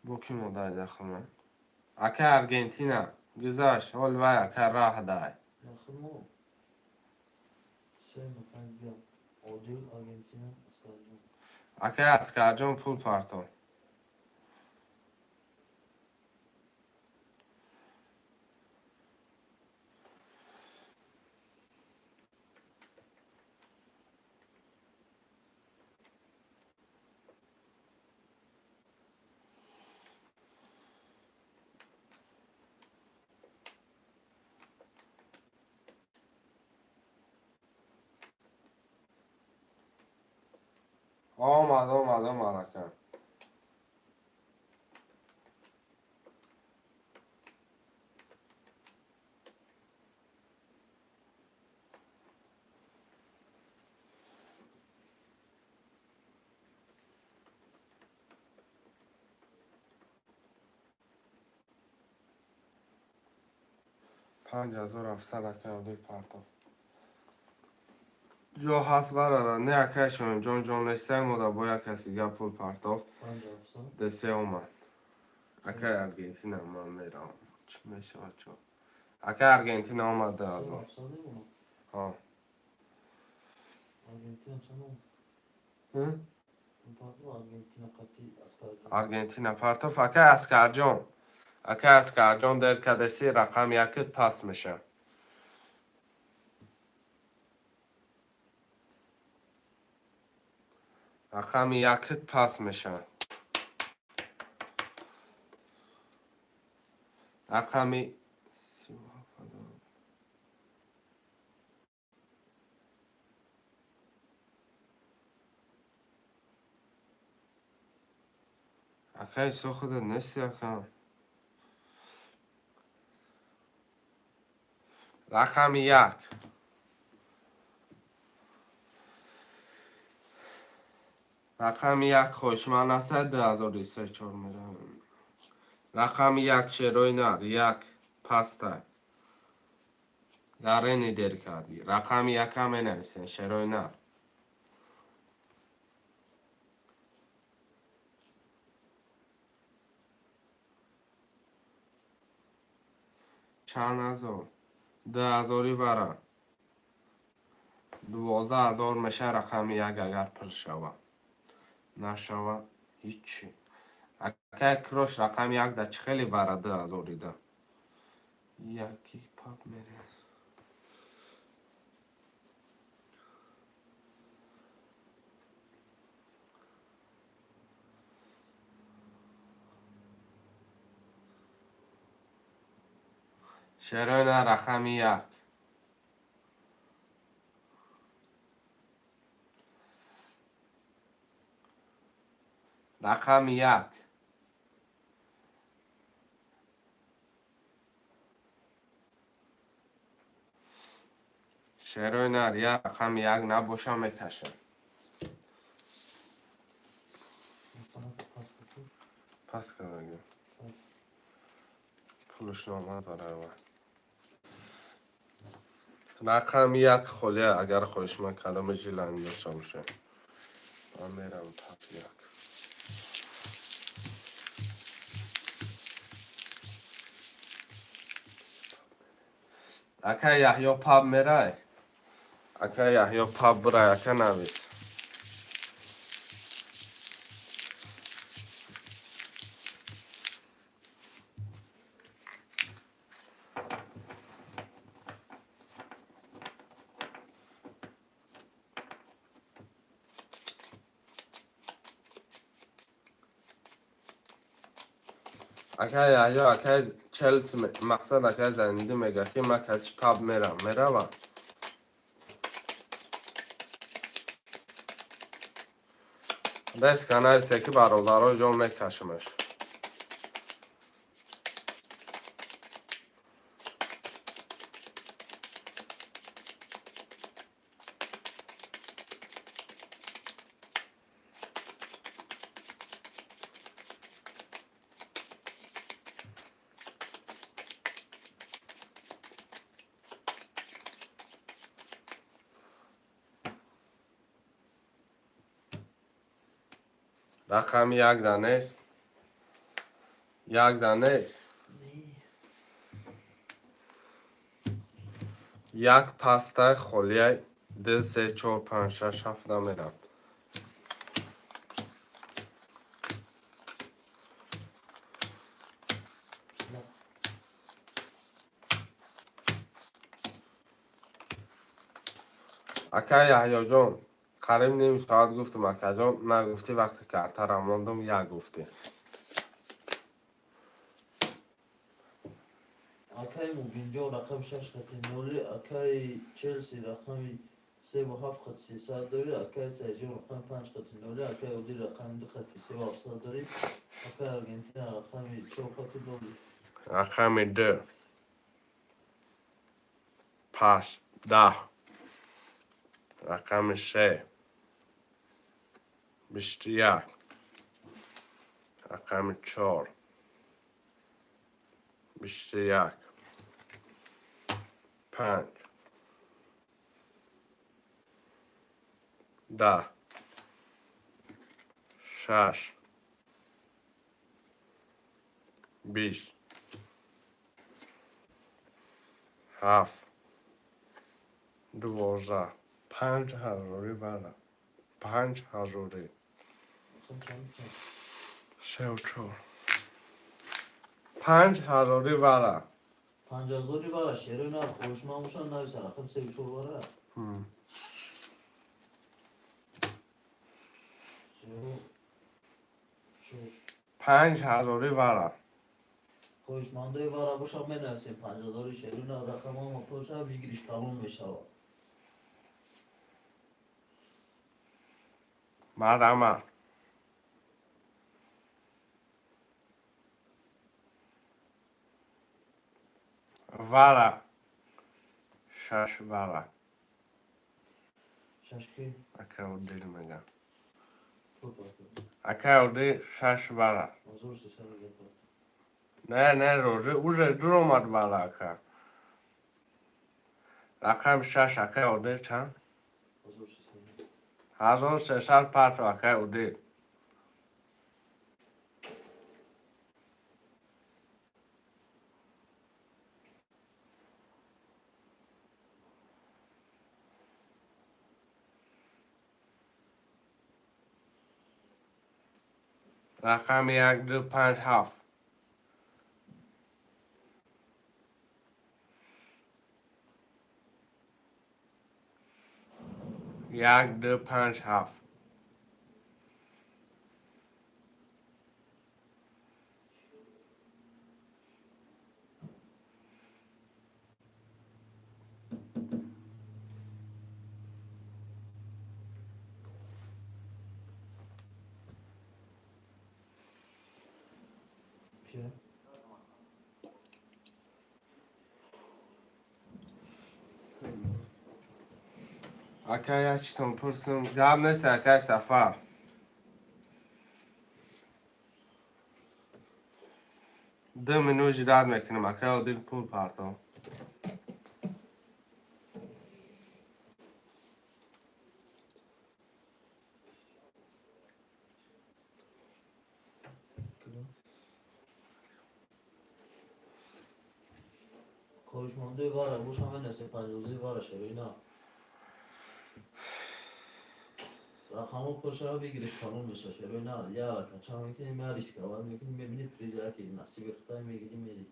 A: Бо ки модай дахма? Акай Аргентина гузашт, ҳол вай акай раҳ дай.
B: Нахмо. Се нафар дига. Одил, Аргентина, Аскарҷон.
A: Акай Аскарҷон, пул партон. Омад, омад, омад, ака. 5700, акай Одил партофт. Ҷо ҳаст барада, не, акай Шоҳинҷон, ҷон нестай мода, бо як каси дига пул партофт.
B: 5700.
A: Десе омад. Акай Аргентина, ман меравам. Чӣ мешавад, чо? Акай Аргентина омад,
B: Се
A: 2000.
B: 700 мемонад.
A: Ҳо.
B: Аргентина чанд омад?
A: Ҳ?
B: Партоф Аргентина қати Аскарҷон.
A: Аргентина партоф, акай Аскарҷон. Акай Аскарҷон, дер кадаси, рақам якит пас меша. Рақами якит пас меша. Рақами 37. Акай Исо, худат нести, ака. Рақами як. Рақами як хоҳишманд астад, 2024 меравем. Рақами як, шерои нар, як пастай. Гарени дер кардӣ. Рақами яка менависен, шерои нар. Чанд ҳазор? 2000-и вара. 12 000 меша рақами як, агар пур шава. Нашава, ҳичи. Акай Крош рақами як да чӣ хеле вара 2000 ида. Яки пап мерем. Шерона рақами як. Рақами як. Шерои нар, я рақами як набоша, мекашам. Пас кардагим. Пулш номад барои ман. Рақами як холия, агар хоҳишманд кадоме желание дошта бошед. Ман мерам пап як. Ака Яҳё паб мерай? Ака Яҳё паб бирай, ака навис. Ака Яҳё, акай Челси, мақсад, акай Зайниддин мега, ки ман катиш паб мерам. Меравам? Резко нависе, ки бародаро ҷон мекашимаш. Рақами як да нест? Як да нест? Як пастай холияй, ду, се, чор, панҷ, шаш, ҳафт намерам. Ака Яҳёҷон, қариб ним соат гуфтум, акаҷон, нагуфтӣ, вақте картара мондум, як гуфтӣ.
B: Акаи Мубинҷон рақами шаш хати ноли, акаи Челси рақами севу ҳафт хати сесад дорӣ, акаи Саидҷон рақами панҷ хати ноли, акаи Одил рақами ду хати севу ҳафтсад дорӣ, акаи Аргентина рақами чор хати ноли.
A: Рақами ду. Пас 10. Рақами се. 21. Рақами чор. 21. Панҷ. 10. Шаш. 20. Ҳафт. 12. Панҷ ҳазорӣ вара. Панҷ ҳазорӣ.
B: Рақам чанд чанд?
A: Сеу чор. Панҷ ҳазорӣ вара.
B: 5000-и вара, шерои нар хоҳишманд бошанд, нависа, рақами севу чор вара. Севу чор.
A: 5000-и вара.
B: Хоҳишмандои вара бошанд, менависем 5000-и шерои нар, рақамҳо боша, выигрыш калон мешавад.
A: Марама. Вара. Шаш вара.
B: Шашки?
A: Ака Одил мегам.
B: Пул.
A: Ака Одил, шаш вара.
B: 1300 рубл.
A: Не, не, рӯзи уже дуромад вара, ака. Рақами шаш, акай Одил, чанд?
B: 1300.
A: 1300 парту, акай Одил. Рақами 1, 2, 5, 7. 1, 2, 5, 7.
B: Кия?
A: Акай, якчитон пурсум. Гап нест, акай Сафар. 2 минут ждать мекунем, акай Одил пул партов.
B: Кудом? Хоҳишмондаи вара бошам, менависем панҷозаи вара шарои на. Рақамҳо пур выигрыш тамом меша, шарои на. Я ҳаракат чанд мекунем, я рисковать мекунем, мебинӣ, приз яке насиби худай мегирӣ, мери.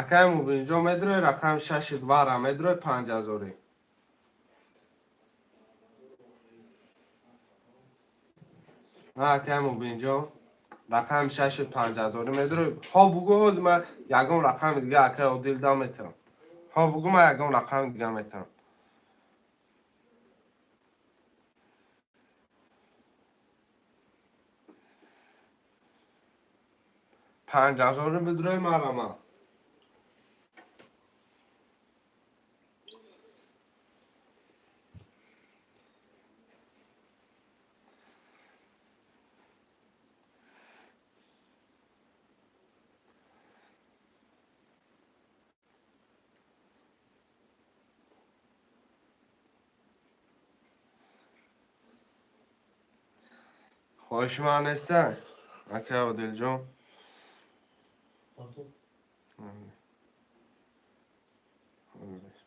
A: Акай Мубинҷон, медрои рақами шаши вара, медрои панҷҳазорӣ? На, акай Мубинҷон, рақами шаши панҷҳазорӣ медрои? Ҳо, бугӯ, ҳозир ман ягон рақами дига акай Одил дам метавам. Ҳо, бугӯ, ман ягон рақами дига метавам. 5 ҳазорӣ бидрои марама. Хоҳиши ман неста, акай Одилҷон.
B: Партов.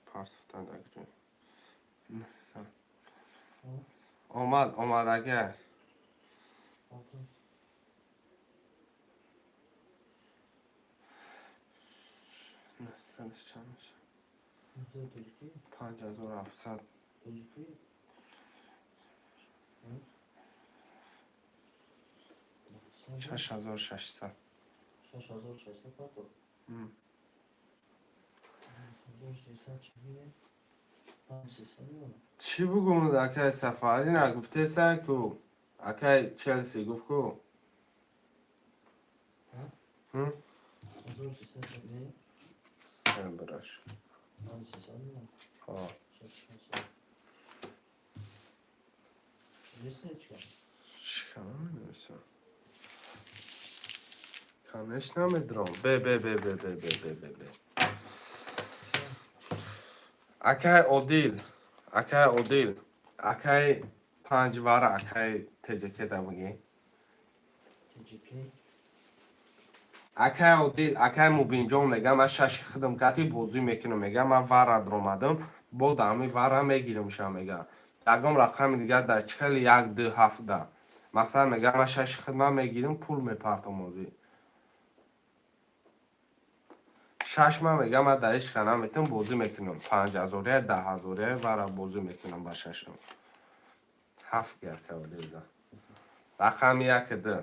A: Партофтан ҷой омад, омад, ака.
B: Партов.
A: Чанд мешавад?
B: Тоҷикӣ.
A: 5700.
B: Тоҷикӣ.
A: 6600.
B: 6600 партов. 1300 чӣ мегӯем? 5300 меонад.
A: Чӣ бугум, акай Сафарӣ? Нагуфтеса ку, акай Челси гуфт ку.
B: 1300 не?
A: Сен браш.
B: 5300 меонад.
A: Ҳо.
B: 6500. Нест чӣ?
A: Чӣ менависам? Конечно, медром. Бе, бе, бе, бе, бе, бе, бе, бе, бе. Акай Одил, акай Одил, акай панҷвара, акай ТҶК да мегӣ.
B: ТҶК.
A: Акай Одил, акай Мубинҷон мега, ман шаши худам кати бозӣ мекунам, мега, ман вара дромадам, бо дами вара мегирам ша, мега. Ягон рақами дигар дар чхели як, ду, ҳафт да. Мақсад, мега, ман шаши худам мегирам, пул мепартом озӣ. Шаш ман мега, ман дар ҳеҷ ка наметавонам, бозӣ мекунам. 5 ҳазория, 10 ҳазория вара бозӣ мекунам ба шашам. Ҳафт ки, акай Одилда. Рақами як, ду.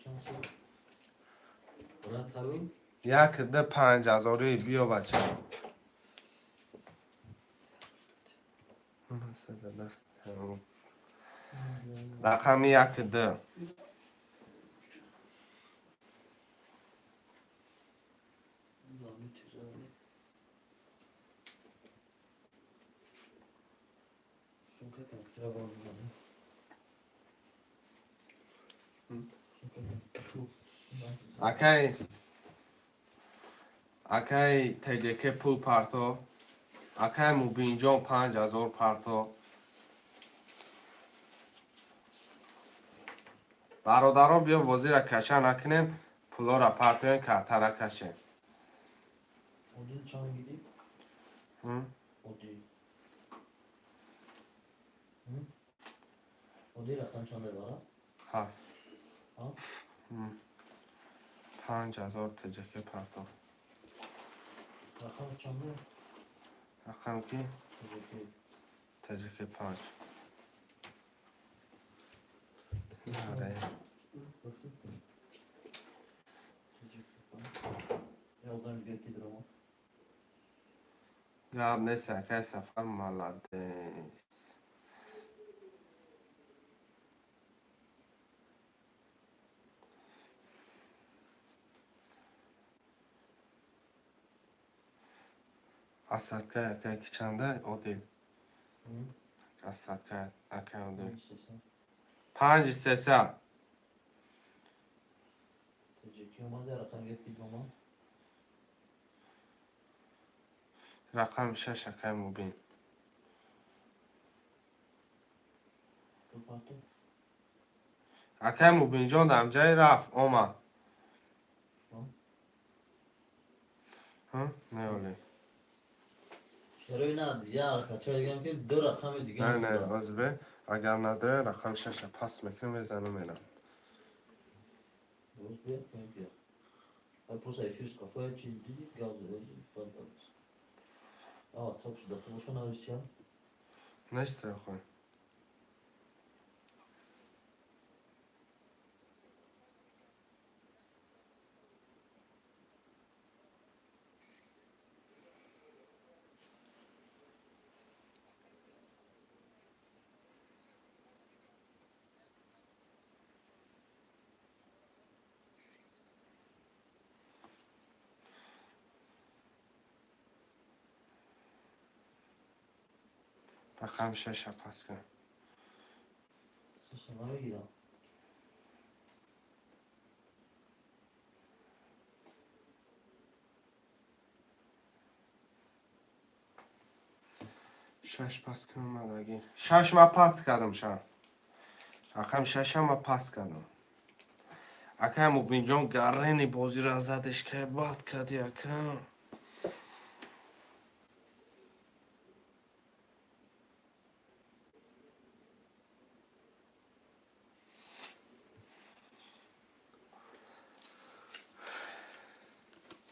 B: Чанд сол? Брат Ҳарун?
A: Як, ду, 5 ҳазорӣ, биё, бача. Рақами як, ду.
B: Лами теза. Сумка компютера бор мезанем. Сумка компютера.
A: Акай Акай ТҶК пул парто. Акай Мубинҷон 5000 парто. Бародарон, биё, бозира каша накунем, пулора партоем, картара кашем.
B: Одил чанд гирифт?
A: М?
B: Одил. М? Одил рақам чанд бара?
A: Ҳафт.
B: Ҳафт?
A: 5000 ТҶК парто.
B: Рақамаш чанда?
A: Рақам ки?
B: ТҶК.
A: ТҶК панҷ. Аре.
B: ТҶК панҷ. Я одами дигар ки диромад?
A: Гап нест, акай Сафар, молодец. Асадкай акай ки чанда Одил?
B: М?
A: Асадкай акай Одил.
B: Панҷ сесад.
A: Панҷи сесад.
B: ТҶК омад, я рақами дигар ки диромад?
A: Рақами шаш, акай Мубин.
B: Пул парто?
A: Акай Мубинҷон дамҷаи рафт омад.
B: Ҳа?
A: Ҳа? Неоли.
B: Чарои на, я ҳаракатча дигам ки ду рақами дига
A: Не, не,
B: набуда.
A: озбе. Агар надоя, рақами шаша пас мекунем, мезанам, мерам.
B: Рост бия, кам бия. Ай просто эфир қафоя чи диди, гап зада, баъд А WhatsApp шуда, ту боша нависия?
A: Нест хой. Рақами шаша пас кун.
B: Шаша намегирам.
A: Шаш пас кун, омадаги. Шаш ма пас кардам, ша. Рақами шаша ма пас кардам. Акай Мубинҷон гарени бозира задеш, кай бад кади, ака.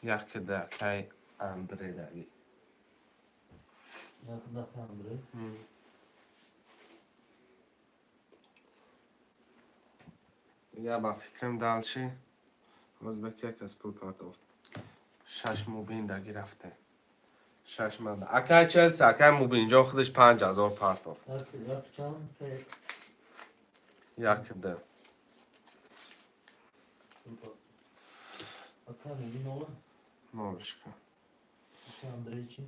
A: Якда акай Андре даги.
B: Якда Андрей.
A: Я ба фикрам дальше. Озбек як аз пул партофт. Шаш Мубин даги рафте. Шаш мада. Акай Челси, акай Мубинҷон худаш 5000 партофт.
B: Як як чанд? Ке
A: Якда.
B: пул парто. Ака Мубин ола?
A: Нолишка.
B: Ака Андрей чи?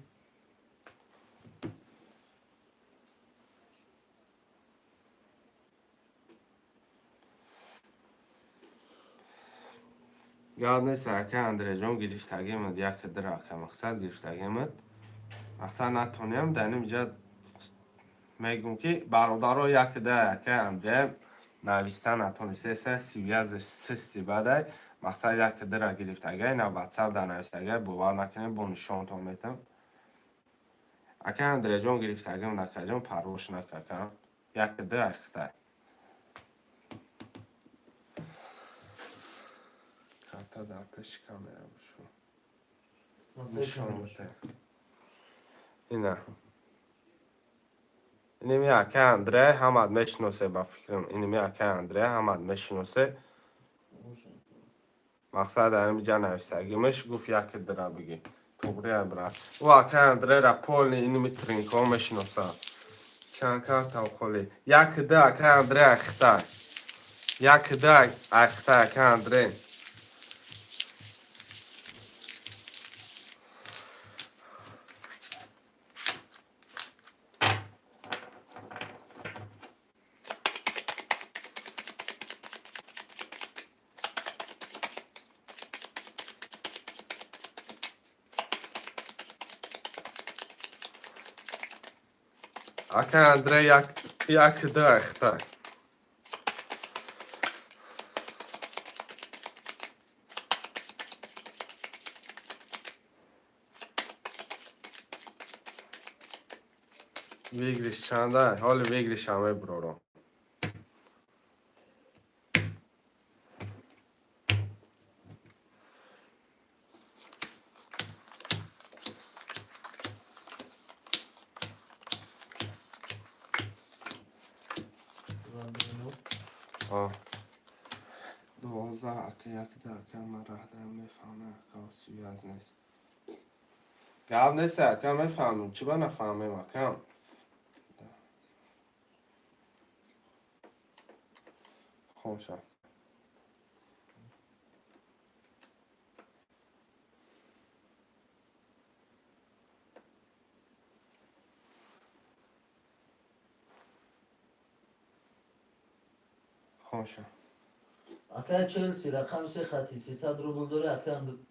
A: Гап нест, акай Андреҷон гирифтагимад, як дира ака мақсад гирифтагимад. Мақсад натонем, дар ин ҷа мегум ки бародаро, як да акай Андре нависта натонистеса, связь систи бадай. Мақсад як дира гирифтагай, на WhatsApp да навистагай, бовар накунем, бо нишонтон метам. Акай Андреҷон гирифтагим, акаҷон, парвош накака. Як да ахтай. Карта дар пеши камера бошу. Нишон бите. Ина. Иними акай Андре ҳамад мешиносе, ба фикрам. Иними акай Андре ҳамад мешиносе. Мақсад дар ин ҷа навистагимаш гуфт як дира бигӣ. Туғри брат. Ӯ акай Андрера полный иними тринко мешиноса. Чанд карта холи. Як да акай Андре ахтай. Як да ахтай акай Андре. Акай Андрей як як ду ахта. Выигрыш чанда? Ҳоли выигрыш ам мебурорам. 12 ака якда ака ман раҳдам мефаҳмам ака связь нест. Гап нест ака, мефаҳмем, чӣ ба нафаҳмем, акам? Хомша. Хомша.
B: Акай Челси рақами се хати 300 рубл дорӣ,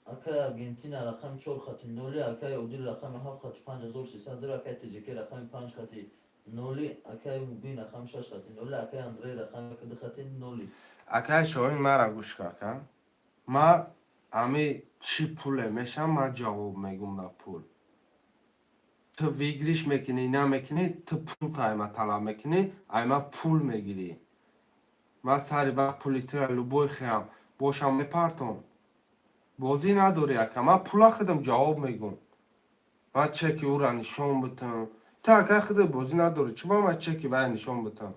B: акай Аргентина рақами чор хати ноли, акай Одил рақами ҳафт хати 5300 дорӣ, акай ТЖК рақами панҷ хати ноли, акай Мубин рақами шаш хати ноли, акай Андрей рақами ду хати ноли.
A: Акай Шоҳин, мара гӯш кар, ака. Ма ами чӣ пуле мешам, ман ҷавоб мегум на пул. Ту выигрыш мекунӣ, намекунӣ, ту пул айма талаб мекунӣ, айма пул мегирӣ. Ман сари вақт пули тура любой хиям бошам мепартом. Бозӣ надорӣ, ака, ман пула худам ҷавоб мегум. Ман чеки ӯра нишон битам. Ту, ака, худат бозӣ надорӣ, чӣ ба ман чеки вая нишон битам?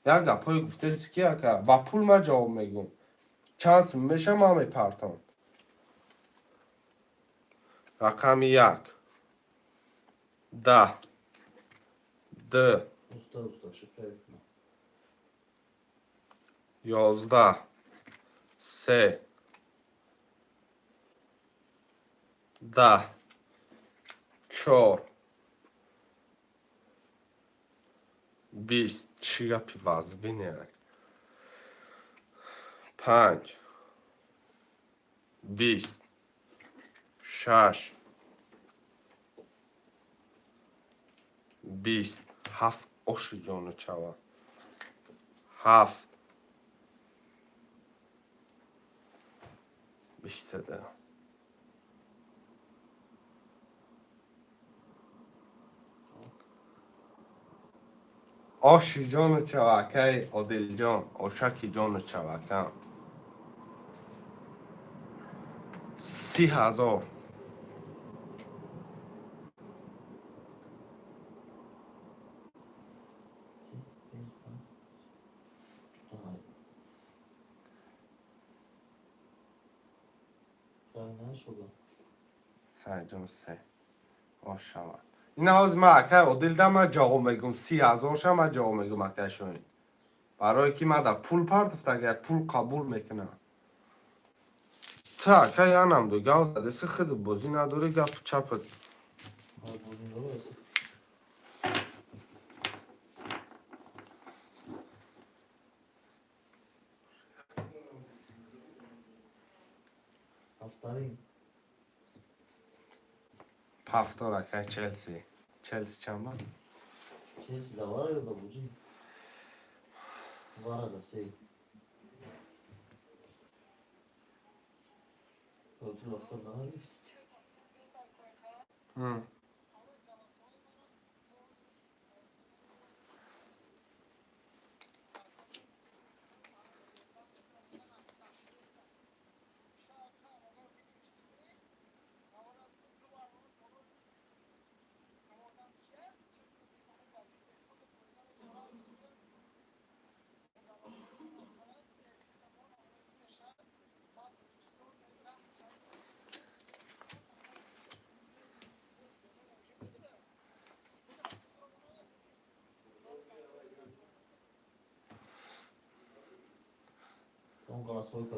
A: Як гапҳое гуфтеси ки, ака, ба пул ман ҷавоб мегум. Чанд сум мешам, ман мепартом. Рақами як. 10. Ду.
B: Уста, уста, шикай.
A: 11. Се. 10. Чор. 20. Чӣ гапи вазбине? Панҷ. 20. Шаш. 20. Ҳафт оши ҷону чава. Ҳафт. 22. Оши ҷону чава, акай Одилҷон, ошаки ҷону чава, ака. 30 000.
B: Се, пенҷ, панҷ. Чута най. Рай нашуда.
A: Сайҷон се. Ош шавад. Ина ҳозир ман акай Одилда ман ҷавоб мегум, 30 000 ша ман ҷавоб мегум, акай Шоҳин. Барое ки ман дар пул партофта, агар пул қабул мекунам. Ту, акай, янам ду гав задаси, худ бозӣ надорӣ, гапу чапат.
B: Ҳа, бозӣ дорад аст. Ҳафтарин.
A: Пафтор, акай Челси. Челси чанд бад?
B: Челси да вара ё да бозӣ? Вара да се. Ту вақт нанавис?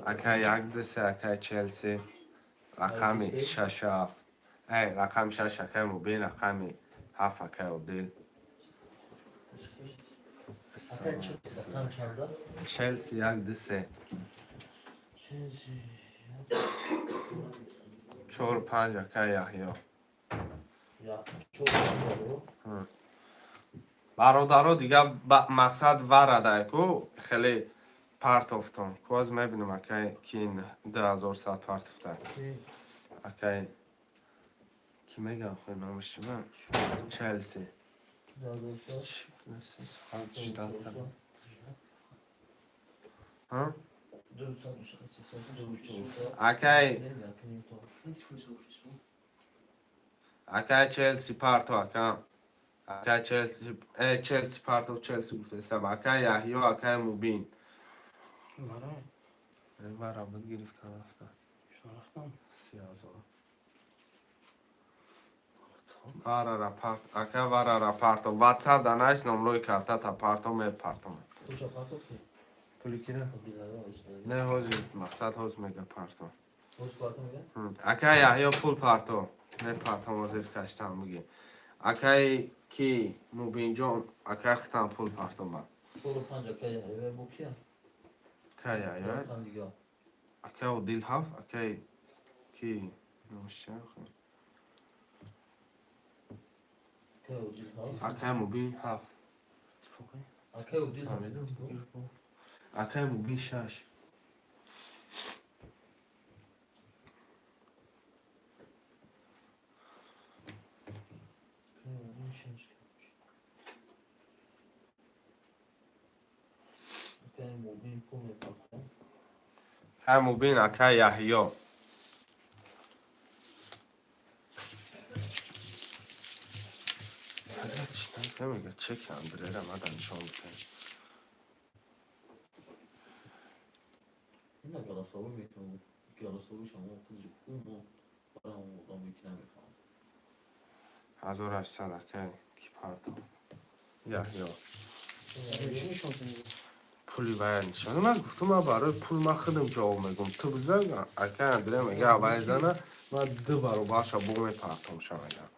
A: Акай як ду се, акай Челси. Рақами
B: Се.
A: шаш ҳафт. Эй, рақами шаш, акай Мубин, рақами ҳафт, акай Одил.
B: Акай Челси рақам чанда?
A: Челси як ду се.
B: Челси.
A: Чор панҷ, акай Яҳё.
B: Я чор чанда?
A: Бародаро, дига мақсад варадай ку хеле партофтон. Ку аз мебинам, акай ки 2100 партофта. Акай ки мегам, хуй номаш чи ба? Челси.
B: 2400.
A: Ҳа?
B: 200.
A: Акай акай Челси парто, ака. Акай Челси, Челси парто, Челси гуфтесам. Акай Яҳё, акай Мубин.
D: Вара.
A: Вара буд, гирифтан рафта.
D: Рафтам.
A: 30 000. Варара парт, ака варара парто. WhatsApp да найс номрои картата парто, мепартом. Пули кира? Не, ҳозир мақсад ҳозир мега парто. Акай Яҳё, пул парто. Мепартом ҳозир, каштам биги. Акай ки Мубинҷон, акай хитам пул парто ба. Акай Яҳё, акай Одил ҳафт, акай ки номаш чи? Акай Мубин ҳафт. Акай Мубин шаш. Акай Мубин, акай Яҳё. Намега чек Андрера мада нишон битем.
B: Ина голосовой метавонад, голосовой шумо мо барам одаме ки намефаҳмам.
A: 1800, акай ки партов? Яҳё.
D: Чӣ нишон тунед?
A: Пули вая нишон. Ман гуфтам, ман барои пул ман худам ҷавоб мегӯм. Ту биза, акай Андре мега, аввали зана ман ду баробарша бо мепартомша мегам.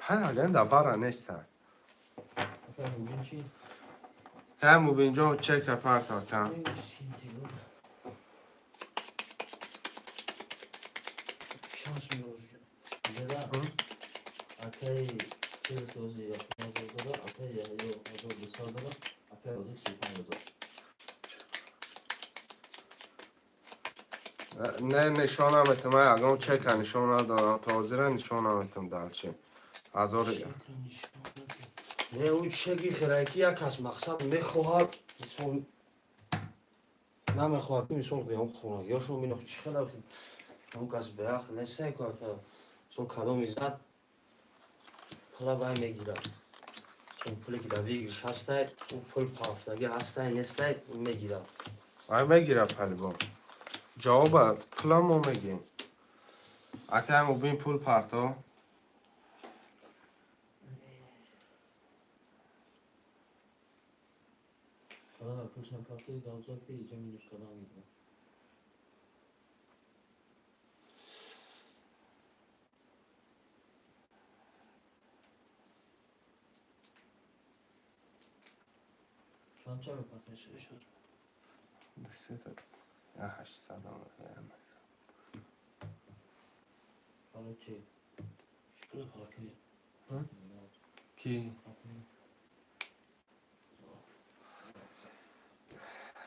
A: Пай аган да вара неста.
B: Акай Мубин чӣ?
A: Акай Мубинҷон, чека парто, ака.
D: Шанс меозу.
B: Деда, акай Челси ози 1000 дора, акай Яҳё 1200 дора, акай Одил 35 000.
A: Не, нишон наметам, ай агон чека нишон надорам, то ҳозира нишон наметам далчи. Ҳазор
D: Не, ӯ чеки хираки як кас мақсад мехоҳад, мисол, намехоҳад ки, мисол, ям хонагиёшон бинох чӣ хела он кас беақл нестай ку, ака, мисол, кадоми зад пула бай мегирад. Чун пуле ки дар выигрыш ҳастай, ӯ пул пафтагӣ ҳастай, нестай, мегирад.
A: Ай мегира палибон. Ҷавоба пула мо мегем. Акай Мубин, пул парто.
B: Кадам пул партои гавза ки иҷа минус кадам мегирад. Чанд ча мепартои?
A: Сета, я 800, я 900.
B: Барои чӣ?
D: Пула паки.
A: Ки?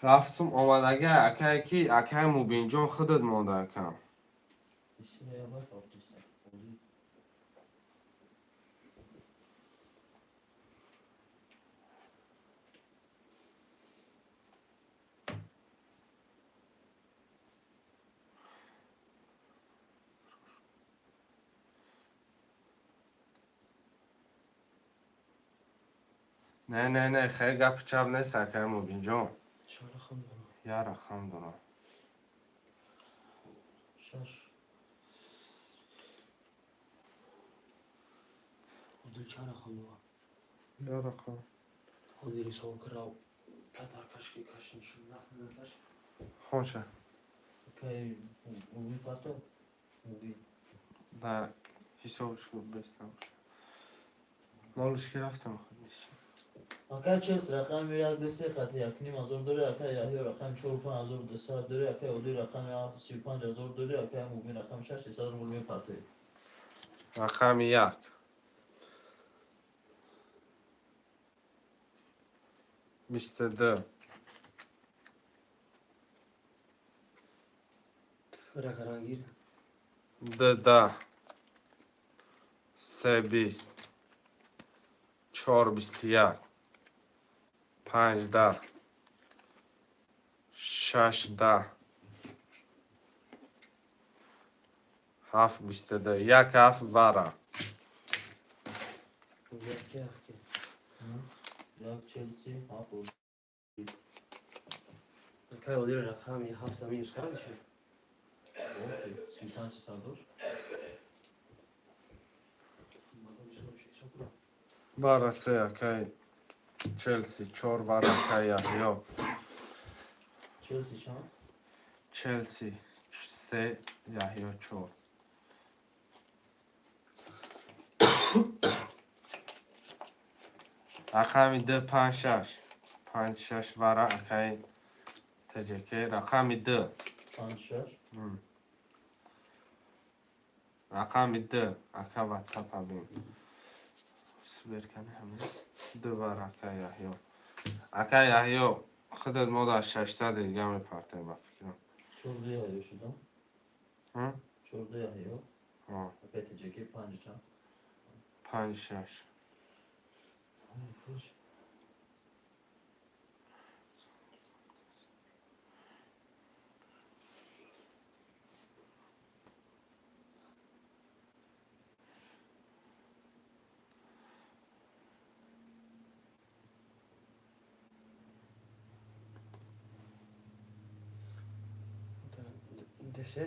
A: Рафтум омадага, акай ки, акай Мубинҷон, худат монда, акам.
B: Исира я бай партиса. Одил.
A: Не, не, не, хеле гапи чап нест, акай Мубинҷон.
D: Чанд рақам дорам?
A: Я рақам дорам.
B: Шаш.
D: Одил чанд рақам дорам?
A: Я рақам.
D: Одил ҳисоб кира, пятар кашки каш нишон нахнакаш.
A: Хонша.
B: Акай Мубин парто? Мубин.
A: Да, ҳисобш бестам. Нолиш ки рафтам.
B: Акай Челси рақами як ду се хати 1500 дори, акай Яҳё рақами чору 5200 дори, акай Одил рақами ҳафт 35 000 дори, акай Мубин рақами шаш 300 рубл мепартои.
A: Рақами як. 22.
D: Ракарангир.
A: 2 10. 3 20. 4 21. 5 10. 6 10. 7 22. 1 7 вара.
D: Яки ҳафт ки.
B: Як Челси, ҳафт.
D: Акай Одил рақами ҳафта минус кам мешавад.
B: 35 300 дошт.
A: Вара се акай Челси, чор вара акай Яҳё.
B: Челси чанд?
A: Челси се, Яҳё чор. Рақами д панҷ шаш. Панҷ шаш вара акай ТҶК. Рақами д.
B: Панҷ шаш.
A: Рақами д ака WhatsApp абин. Сберкани ҳамин. Д вара акай Яҳё. Акай Яҳё, худат мо дар 600 дига мепартем ба фикрам.
B: Чорду Яҳё шудам.
A: Ҳм?
B: Чорду Яҳё.
A: Ҳо.
B: Акай ТҶК панҷ чанд?
A: Панҷ шаш.
B: Панҷ.
D: Десе?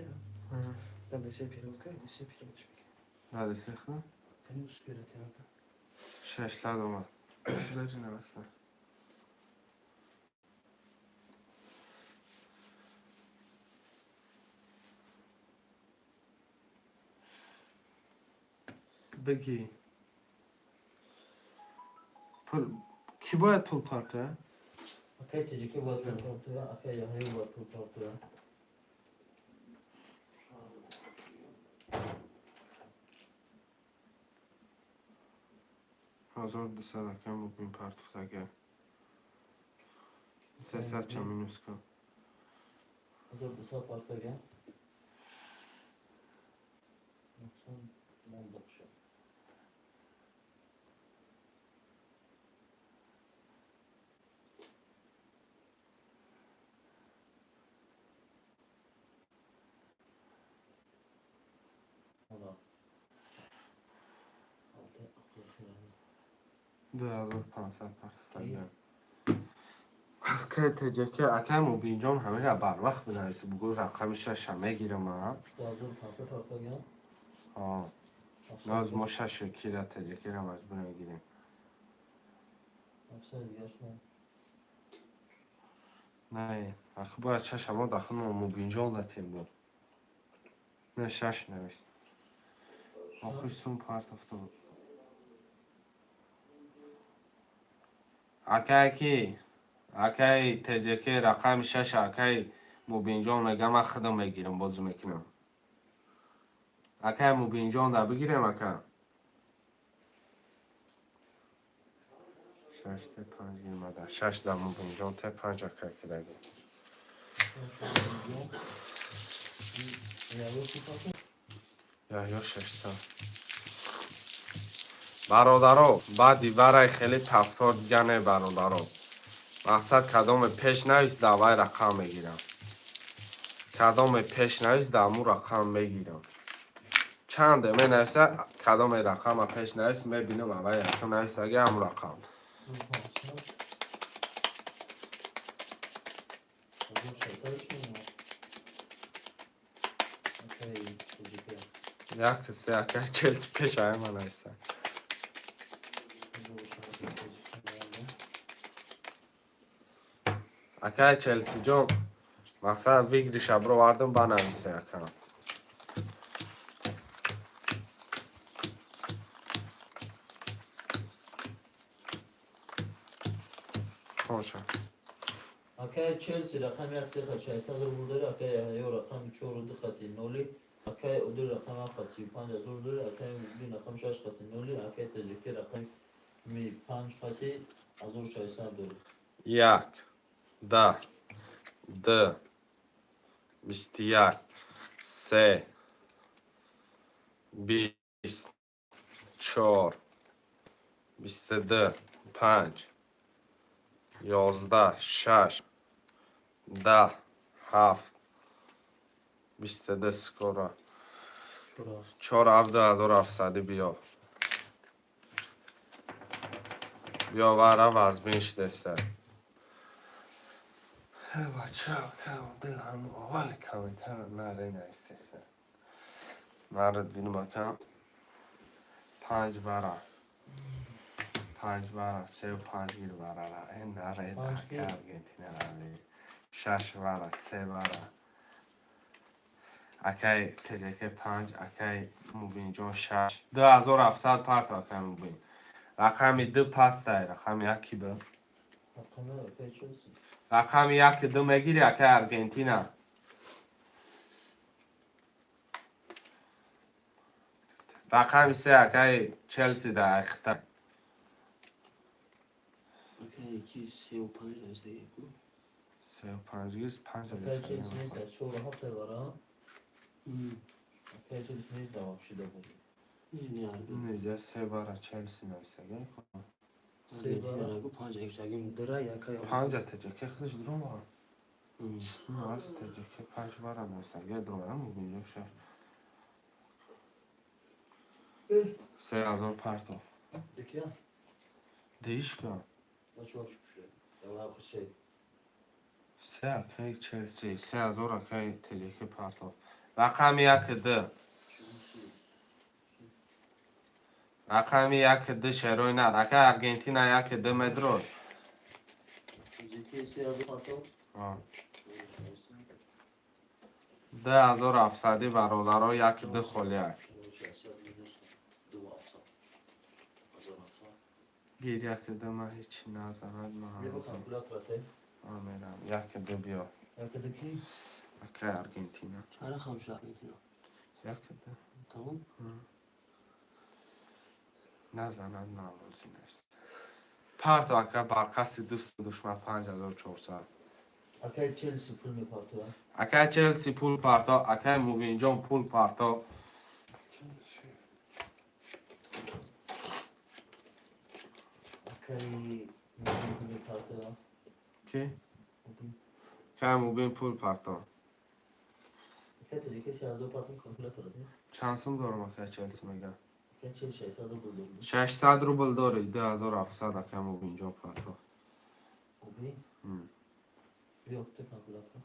D: Да десе перевод кай, десе перевод шуд.
A: Да десе худат?
D: Кани усператем ака.
A: 600 омад. Сбери навеста. Бигӣ. Пул кӣ бояд пул партояд?
B: Акай ТҶК бояд пул партоя, акай Яҳё бояд пул партоя.
A: 1200 акай мубин партофтага. 300 ча минус кун.
B: 1200 партоя. Нуқсон монда шуд. Ана. Алты ақли хирани.
A: 2500 партофтага. Акай ТҶК, акай Мубинҷон ҳамеша барвақт бинависи, бугӯ рақами шаша мегирам а.
B: 2500 партоя.
A: Ҳо. Ноз мо шашу кира ТҶК-ра маҷбур мегирем.
B: 700 дигар шумо.
A: Не, ака бояд шаша мо дахл Мубинҷон датем бо. Не, шаш навис. Охир сум партофта буд. Акай ки? Акай ТҶК рақами шаша акай Мубинҷон мега ман худам мегирам, бозӣ мекунам. Акай Мубинҷон да бигирем ака. Шаш те панҷ гирмада. Шаш да Мубинҷон те панҷ акай кидаги.
B: Яҳё ки партоя?
A: Яҳё 600. Бародаро, баъди варай хеле тафтор дига не бародаро. Мақсад кадоме пеш навис давай рақам мегирам. Кадоме пеш навис даму рақам мегирам. Чанде менависа кадоме рақама пеш навис мебинам аввал якум нависаги ҳамун рақам.
B: 500. 1600 шумо. Акай ТҶК.
A: Як се акай Челси пеш аяма нависа.
B: 1600 ТҶК.
A: Акай Челсиҷон мақсад выигрыша бировардам банависе ака. Хоша.
B: Акай Челси рақами як се хат 600 рубл дори, акай Яҳё рақами чору ду хати ноли, акай Одил рақами ҳафт хат 35 000 дори, акай Мубин рақами шаш хати ноли, акай ТҶК рақами панҷ хати 1600 дори.
A: Як, 10, 2, 21, 3, 20, 4, 22, 5, 11, 6, 10, 7, 22 скоро. 4 7 2700 биё. Биё вара вазбин шидеста. Бача, дил ҳам аввали комментар наре наистеста. Нарад бинум ака. 5 вара. 5 вара, 3 5 гир варара. Э наре ака Аргентина рави. 6 вара, 3 вара. Акай ТЖК 5, акай Мубинҷон 6. 2700 парто акай Мубин. Рақами 2 пастай, рақами 1 б. Рақами 1 2 мегири акай Аргентина. Рақами 3 акай Челси да айхта.
D: Акай 2 3 5 нависаги ку.
A: 3 5 гир 5.
B: Акай Челси нест, 4 7 вара. Акай Челси нест да вообще да бозӣ.
D: Не, не, Аргентина.
A: Неҷа 3 вара Челси нависаги ку.
D: Аргентина рагу 5 нависаги дара яка.
A: 5 ТЖК худаш дрома. Аз ТЖК 5 вара нависаги дрома Мубинҷон 6. 3000 партов.
B: Дикия?
A: Дишка.
B: Бача шуше. Яла хусе.
A: 3 акай Челси, 3000 акай ТЖК партов. Рақами 1 2. Рақами 1 2 шерои нар. Акай Аргентина 1 2 медро.
B: ТЖК 3000 партов.
A: 2700 бародаро 1 2 холия. Гир 1 2 ман ҳеч назанад ман. Мерам. 1 2 биё.
B: 1 2 ки?
A: Акай Аргентина.
D: Чара хам шуд Аргентина?
A: 1 2.
D: Тамом?
A: Назанад навозӣ нест. Парто ака барқасди дӯсту душман 5400.
B: Акай Челси пул мепарто.
A: Акай Челси пул парто, акай Мубинҷон пул парто.
B: Акай Мубин пул мепарто.
A: Ки? Акай Мубин пул парто.
B: Акай ТЖК 3000 парто калкулятор.
A: Чанд сум дорам акай Челси мега?
B: Акай Челси 600 рубл дорам.
A: 600 рубл дори, 2700 акай Мубинҷон парто.
B: Мубин? Биё, те калкулятор.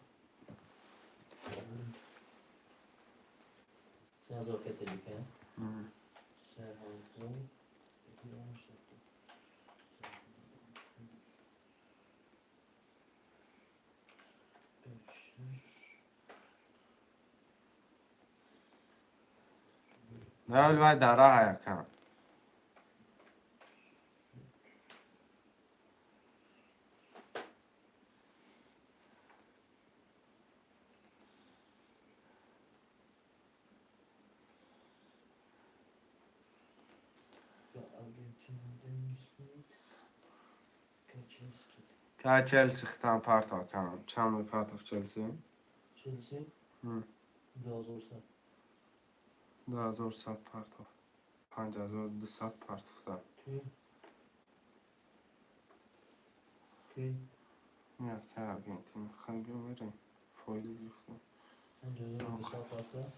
B: 3000 акай ТЖК. 3000.
A: Наёл вай дара ҳаякам. Кай Челси хитан парто акам. Чанд мепартов Челси?
B: Челси? 2100.
A: 2100 партов. 5200 партовта.
B: Ки? Ки?
A: Не, акай Аргентина. Хай биё мерем. Фоида гирифтем.
B: 5200 парто.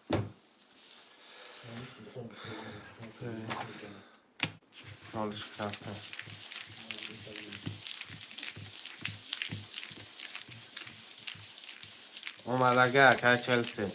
A: Нолиш крафта. Омадага акай Челси.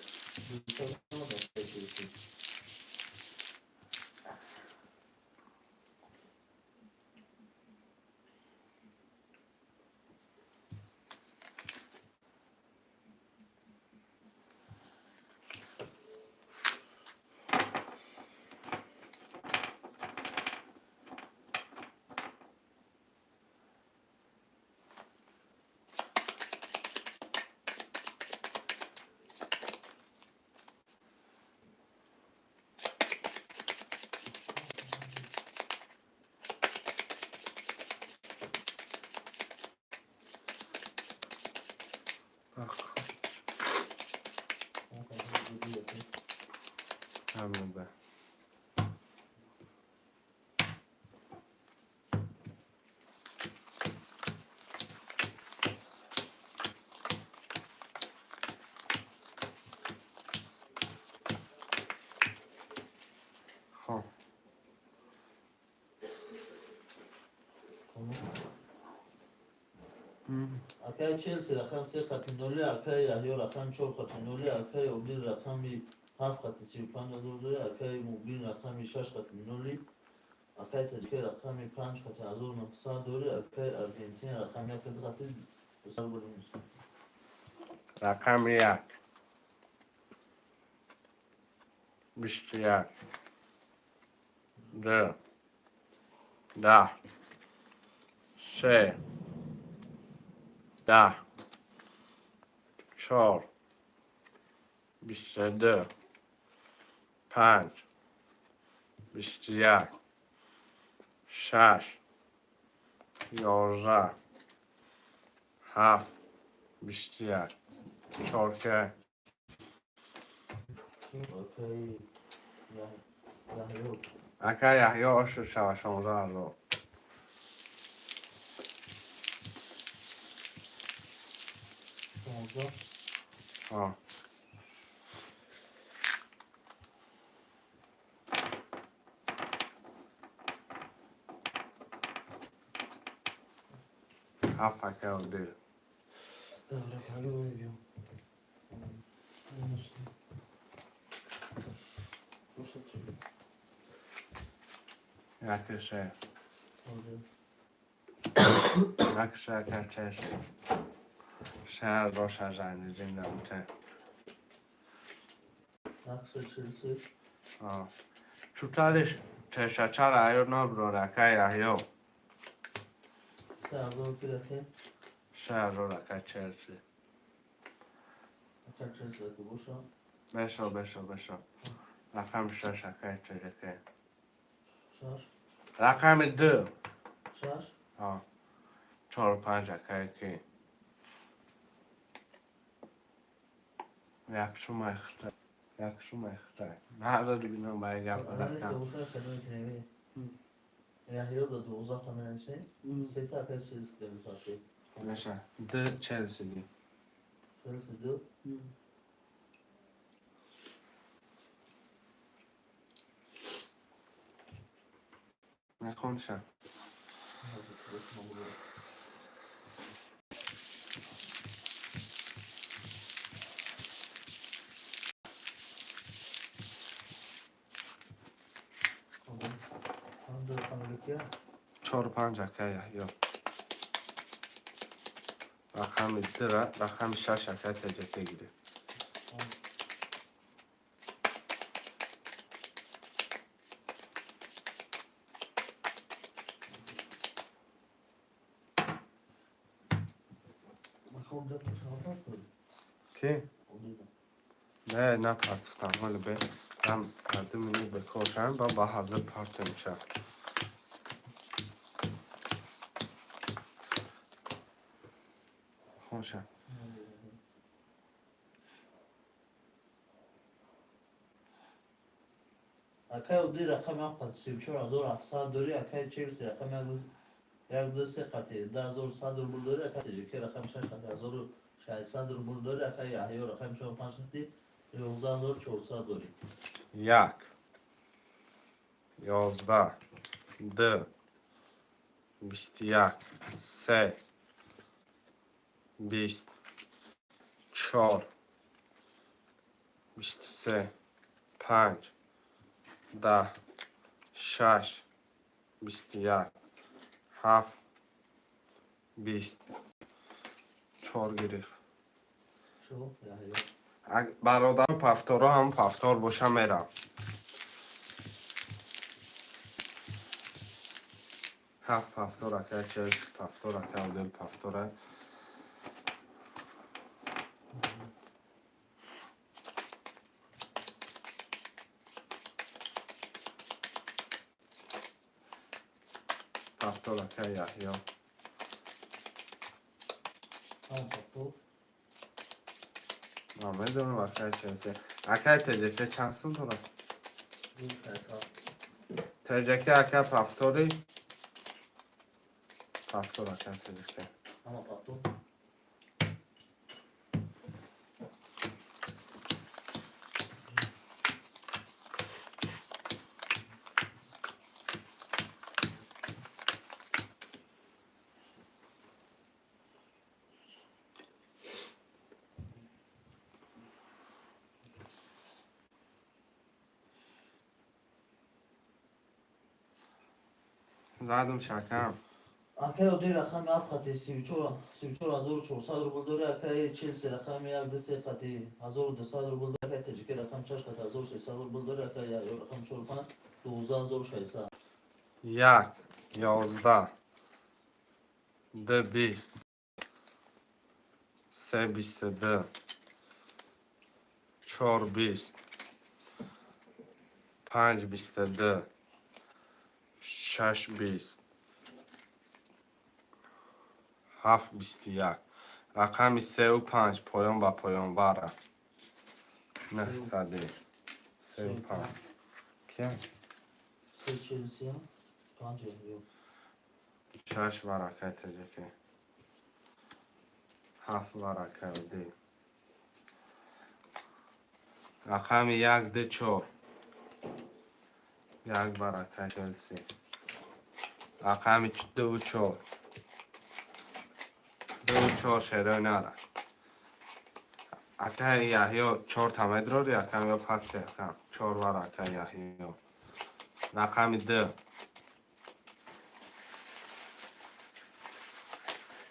A: Ҳамада. Хоб.
B: Акаи Челси рақам се қати ноли, акаи Яҳё рақами чор қати ноли, акаи Одил рақами ҳафт қати 35 0 дорӣ, акаи Мубин рақами шаш қати ноли, акаи Таҷикӣ рақами панҷ қати 1900 дорӣ, акаи Аргентина рақами як қати 200 рубл.
A: Рақами як, 21, ду, 10, се, 10, чор, 22, панҷ, 21, шаш, 11, ҳафт, 21, чорка.
B: Акаи Яҳё.
A: Ака Яҳё, ошуд шава, 16 000.
B: 16.
A: Ҳо. Ҳафт, ака Одил.
D: Добре, как го биём.
A: Яки се, як се, ака чеси. 3600 зинда буте.
B: Нақши Челси.
A: Чуталиш тешачара аё наброр, ака Яҳё.
B: 3000 кираке.
A: 3000, ака Челси.
B: Ака Челси ки боша.
A: Бешо, бешо, бешо. Рақами шаш, акаи Чеҷаке.
B: Шаш.
A: Рақами ду.
B: Шаш.
A: Ҳо. Чору панҷ, акаи ки. Як шумай хитай. Як шумай хитай. Надо бинам ба гап рақам.
B: Боша кадоме ки неви. Яҳё да 12 та менависем. Сета акаи Челси да бипартӣ.
A: Беша. Д Челси ди.
B: Челси ду.
A: Нахонша. Чору панҷ, акаи Яҳё. Рақами дура, рақами шаш, акаи Теҷаке гирифт. Ки? Не, напартуфтам. Ҳоли бе ам 2 минут бекор шавем, ба ҳазир партем ша. Хонша.
B: Акаи Одил рақами ҳафт қати 34 700 дорӣ, акаи Челси рақами як ду се қати 10 100 рубл дорӣ, акаи Теҷикӣ рақами шаш қати 1600 рубл дорӣ, акаи Яҳё рақами чору панҷ қати 11 400 дорӣ.
A: Як, 11, ду, 21, се, 20, чор, 23, панҷ, 10, шаш, 21, ҳафт, 20, чор гирифт.
B: Шо, Яҳё.
A: Бародару пафторо ҳам пафтор боша, мерам. Ҳафт пафтор, ака Челси пафтор, ака Одил пафтора. Пафтор, ака Яҳё.
B: Ҳам пафтор.
A: Ман медонам, акай Челси. Акай ТЖК чанд сум дорад? ТЖК, ака, повтори. Повтор, ака ТЖК.
B: Ама повтор.
A: Задум, шакам.
B: Акай Одил рақами ҳафт қати 34,400 рубл дори. Акай Челси рақами як ду се қати 1200 рубл дори. Акай Таҷики рақами шаш қати 1300 рубл дори. Акай Яҳё рақами чору панҷ 12,600.
A: Як, 11, ду, 20, се, 22, чор, 20, панҷ, 22, шаш, 20, ҳафт, 21. Рақами сеу панҷ поён ба поён бара. Нӯҳсади сеу панҷ. Кия?
B: Се Челси, панҷ Яҳё.
A: Шаш варакаи Таҷикӣ. Ҳафт варакаи Одил. Рақами як, ду, чор. Як варакаи Челси. Рақами дуву чор. Дуву чор шерои нара. Акаи Яҳё чорта медрори, акам ё пас акам. Чор варакаи Яҳё. Рақами ду.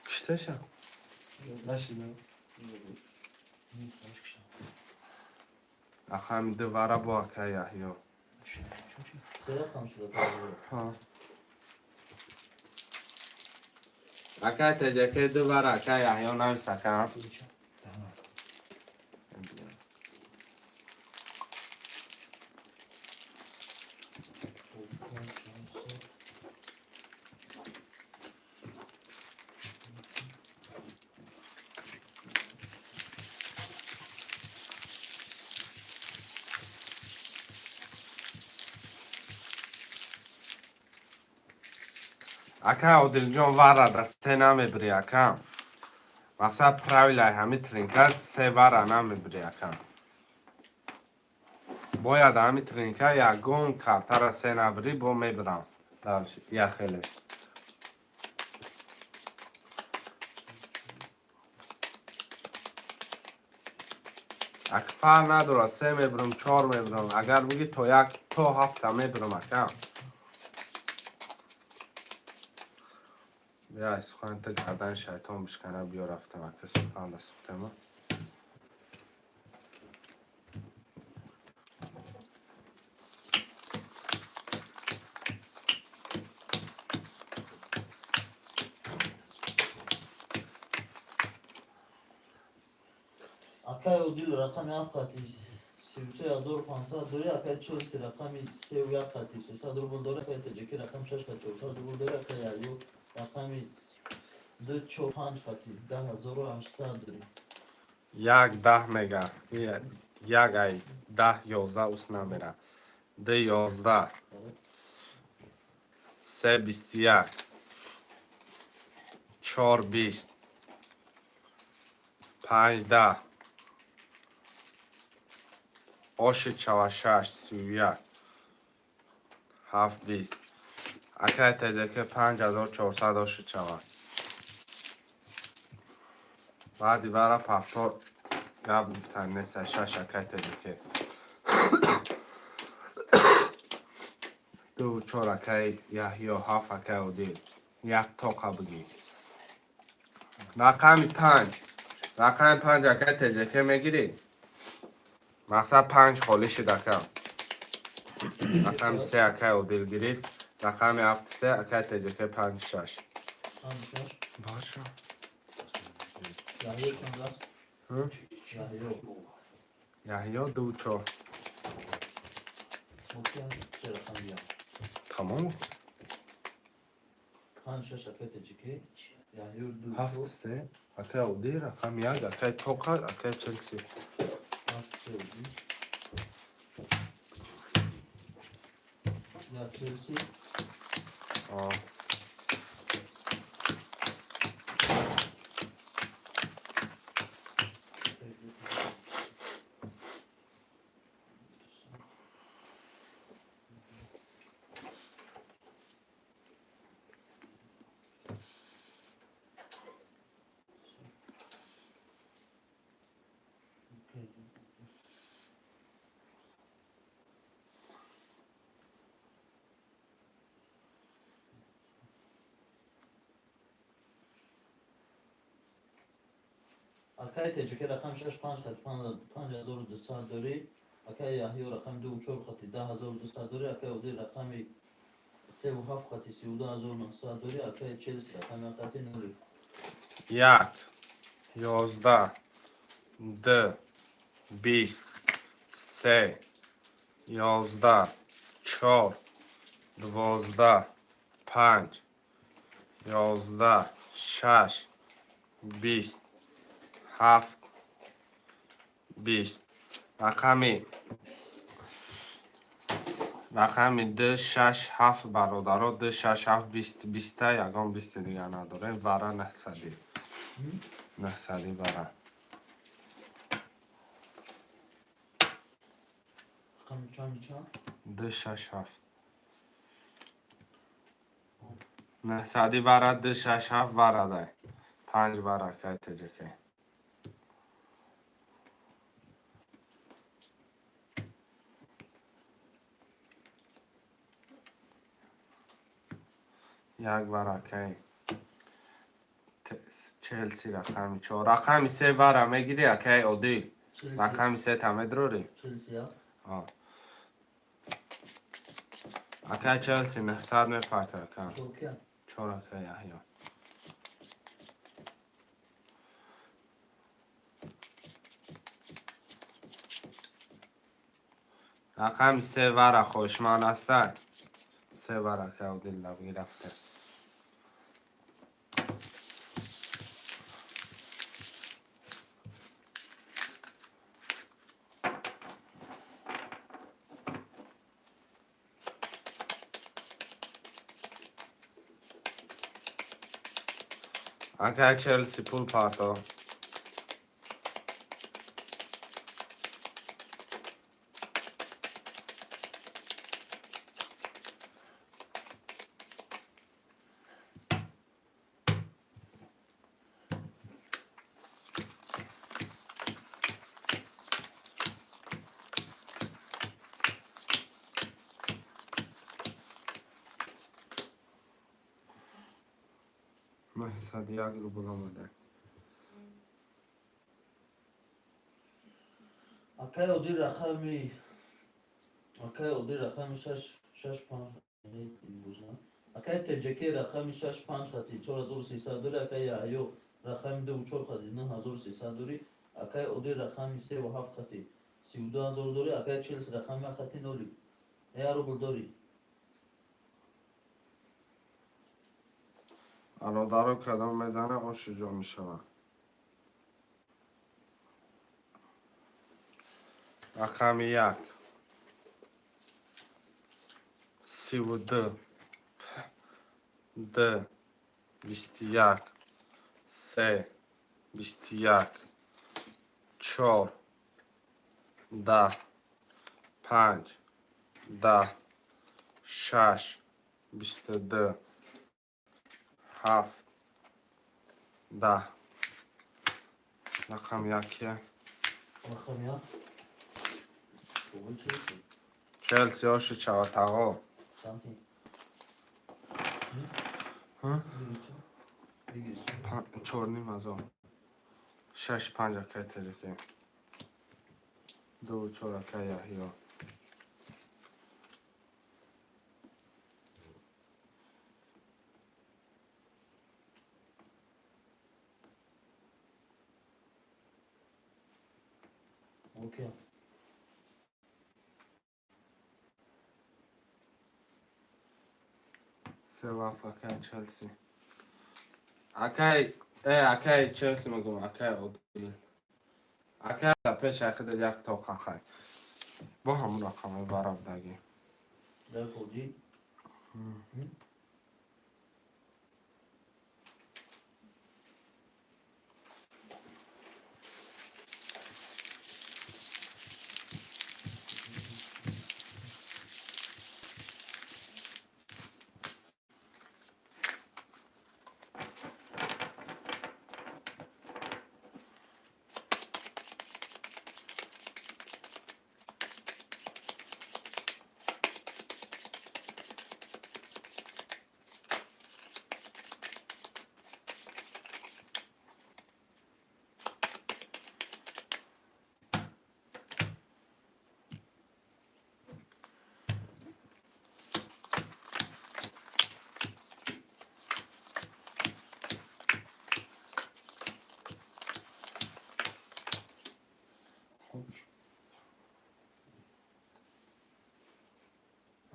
A: Кишташа? Нашидам. Рақами ду вара бо акаи Яҳё.
B: Се рақам шуда.
A: Ҳа. Акаи ТЖК ду вара акаи Яҳё навис, акам. Ака Одилҷон, вара да се намебири, ака. Мақсад, правилаи ҳами тринка се вара намебири, ака. Бояд ҳами тринка ягон картара се набирӣ, бо мебирам. Дальше яхеле. Ак фарқ надорад, се мебирам, чор мебирам. Агар бигӣ, то як, то ҳафта мебирам, ака. Бия, сухан та гардан шайтон бишкана, биё, рафтам, ака, султан да сухтема.
B: Акай Одил рақами ҳафт қати 33,500 дори. Акай Челси рақами сеу як қати 300 рубл дори. Акай Таҷики рақами шаш қати 400 рубл дори. Акай Яҳё рақами ду чор панҷ қати 10,800 дори.
A: Як даҳ мега. Як ай даҳ 11 ус намера. Ду 11. Се 21. Чор 20. Панҷ 10. Оши чава шаш 31. Ҳафт 20. Акай ТЖК 5400 оши чава. Баъди вара повтор гап гуфтан неста. Шаш акай ТЖК. Ду чор акай Яҳё, ҳафт акай Одил. Як тоқа бигӣ. Рақами панҷ. Рақами панҷ, акай ТЖК, мегирӣ? Мақсад, панҷ холӣ шуд, ака. Рақами се акай Одил гирифт. Рақами ҳафт се акай ТЖК, панҷ шаш.
B: Панҷ шаш.
A: Баша.
B: Яҳё чанд аст?
A: Ҳм?
B: Яҳё.
A: Яҳё ду чор.
B: Окей, се рақам бия.
A: Тамом.
B: Панҷ шаш акай Таҷики. Яҳё ду
A: Ҳафт
B: чор.
A: се, акай Одил рақами як, акай Тоқа, акай Челси.
B: Ҳафт се Одил. Як Челси.
A: А.
B: Акай Теҷаке рақами шаш панҷ хати 5200 дорӣ. Акай Яҳё рақами дуву чор хати 10 200 дорӣ. Акай Одил рақами севу ҳафт хати 32 900 дорӣ. Акай Челси рақами як хати ноли.
A: Як, 11, ду, 20, се, 11, чор, 12, панҷ, 11, шаш, 20, ҳафт, 20. Рақами д, шаш, ҳафт, бародаро, д, шаш, ҳафт, 20, биста, ягон бисти дигар надорем. Вара наҳсадӣ. Наҳсадӣ вара.
B: Рақами чанд чанд?
A: Д, шаш, ҳафт. Наҳсадӣ вара, д, шаш, ҳафт вара дай. Панҷ вара кай теҷакай. Як варакай Челси рақами чор. Рақами се вара мегирӣ, акай Одил?
B: Челси.
A: Рақами се та медрорӣ?
B: Челси я.
A: А. Акай Челси 900 мепарта, ака.
B: Чор кия?
A: Чор, акай Яҳё. Рақами се вара хоҳишманд ҳастай? Се вара, акай Одил лабгӣ рафте. Акай Челси пул парто. 901 рубл омада.
B: Акай Одил рақами шаш шаш панҷ акай Теҷаке рақами шаш панҷ хати 4300 дорӣ. Акай Яҳё рақами дуву чор хати 9300 дорӣ. Акай Одил рақами севу ҳафт хати 32 000 дорӣ. Акай Челси рақами як хати ноли як рубл дорӣ.
A: Бародаро, кадом мезана, оши ҷо мешавад. Рақами як, 32, д, 21, се, 21, чор, 10, панҷ, 10, шаш, 22, ҳафт, 10. Рақами якия.
B: Рақами як. Бугун Челси.
A: Челси оши чаватағо.
B: Чанти?
A: Ҳа?
B: Бигир.
A: 4,5 ҳазор. Шаш панҷ, акай Теҷаке. Дуву чор, акай Яҳё.
B: Окей.
A: Се ваф, акай Челси. Акай, акай Челси мегум, акай Одил. Акай пеш акида як тоқа хай. Бо ҳамун рақамҳо барабдагӣ.
B: Дар Одил.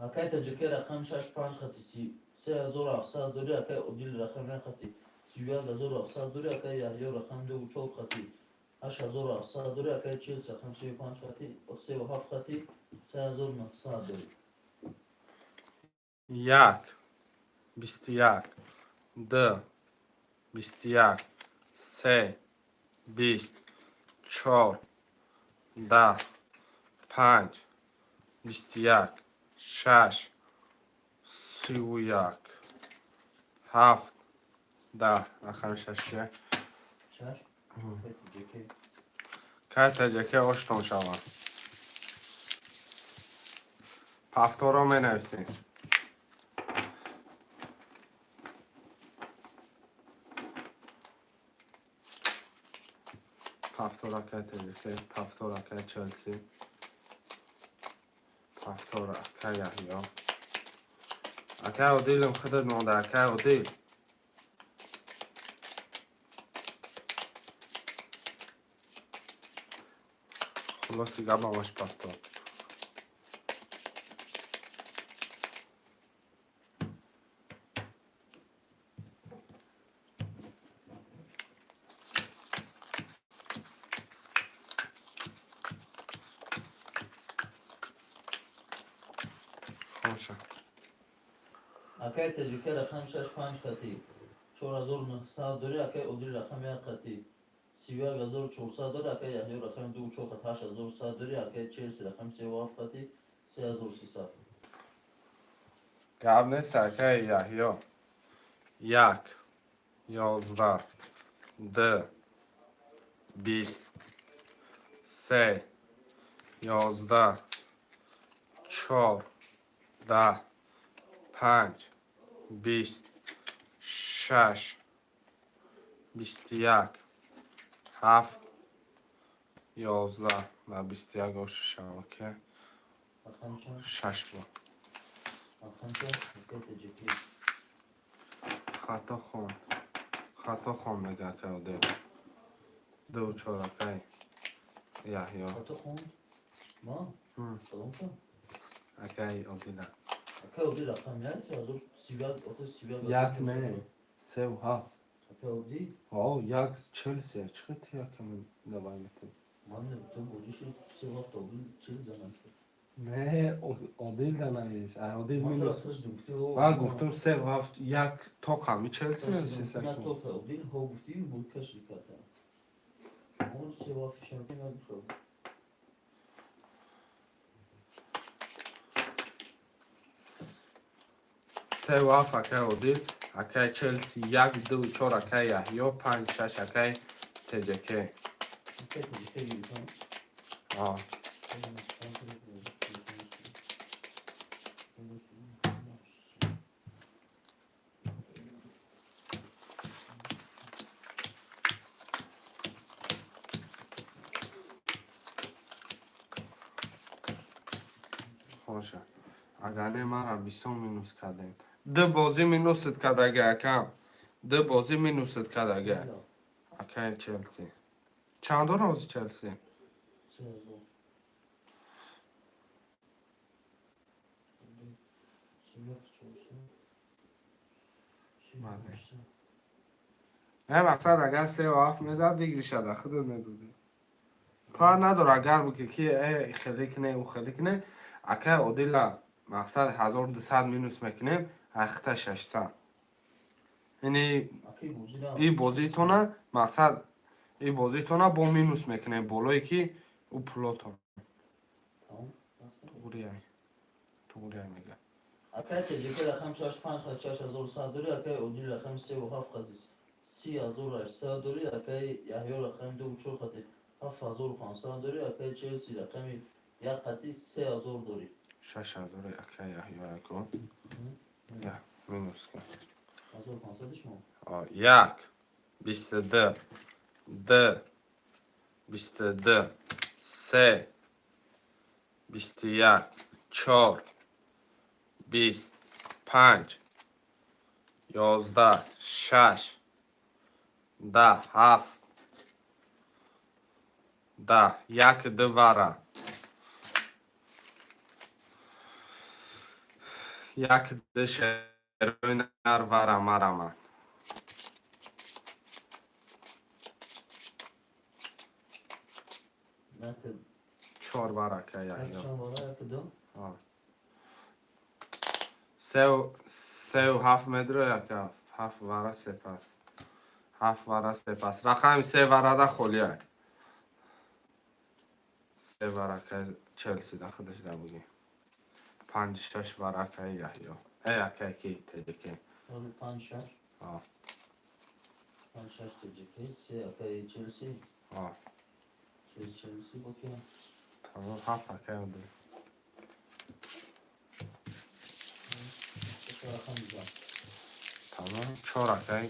B: Акай Таҷикӣ рақам шаш панҷ хати 3700 дори, акай Одил рақам як хати 31700 дори, акай Яҳё рақам дуву чор хати 8700 дори, акай Челси рақам 35 хати севу ҳафт хати 3900 дори.
A: Як, 21, ду, 21, се, 20, чор, 10, панҷ, 21, шаш, 31, ҳафт, 10. Рақами шаш кия?
B: Шаш? Акай Таҷикӣ.
A: Кай Таҷаке оштон шавад. Повторо менависем. Повтор акай Таҷаке, повтор акай Челси, повтор акай Яҳё. Акай Одилам худат монда, акай Одил. Хулоси гапамаш повтор. Хоша.
B: Акай Таҷикӣ рақам шаш панҷ хати 4900 дори, акай Одил рақам як хати 31400 дори, акай Яҳё рақами дуву чор хати 8100 дори, акай Челси рақами севу ҳафт хати 3300.
A: Гап нест, акай Яҳё. Як, 11, ду, 20, се, 11, чор, 10, панҷ, 20, шаш, 21, ҳафт, 11 ва 21 ошишам, ки
B: Рақам чанд?
A: Шаш буд.
B: Рақам чанд? Акай Таҷикӣ.
A: Хато хон. Хато хон мега акай Одил. Ду чор акай Яҳё.
B: Хато хонд? Ман? Кадом чанд?
A: Акай Одила.
B: Акай Одил рақам як 3000 31 охир 31.
A: Як не, севу ҳафт.
B: Акай Одил?
A: О, як Челси. Чӣ хел ту яками давай метавӣ?
B: Ман не, ту бозӣ шуд севу ҳафт Одил чил занааст.
A: Не, Одил да навис. Ай Одил
B: Ман
A: минус.
B: туро пурсидам, гуфтӣ, о,
A: Ман гуфтам севу ҳафт як тоқами Челси
B: Пурсидам,
A: сесак.
B: на тоқа Одил, ҳо гуфтӣ, буд каши карда. Он севу ҳафт шамки нагушод.
A: Севу ҳафт акай Одил, акай Челси як, ду, чор акай Яҳё, панҷ, шаш акай ТJK.
B: Акай Таҷикӣ гирифтам.
A: А. Хоша. Агар не мара бисёр минус кардем. Ду бозӣ минусат кардага акам. Ду бозӣ минусат кардага. Акай Челси. Чанд дора ҳозир Челси?
B: 3000. 31 400.
A: Бале. Не, мақсад, агар севу ҳафт мезад, выигрыш ада худат медодӣ. Фарқ надор, агар буки ки хеле кине, ӯ хеле кине, акай Одила, мақсад, 1200 минус мекунем, ҳақиқата 600. Ини и бозитона, мақсад, и бозитона бо минус мекунем болое ки ӯ пулотон. Туғрияй. Туғрияй мега.
B: Акай ТЖК рақам 6 5 хат 6100 дорӣ, акай Одил рақами 3 7 хати 30 800 дорӣ, акай Яҳё рақами 2 4 хати 7500 дорӣ, акай Челси рақами 1 хати 3000 дорӣ.
A: 6000 акай Яҳё яко. Я, минус кун.
B: 1500 шумо.
A: Як, 22, д, 22, се, 21, чор, 20, панҷ, 11, шаш, 10, ҳафт, 10, як, ду вара. Як, ду шерои нар вара марама.
B: Як.
A: Чор вара ка
B: Як.
A: Яҳё.
B: Чанд бора? Як, ду.
A: Сеу ҳафт медро, як ҳафт. Ҳафт вара сепас. Ҳафт вара сепас. Рақами се варада холия. Се варакаи Челси да худаш да буги. Панҷ шаш варакаи Яҳё. Акай ки ТЖК.
B: Панҷ шаш.
A: А.
B: Панҷ шаш ТЖК, се акай Челси.
A: А.
B: Се Челси бо ки.
A: Тамом, ҳафт акай оди.
B: Рақам дидам.
A: Тамом, чор акай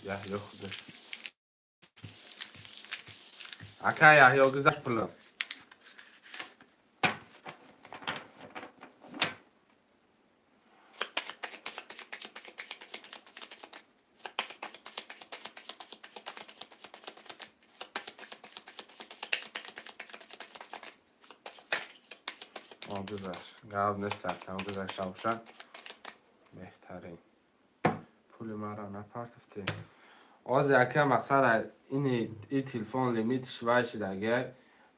A: Яҳё худаш. Акай Яҳё, гузашт пулам. О, гузашт. Гап нест, акам гузашта бошад. Беҳтарин. Пули маро напартофтӣ. Ози ака, мақсад, ини и телефон лимитш вай шида,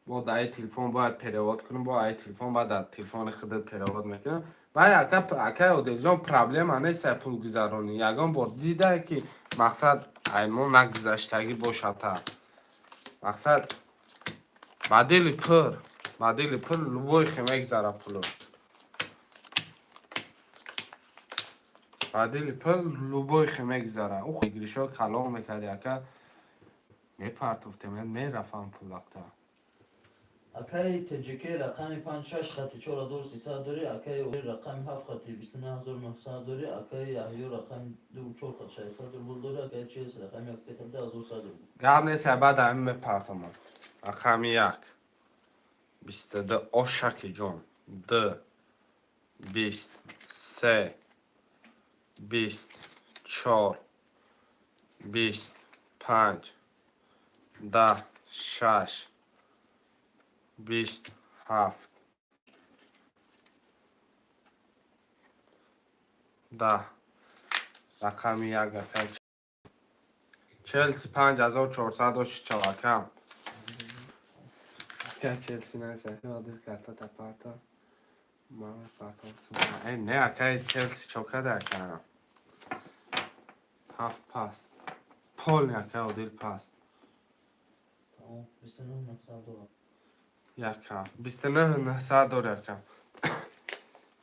A: бо дар и телефон бояд перевод кунам, бо ай телефон бояд дар телефони худат перевод мекунам. Вай ака, акай Одилҷон, проблема нест ай пул гузаронӣ. Ягон бор дидае ки, мақсад, ай мо нагузаштагӣ бошад та. Мақсад, ба дили пур, ба дили пур любой хе мегзара пуло. Ба дили пур любой хе мегзара. Ӯ гиришо калон мекарди, ака, мепартофтем, мерафам пулакта.
B: Акай ТЖК рақами панҷ шаш хати 4300 дорӣ, акай Одил рақами ҳафт хати 29 900 дорӣ, акай Яҳё рақами ду чор хати 600 рубл дорӣ, акай Челси рақами як се хати 1100 рубл.
A: Гап нест, баъд ҳамин мепартомам. Рақами як, 22, ошаки ҷон, д, 20, се, 20, чор, 20, панҷ, 10, шаш, 20, ҳафт, 10. Рақами як, акай Челси, 5400 оши чалакам. Акай Челси нест, акай Одил, картата парто. Ман парто. Не, акай Челси чокада, ака. Ҳафт паст. Полный, акай Одил, паст.
B: Тамом, 29 900 доллар.
A: Як ҳафт. 29 900 дори, ака.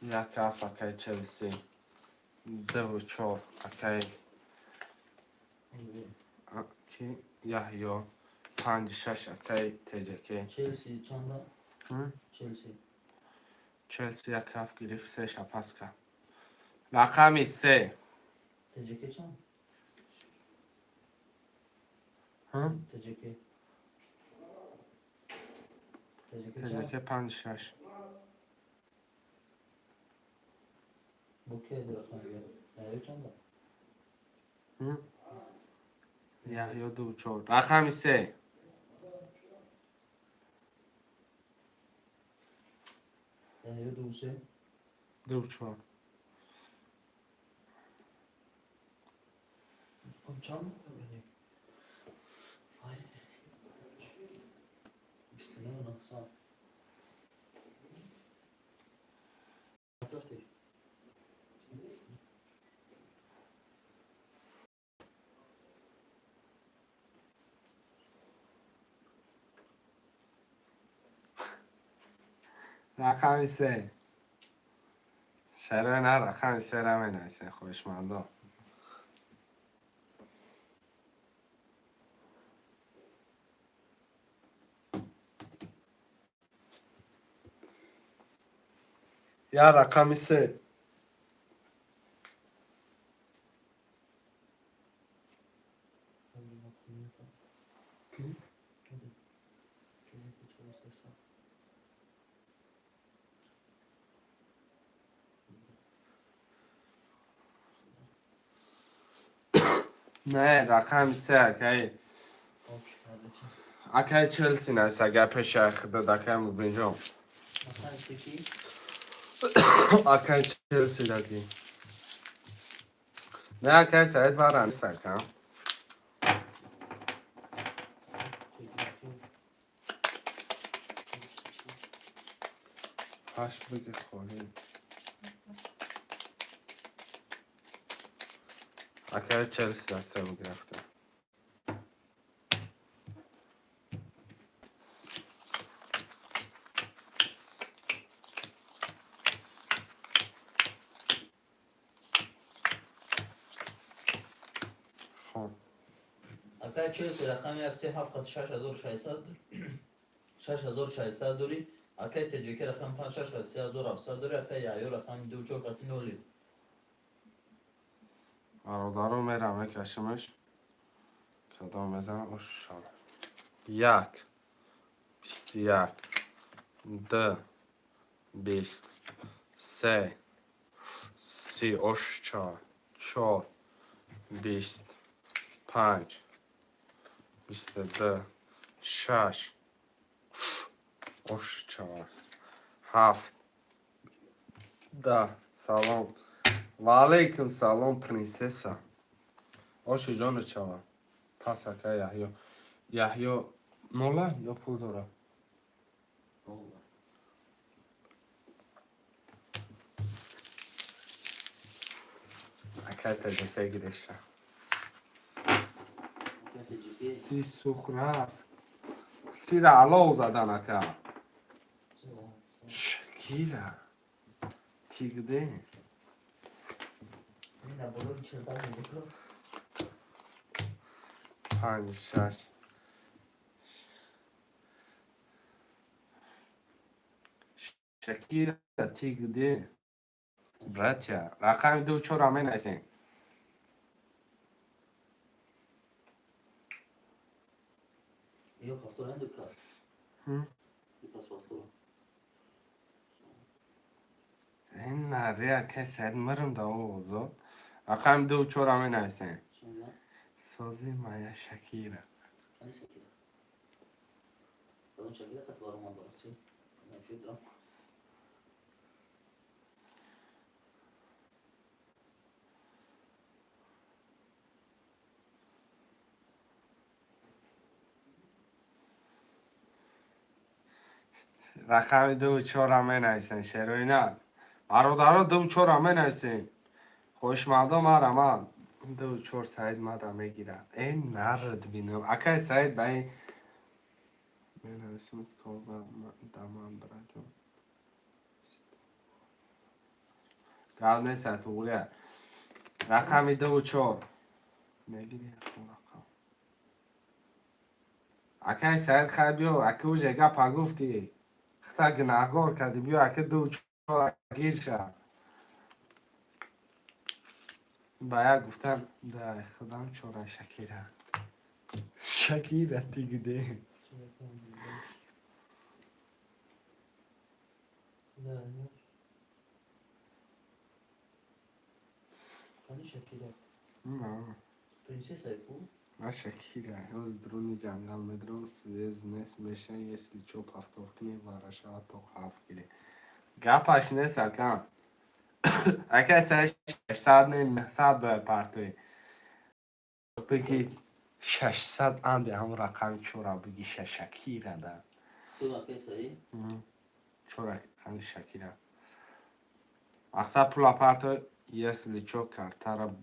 A: Як ҳафт, акай Челси. Дуву чор, акай ки Яҳё. Панҷ шаш, акай ТЖК.
B: Челси чанда? Челси.
A: Челси як ҳафт гирифт, се шапас кард. Рақами се.
B: ТЖК чанд? ТЖК. ТЖК чанд?
A: ТЖК панҷ шаш.
B: Бо ки рақами Яҳё чанда?
A: Яҳё ду чор. Рақами се.
B: Яҳё ду се.
A: Ду чор.
B: Чанд? 900. Рафти.
A: Рақами се. Шарои на рақами сера менависем, хоҳишмандо. Я рақами се. Не, рақами се, акаи. Акаи Челси навис, агар пеши дод, акаи Мубинҷон. Акаи Челси даги. Не, акаи Саид вара нест, ака. Ҳашт биги холӣ. Акаи Челси даста мегирифта. Хоб.
B: Акай Челси рақами як се ҳафт хати 6600, 6600 дорӣ. Акай ТҶК рақами панҷ шаш хати 3700 дорӣ. Акай Яҳё рақами ду чор хати ноли.
A: Бародаро, мерам, мекашимаш. Кадом мезанам, ошушам. Як. 21. Д. 20. Се. 30 ош чор. Чор. 20. Панҷ. 22. Шаш. Ош чор. Ҳафт. Да. Салом. Ва алейкум салом, принсесса. Оши ҷону чава. Пас, ака Яҳё. Яҳё нола ё пул дора?
B: Нола.
A: Акай ТҶК гиреша. 30 сух рафт. Сира алов задан, ака. Шакира. Ты где?
B: Мина болои чилда мебикро.
A: Панҷ, шаш. Шакира, ты где? Братья, рақами ду чора менависем.
B: Ё повтор ндука.
A: Ҳм?
B: Пас повтор.
A: Ин наре, акай Саид, мирм да овозо. Рақами ду чора менависем.
B: Чунда?
A: Сози моя Шакира.
B: Кани Шакира? Кадом Шакира кат баромад барчи? Ман фикрам.
A: Рақами ду чора менависем, шероина. Бародаро, ду чора менависем. Хоҳишмандо, мара ман. Ду чор Саид мада мегирад. Э, нард бинам. Акай Саид ба ин менависем кова даман браҷон. Гап нест, туғрия. Рақами ду чор. Мегири рақам. Акай Саид, хай биё, аки уже гапа гуфтӣ. Хта гунаҳгор кардӣ, биё, аки ду чор гир ша. Ба як гуфтан, да худам чора Шакира. Шакира, ты где?
B: Да, нет. Кани Шакира?
A: На.
B: Принцесса ку?
A: А Шакира, ҳоз друни ҷангал медрон, связь нест меша, если чо повтор кунӣ, варашава то ҳафт гире. Гапаш нест, акам. Ака 600 не, 900 бояд партоӣ. Бигӣ 600 анде ҳамон рақами чора бигӣ Шакира да.
B: Ту акай Саид?
A: Чор Шакира. Мақсад пула парто, если чо, картара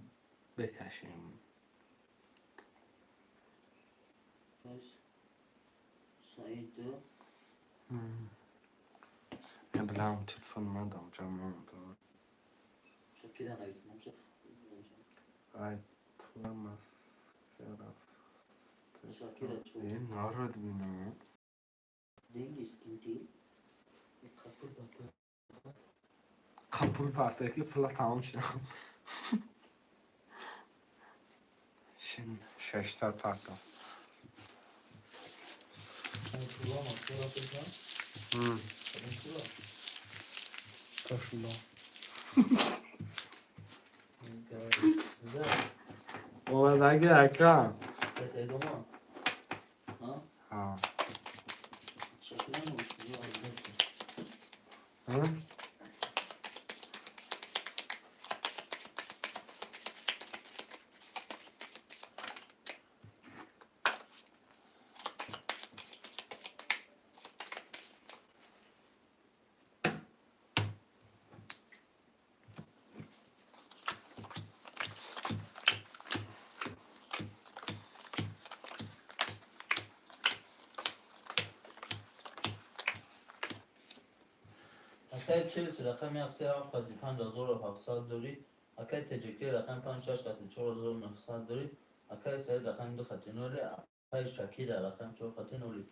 A: бекашем.
B: Саид ду.
A: Блам телефон ман дам ҷамъ.
B: Шакира навис намша.
A: Ай, пула маска рафт.
B: Шакира чо?
A: Э, народ бинам.
B: Деньги скиньте. Қапул бата.
A: Қапул парта ки пула тамом шудам. Шин 600 парта.
B: Пула маска рафтан. Пула.
A: Пошла.
B: За.
A: Омадаги, ака.
B: Акай Саид ома. Ҳа?
A: Ҳа.
B: Шакира навис.
A: Ҳа?
B: Акай Челси рақами як се ҳафт қати 5700 дорӣ. Акай ТҶК рақами панҷ шаш қати 4900 дорӣ. Акай Саид рақами ду қати ноли. Акай Шакира рақами чор қати ноли.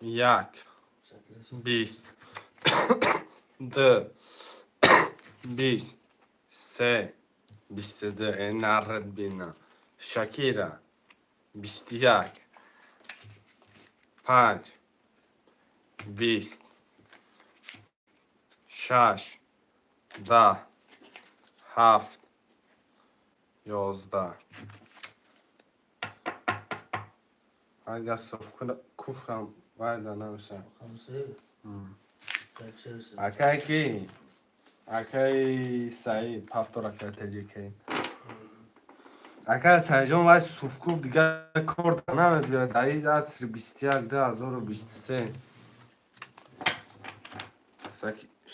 A: Як.
B: Шакира.
A: 20, ду, 20, се, 22. Э, нарад бина. Шакира, 21, панҷ, 20, шаш, 10, ҳафт, 11. Агар куфрам вайда намешавад.
B: Хамсе. Челси.
A: Акай ки? Акай Саид, пафтор, акай ТҶК. Акай Саидҷон, вай суфкуф дигар кор намедиҳад. Дар ин асри 21, 2023.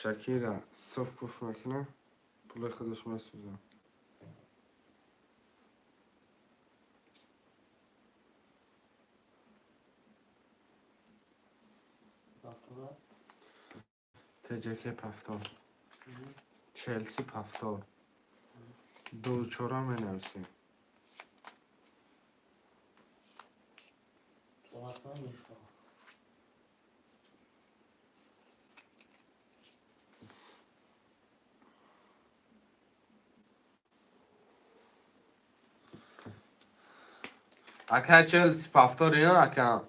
A: Шакира суфкуф мекунад, пули худаш месӯзад.
B: Пафтора.
A: ТҶК пафтор. Челси пафтор. Ду чора менависем.
B: Тоатан мешавад.
A: Акай Челси пафтор ё ака?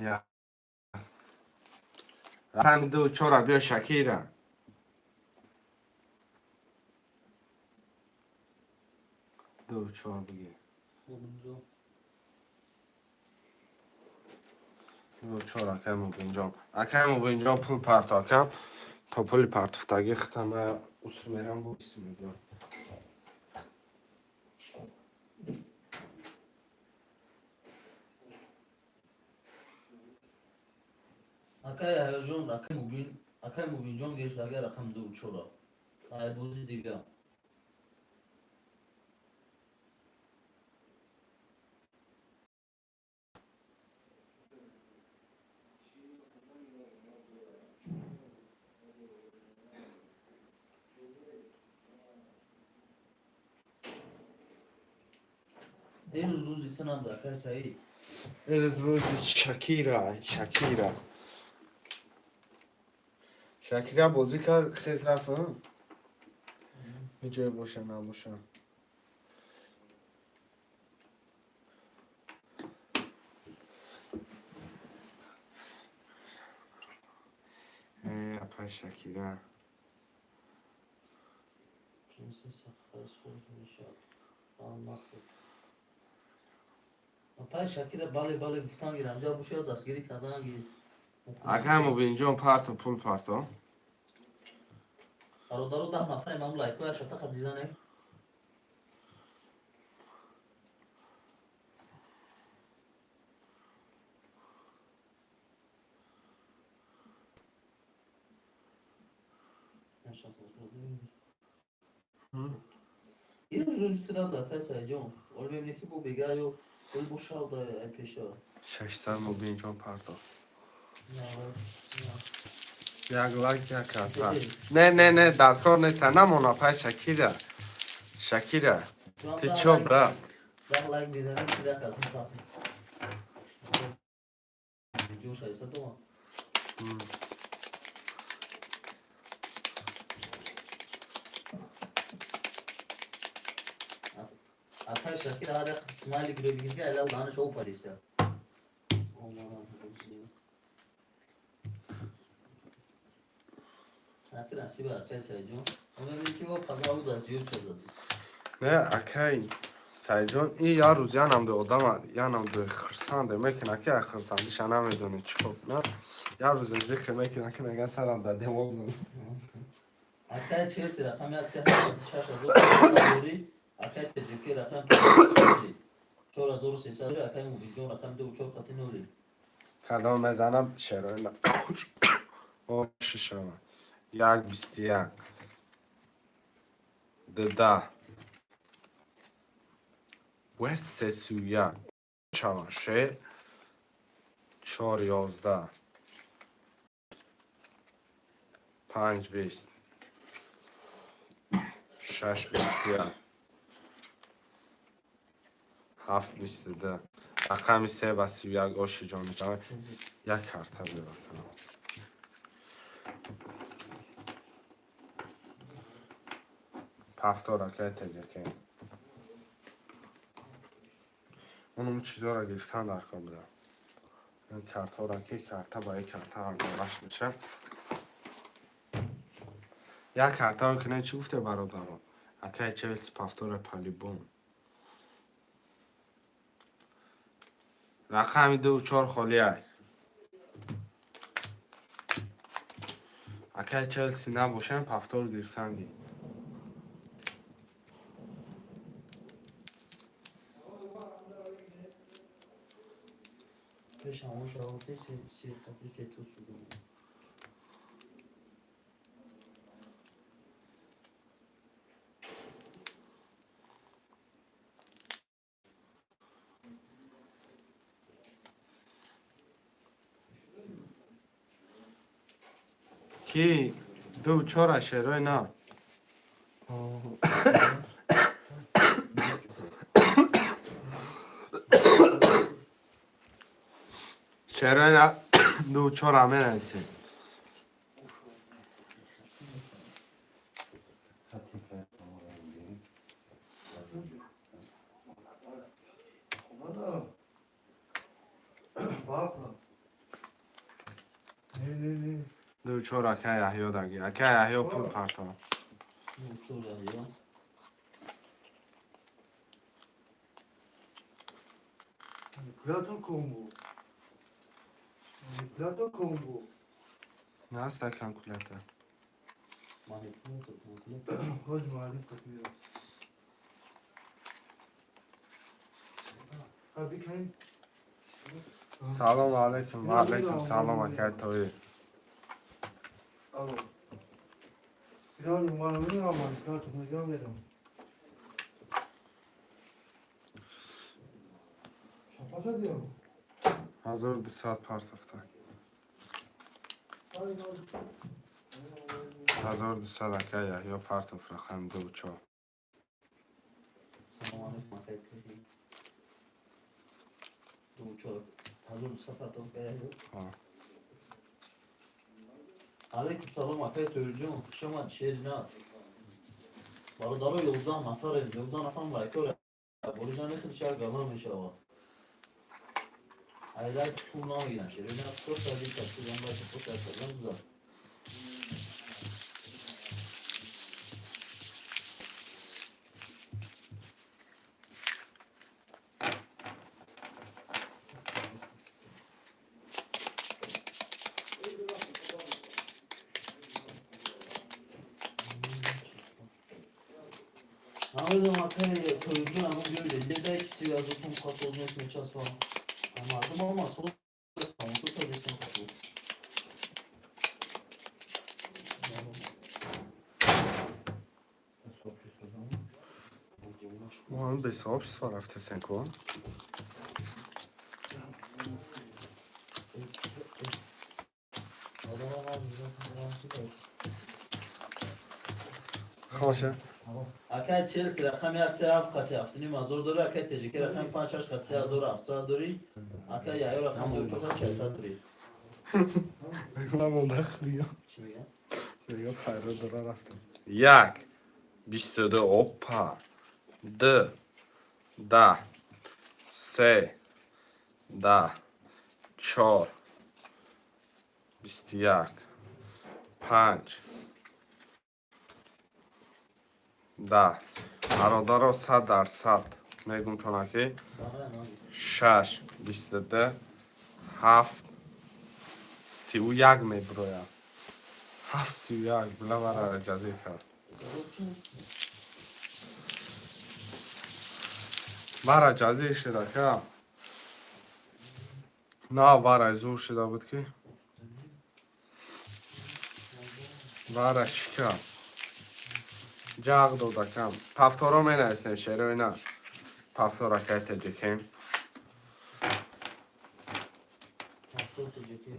A: Я. Рақами ду чора биё, Шакира. Ду чор бигир.
B: Мубинҷон.
A: Ду чор, акай Мубинҷон. Акай Мубинҷон, пул парто, акам. То пули партофтагӣ хитама усу мерам, бу исм мебиём.
B: Акай Яҳёҷон, акай Мубин, акай Мубинҷон гирифт агар рақами ду чора. Ай бози дига. Ирӯз рӯзи ту набуд, акай Саид.
A: Ирӯз рӯзи Шакира, Шакира. Шакира бозӣ кард, хез рафт. Ҷое боша, набоша. Э, апай Шакира.
B: Ҷинси сахар мешавад. Нахӯрд. Апай Шакира, бале, бале гуфтан гирам. Ҷа бошад, дастгирӣ кардан гир.
A: Акай Мубинҷон, парто, пул парто.
B: Бародаро, 10 нафарем, ам лайкоя шатаха дизанем. Ирӯз рӯзтира да тай Саидҷон. Оли мебинӣ ки бо бега ё оли бо шав да ай пеша.
A: 600 мубинҷон пардохт. Як лайк, як карта. Не, не, не, дар кор неста, намона пай Шакира. Шакира, ты чё, брат?
B: 10 лайк мезанем, ки да картон прафтем. Ҷо 600 томан. Акай Шакир ҳар як смайлик бибинед, ки айлав даҳанаш об падиста. Аки насиба акай Саидҷон. Мебинед ки қаза уда ҷиёр чазад.
A: Не, акай Саидҷон, и як рӯз янам ду одама, янам ду хирсанде мекуна, ки як хирсандиша намедони чӣ кор куна. Як рӯз зикр мекуна, ки меган сарам да девор зад.
B: Акай Челси рақами як се 6000 дори. Акай Теҷики рақами 4300 дори. Акай Мубинҷон рақами ду чор хати ноли.
A: Кадом мезанам шерои шишава. Як 21. Дда. Вест 331. Чава шер. Чор 11. Панҷ 20. Шаш 21. Ҳафт 22. Рақами се ба 31 оши ҷони ҷамъ. Як карта бира кунам. Ҳафто ракаи теҷаке. Унум чизоро гирифтан дар кор буда. Ин картҳоро ки карта ба як карта ҳамдораш меша. Як карта кунем, чӣ гуфте, бародаро? Акай Челси повтора по-любому. Рақами ду чор холиай. Акай Челси набошем, повтор гирифтан ги.
B: Пеш ҳамон шавоти се хати се ту суду.
A: Ки ду чора шерои на. Шерои на ду чора менависем.
F: Омада. Бахна. Не, не, не.
A: Ду чор акай Яҳё даги. Акай Яҳё пул партов.
B: Ду чор Яҳё.
F: Манипулятор комбо. Манипулятор комбо.
A: Наста калкулятор.
B: Манипулятор, калкулятор.
F: Ҳоҷ муаллим қат меёд. Бикунем.
A: Салому алайкум. Ва алайкум салом, акай Тоир.
F: Алло. Иран муаллим манипулятор мегирам мерам. Шапака диям.
A: 1200 партофта. 1200 акай Яҳё партоф рақами ду чор.
B: Салом алайкум, акай Тоҳир. Ду чор. 1200 партов акай Яҳё.
A: Ҳа.
B: Алайкум салом, акай Тоҳирҷон. Хуш омад, шери нав. Бародаро, 11 нафарем. 11 нафар лайкор. Боризани худш як гала мешавад. Ай лайк пул намегирам. Шери нав просто один кас лайк просто кардан зад. Намедонам, акай Тоюрҷон, ҳамон ҷои резеда ки сиязотон қасоз нест, мечаспа. Мардум ҳама соз тамошо кардесем қасоз.
A: Мо бесообщество рафтесен ко. Хоша.
B: Акай Челси рақами як се ҳафт хати ҳафтуним ҳазор дорӣ, акай Теҷики рақами панҷ ҳашт хати 3700 дорӣ, акай Яҳё рақами ду чор хати 600 дорӣ.
A: Намонда хрия.
B: Чӣ мегӯям?
A: Мегӯям, хайро дора рафтам. Як, 22, опа, ду, 10, се, 10, чор, 21, панҷ, 10. Бародаро, 100% мегум тона ки шаш, 22, ҳафт, 31 мебирояд. Ҳафт, 31, била мара ҷазир кард. Мара ҷазир шуда ка. На, варай зур шуда буд ки. Вара шикаст. Ҷағ дода кам. Повторо менависем, шерои на. Повтор акай теҷикем.
B: Повтор Теҷики.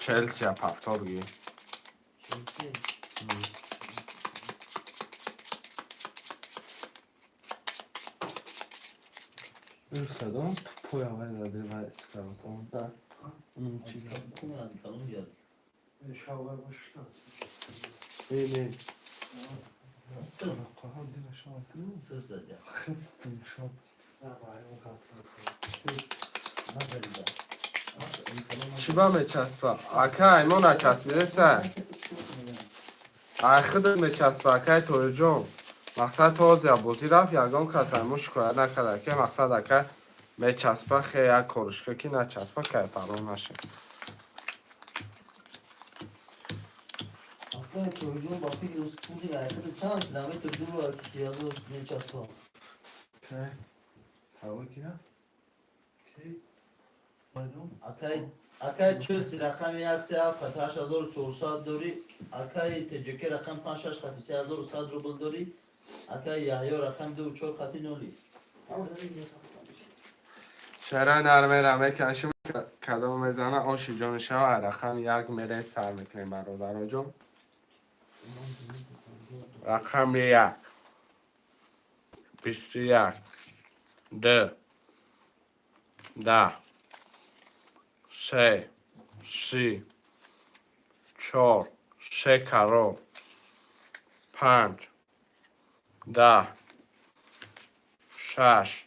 A: Челсия повтор ги.
B: Челси.
E: Кадом тупоя вай зади, вай скаутон.
B: Да.
E: Чӣ?
B: Калон гирд.
F: Шалвар бошад.
E: Не, не.
B: Сыз. Сыз зади.
F: На вай, он кафта.
B: Назарида.
A: Чӣ ба мечаспа? Акай, мо начаспидеса. Ай худат мечаспа, акай Тоирҷон. Мақсад то озия бозӣ рафт, ягон кас ай мо шикоят накарда, ки мақсад акай мечаспа, хе як корушка ки начаспа, кай фаро нашед.
B: Акай Тоюрҷон, ба фикри спутник айхида чанд километр дур ки сиязо мечаспа.
E: Ҳаво ки рафт?
B: Акай Челси рақами як се ҳафт хати 8400 дорӣ, акай Теҷики рақами панҷ шаш хати 3100 рубл дорӣ, акай Яҳё рақами ду чор хати ноли.
A: Чаро нармера мекашим, кадом мезана, оши ҷони шава, рақами як мерем, сар мекунем, бародароҷон. Рақами як, 21, ду, 10, се, 30, чор, се карор, панҷ, 10, шаш,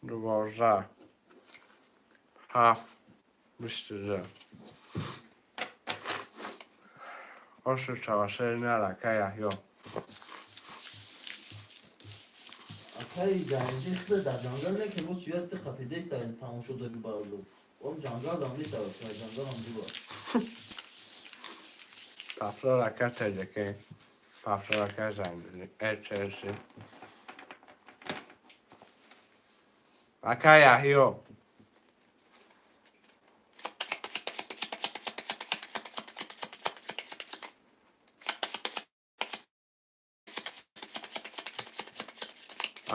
A: 12, ҳафт, 22. Оши чавашери нарака Яҳё.
B: Акай ҷанҷи хида дар ҷангал не ки мо сиёсати қапидеста тамошо дори барлу. Ом ҷангал ам нест, ҷангал ам дур.
A: Повтор ака Теҷаке. Повтор ака Занҷи. Э, Челси. Ака Яҳё.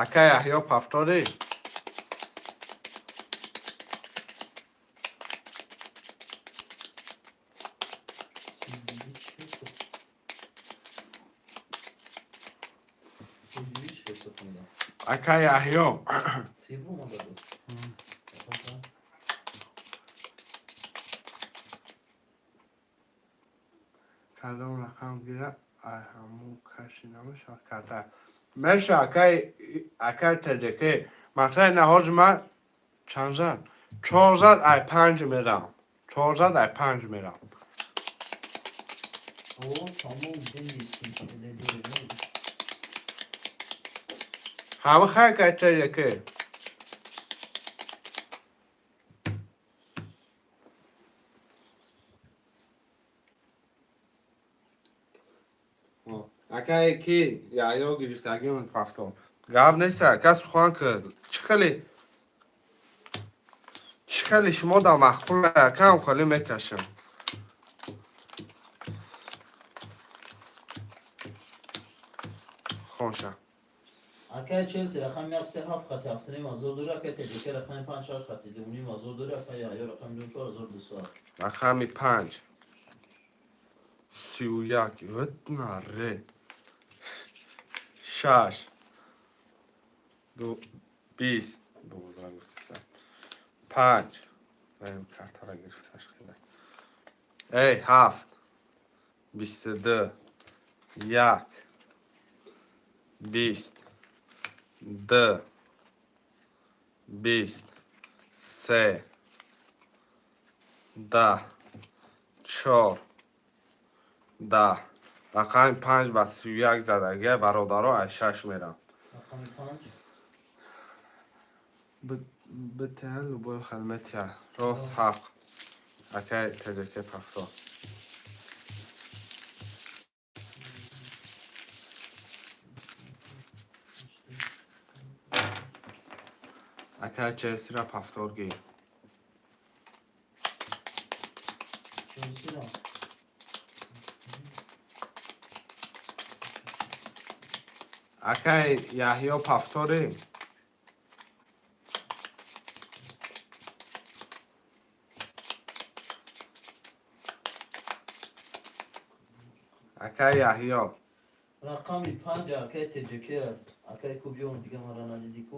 A: Ака Яҳё, повторӣ? Ака Яҳё.
B: Сибу омада буд.
A: Кадом рақам гира, ай ҳамун каши намешавад карда. Меша, акай, акай Теҷаке. Мақсади наҳози ман чанд зад? Чор зад, ай панҷ мерам. Чор зад, ай панҷ мерам.
B: О, тамом деньги қапида дори.
A: Ҳама хай, акай Теҷаке. Акае ки Яҳё гирифтагим пафтор. Гап нест, ака, сухан ки чӣ хеле чӣ хеле шумо да маъқул, акам хеле мекашам. Хонша.
B: Акай Челси рақами як се ҳафт хати ҳафтуним ҳазор дори, акай ТЖК рақами панҷ шаш хати дувним ҳазор дори, акай Яҳё рақами ду чор ҳазор дусад.
A: Рақами панҷ. 31. Наре. Шаш. Ду 20. 12 гуфтисам. Панҷ. Картара гирифташ хеле. Эй, ҳафт. 22. Як. 20. Д. 20. Се. 10. Чор. 10. Рақами панҷ ба 31 задагия, бародаро, аз шаш мерам.
B: Рақами панҷ.
A: Битеҳ любой хелметия. Рост ҳақ. Акай ТЖК пафтор. Акай Челсира пафтор гир.
B: Челсира.
A: Акай Яҳё пафторӣ? Акай Яҳё.
B: Рақами панҷ акай ТЖК, акай Кубиё, дига мара надидӣ ку?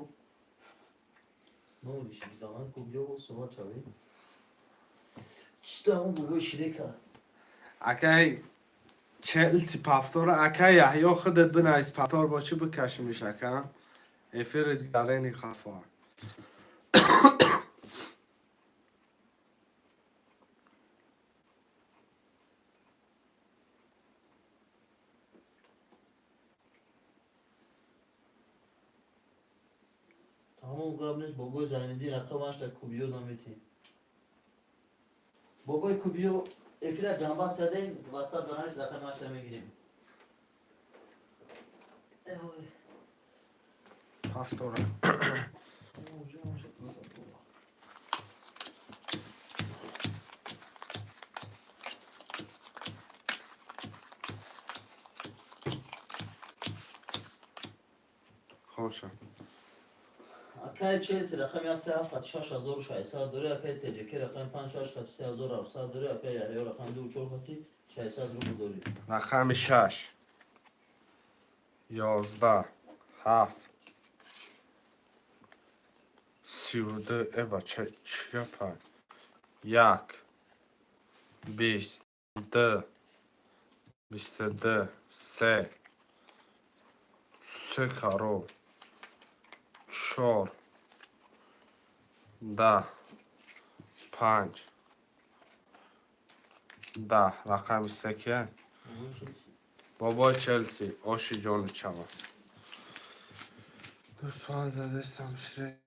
B: Нодиш бизаман Кубиё суҳбат шавӣ. Чиста он бобои Шрека.
A: Акай Челси пафтора, акай Яҳё, худат бинавис, пафтор бошӣ, бикашимиш, ака. Эфири дарени хафо.
B: Тамом, гап нест, бобои Зайниддин рақам ҳашта Кубиё наметӣ. Бобои Кубиё, эфира ҷамъбаст кардем, ватсап данавис, рақами ҳашта мегирем. Эвой.
A: Пафтора.
B: Уже, уже.
A: Хоша.
B: Акай Челси рақами як се ҳафт хати шаш ҳазору шашсад дори, акай ТЖК рақами панҷ шаш хати се ҳазору ҳафтсад дори, акай Яҳё рақами ду чор хати 600 рубл дори.
A: Рақами шаш. 11. Ҳафт. 32. Э бача, чӣ гапа? Як. 20. Ду. 22. Се. Се каро. Чор. 10. Панҷ. 10. Рақами се кия?
B: Бобои Челси.
A: Бобои Челси, оши ҷони чава. Ду соат задестам шире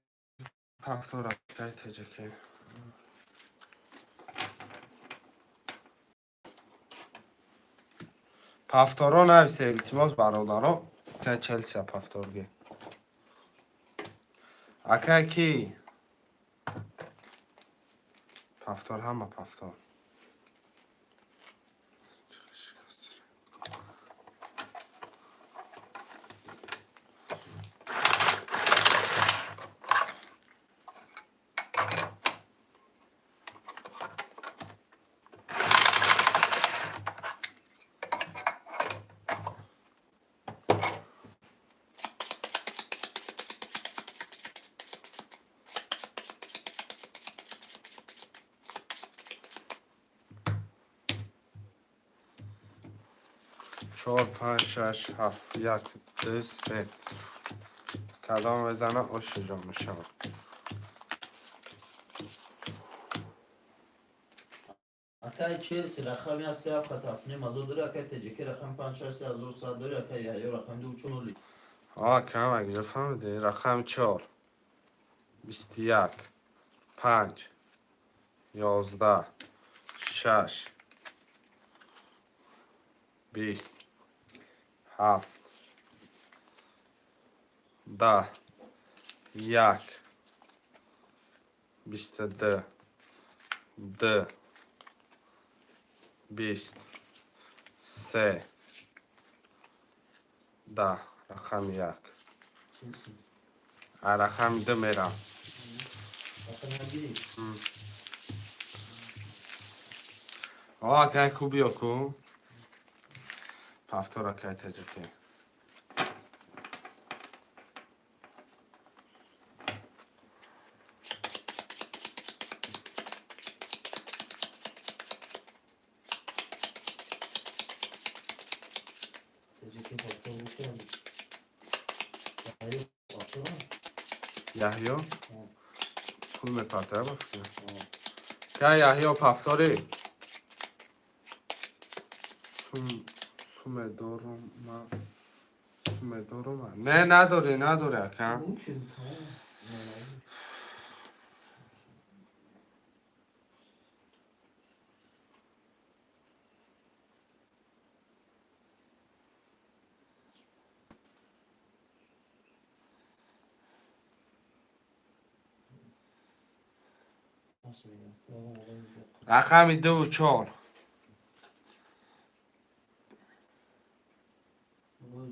A: пафтор акай ТЖК. Пафторо нависе, илтимос, бародаро. Акай Челсия пафторги. Акай ки? Пафтор, ҳама пафтор. Чор, панҷ, шаш, ҳафт, як, ду, се. Кадом мезана, оши ҷон мешавад.
B: Акай Челси рақами як се ҳафт хати ҳафтуним ҳазор дори, акай ТЖК рақами панҷ шаш се ҳазору сад дори, акай Яҳё рақами ду чор ноли.
A: А, кам агиҷа фаҳмидӣ? Рақами чор. 21. Панҷ. 11. Шаш. 20. Ҳафт, 10, як, 22, ду, 20, се, 10, рақами як. А рақами ду мерам.
B: Рақами як гирӣ.
A: О, акай ку, биё ку. Повтор, акай таҷики.
B: Таҷики повтор бошад. Яҳё повтор.
A: Яҳё? Пул мепартоя ба фикр. Ка Яҳё повторӣ? Сум суме дорум ма. Суме дорум ма. Не, надорӣ, надорӣ, ака.
B: Гум шуд, тамом.
A: Рақами дуву чор.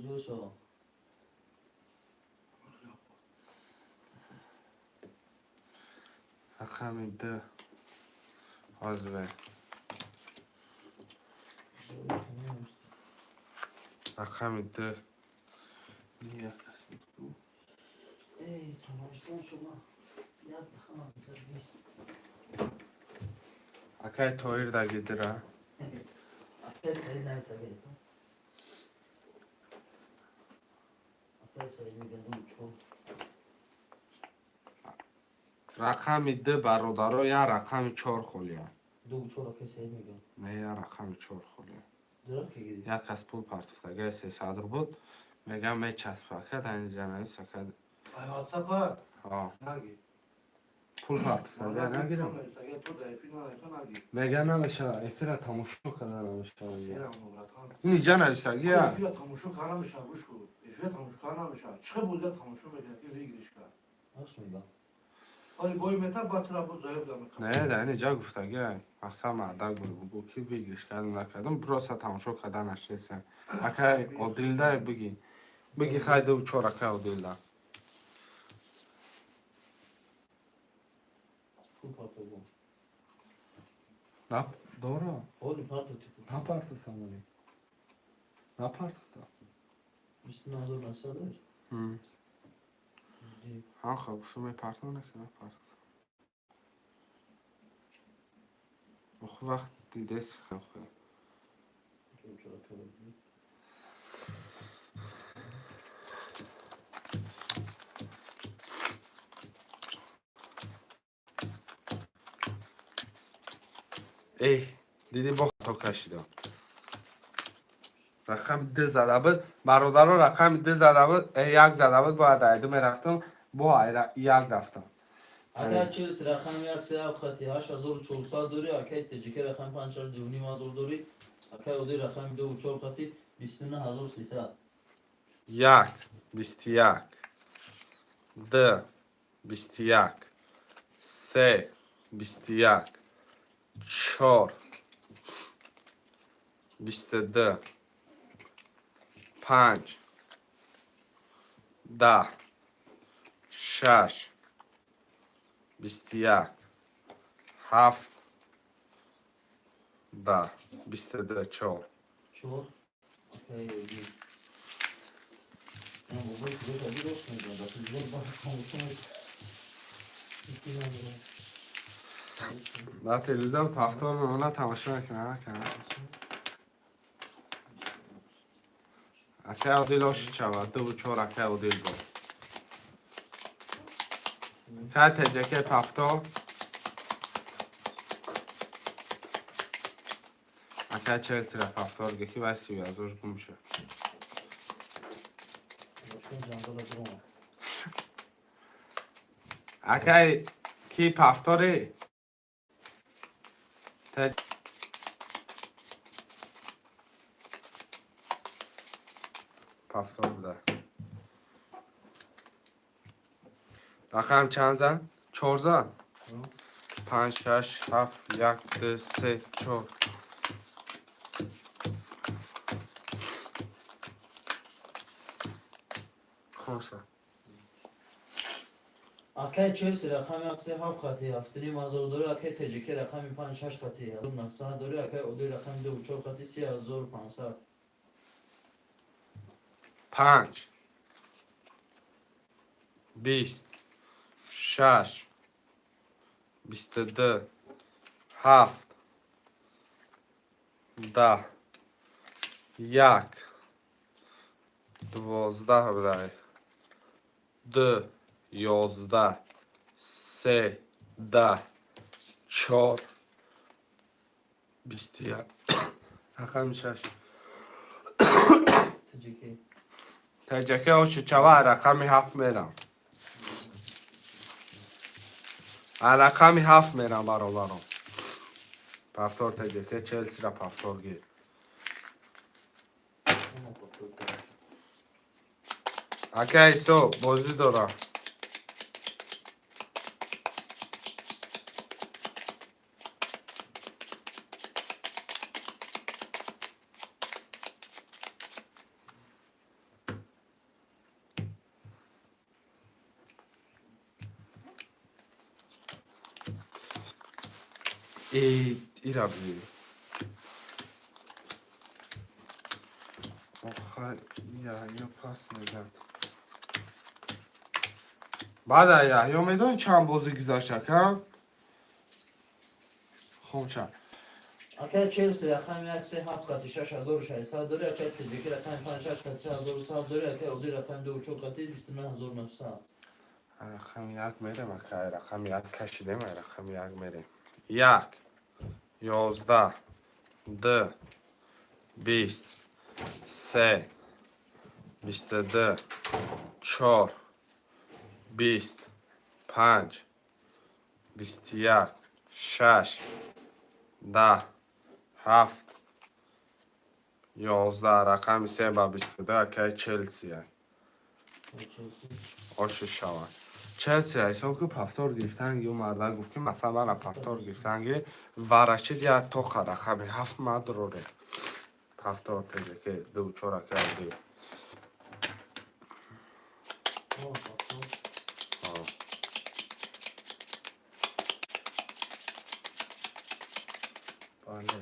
B: Ҷӯшо.
A: Рақами ду. Ҳозир. Рақами ду. Як кас буд ку.
B: Эй, тамошислам шума. Як ҳама нест.
A: Акай Тоир дагидира.
B: Акай Саид нависта гирифт. Акай Саид мегӯяд ду чор.
A: Рақами ду, бародаро, як рақами чор холия.
B: Ду чор акай Саид мегӯяд.
A: Не, як рақами чор холия.
B: Дурам ки гирифт.
A: Як кас пул партофтагай 300 рубл. Мегам мечаспа ака, дар инҷа навис ака.
F: Ай ватсапа
A: Ҳо.
F: наги.
A: Пул партофтагай нагирам.
F: Ту дар эфир нависа наги.
A: Мега намешава, эфира тамошо карда намешава.
F: Серам, братан.
A: Ин иҷа нависагия.
F: Эфира тамошо карда намешава, гӯш кун. Эфира тамошо карда намешава. Чӣ бозия тамошо мекунад, ки выигрыш кард?
B: Рост мегӯям.
F: Ҳоли бой мета батра бо заёб да мекунад.
A: Не, дар ин иҷа гуфтагия. Мақсад мардак буд, бугӯ ки выигрыш карда накардам, просто тамошо карда нашестам. Акай Одилда биги. Биги хай ду чор, акай Одилда.
B: Пул партофт.
A: На дора.
B: Ҳоли партофти пул.
A: Напартофтам оли. Напартофтам.
B: 29 900 дошт.
A: Ҳам хоб гуфтам мепартам, ки напартофтам. Охи вақт дидеси хе.
B: Ду чор акай буд.
A: Эй, диди, бо хато кашидам. Рақами ду зада буд. Бародаро, рақами ду зада буд, як зада буд, бояд айду мерафтам, бо як рафтам.
B: Акай Челси рақами як се ҳафт хати 8400 дорӣ, акай Теҷике рақами панҷ шаш 2,5 ҳазор дорӣ, акай Одил рақами дуву чор хати 29 300.
A: Як, 21, ду, 21, се, 21, чор, 22, панҷ, 10, шаш, 21, ҳафт, 10, 22, чор.
B: Чор. Акай Одил. Ман бобои худо кади рост мегӯям. Дар телевизор ба тамошо мекунам.
A: Дар телевизор повтор мемонад, тамошо мекунам, ака. Акай Одил оши шавад, дуву чор акай Одил буд. Кай Теҷаке повтор. Акай Челсира повтор ге ки вай 30 ҳазор гум шуд.
B: Ҷангала дуромад.
A: Акай ки повторӣ? Повтор буда. Рақам чанд зад? Чор зад? Панҷ, шаш, ҳафт, як, ду, се, чор. Хоша.
B: Акай Челси рақами як се ҳафт хати 7500 дорӣ, акай ТҶК рақами панҷ шаш хати 1900 дорӣ, акай Одил рақами ду чор хати 3500.
A: Панҷ, 20, шаш, 22, ҳафт, 10, як, 12 будай, ду, 11, се, 10, чор, 21, рақами шаш.
B: ТҶК.
A: ТҶК оши чава, рақами ҳафт мерам. Рақами ҳафт мерам, бародарон. Повтор ТҶК, Челсира повтор гир. Ака Исо, бозӣ дорам. Ира би. Охай, Яҳё пас мезад. Баъда Яҳё медонӣ чанд бозӣ гузашт, ака? Хомча.
B: Акай Челси рақами як се ҳафт хати 6600 дорӣ, акай ТҶК рақами панҷ шаш хати 3100 дорӣ, акай Одил рақами ду чор хати 29,900.
A: Рақами як мерем, ака, рақами як кашидем, рақами як мерем. Як, 11, ду, 20, се, 22, чор, 20, панҷ, 21, шаш, 10, ҳафт, 11, рақами се ба 22, акай Челсия. Оши шавад. Челсия ҳисоб ки повтор гирифтанги ӯ марда гуфт, ки масалан мана повтор гирифтанги варашид як тоқа рақами ҳафт мадроре. Повтор ТҶК ду чор, акай ду. О. Бале.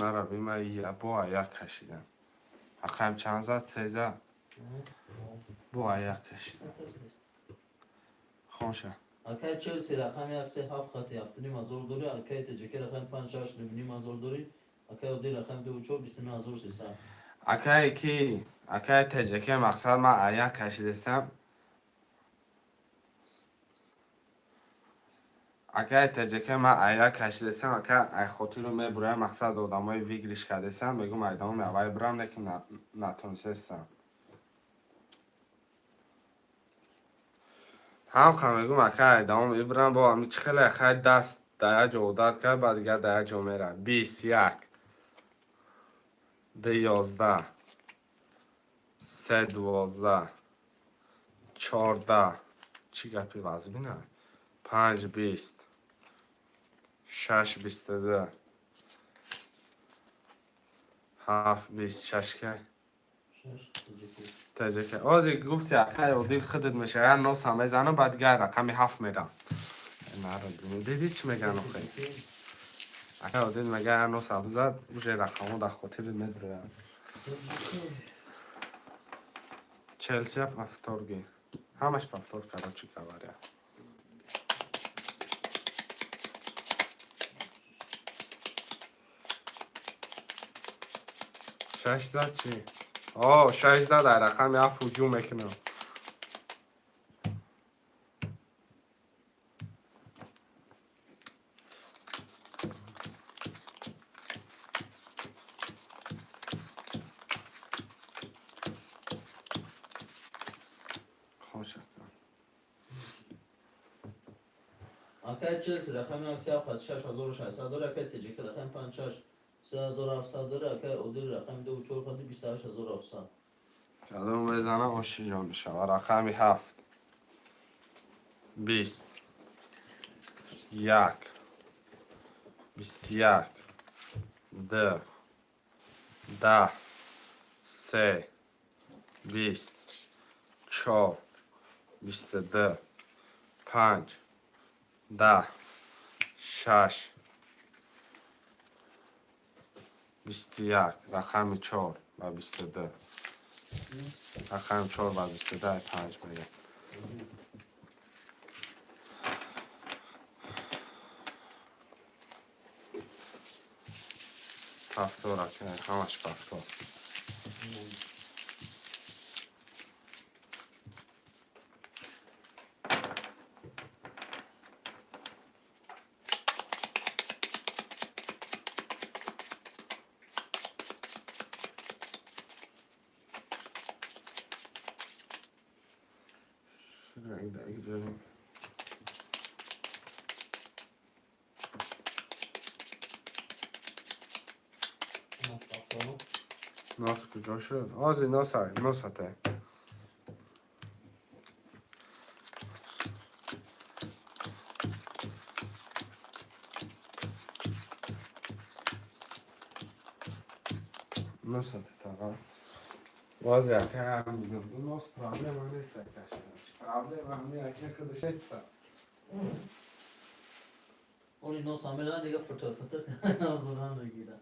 A: Мара бима бо як кашидам. Рақам чанд зад? Се зад. Бо як кашидам. Хонша.
B: Акай Челси рақами як се ҳафт хати 7500 дорӣ, акай ТҶК рақами панҷ шаш 9500 дорӣ, акай Одил рақами ду чор 29,300.
A: Акае ки акай ТҶК мақсад ман аяк кашидесам. Акай ТҶК ман аяк кашидесам, ака ай хотиру мебурам, мақсад одамои выигрыш кардесам, мегум айдамоми аввал бурам, лекин натонисестам. Ҳам ха мегум, ака, айдамом ибрам, бо ами чӣ хеле хай даст дар як ҷо одат кард, баъд дигар дар як ҷо мера. 21, ду, 11, се, 12, 14, чӣ гапи вазбина? Панҷ, 20, шаш, 22, ҳафт, 20, шаш кай?
B: Шаш ТҶК.
A: ТҶК. Ҳозир гуфти, акай Одил, худат мешава, як носа мезанам, баъд дигар рақами ҳафт мерам. Наро, дидӣ чӣ меган охе? Акай Одил мега як носа бизад, уже рақамҳо дар хотират медроянд. Челсия повтор гир. Ҳамаш повтор, короче говоря. Шаш зад чӣ? О, шаш зад, дар рақами ҳафт ҳуҷум мекунам. Хош, ака.
B: Акай Челси рақами як се ҳафт 6600 дора, акай ТЖК рақами панҷ шаш 3700 дора, акай Одил рақами ду чор хати 28 700.
A: Кадом мезана, оши ҷон мешава. Рақами ҳафт, 21, 21, д, 10, се, 20, чор, 22, панҷ, 10, шаш, 21. Рақами чор ба 22, рақами чор ба 22, панҷ мега. Повтор, ака, ҳамаш повтор. Gidelim. Нос куҷо шуд? Ози носа, носате. Носате тага. Ози ака нос проблема нест, ака. Проблема ҳами ака худаш неста.
B: Оли нос ҳамедан дига фурта фурта зуран мегирад.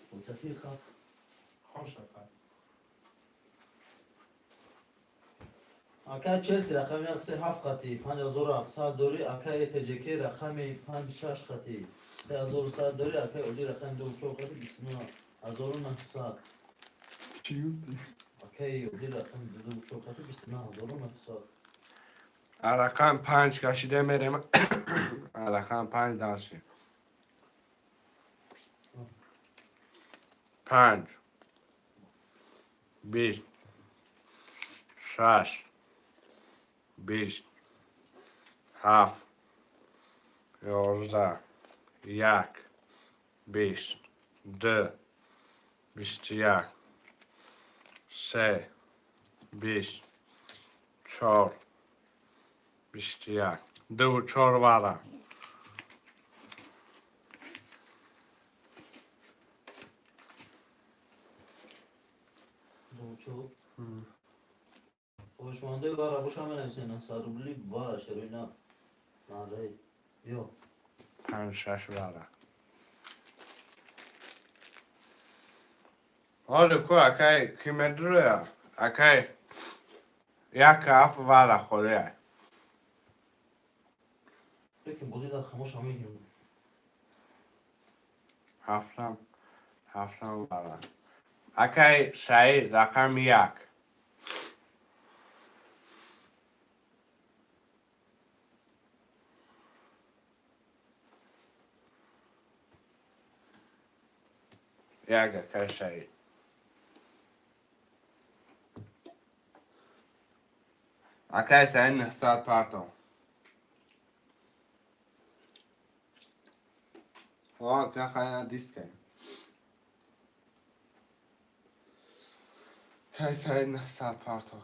B: Фурсати хаб.
A: Хош, ака.
B: Акай Челси рақами як се ҳафт қати 5700 дорӣ, акай ТЖК рақами панҷ шаш қати 3100 дорӣ, акай Оди рақами ду чор қати 29 900. Акай Оди рақами ду чор қати 29 900.
A: Рақам панҷ кашида мерем. Рақам панҷ дальше. Панҷ, 20, шаш, 20, ҳафт, 11, як, 20, ду, 21, се, 20, чор, 21, дуву чор вара.
B: Ду чор. Хоҳишмандаи вара боша менависен 900 рубли вара шерои на. Нараи. Ё.
A: Панҷ, шаш вара. Ҳоле ку акай ки медуроя, акай як ҳафт вара хӯрия.
B: Лекин бозӣ дар хамош ҳам мегирем.
A: Ҳафтам, ҳафтам вара. Акай Саид рақами як. Як, акай Саид. Акай Саид 900 парто. Ҳо, кахая диска. Акай Саид 900 парто.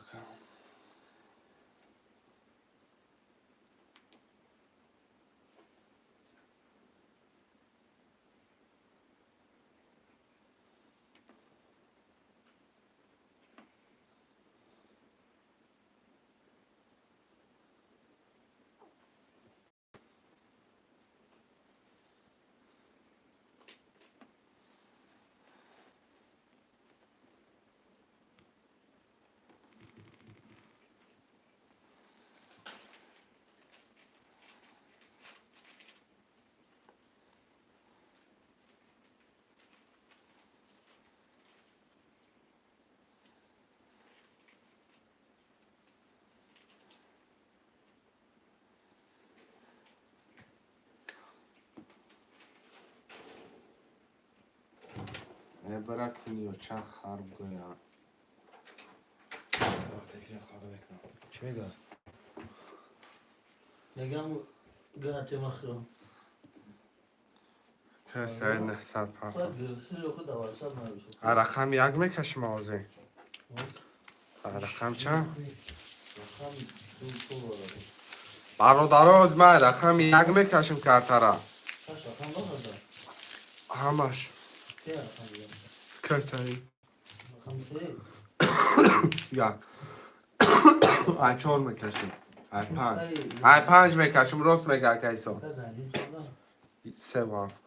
A: Э, бира куниё чанд харб гӯя.
D: Чӣ мега?
B: Мегам гранте махрам.
A: Касай 900 парта.
B: Баъд гирифти худ даварсад нависад.
A: А рақам як мекашим ҳозир. А рақам чанд?
B: Рақам ду чор барад.
A: Бародаро, ҳозир ман рақами як мекашим картара.
B: Шаш рақам бахада.
A: Ҳамаш.
B: Те рақам дигар.
A: Касай.
B: Рақам се.
A: Як. Ай чор мекашим. Ай панҷ. Ай панҷ мекашим, рост мега акайсо.
B: Ка занги чанда?
A: Се ва ҳафт.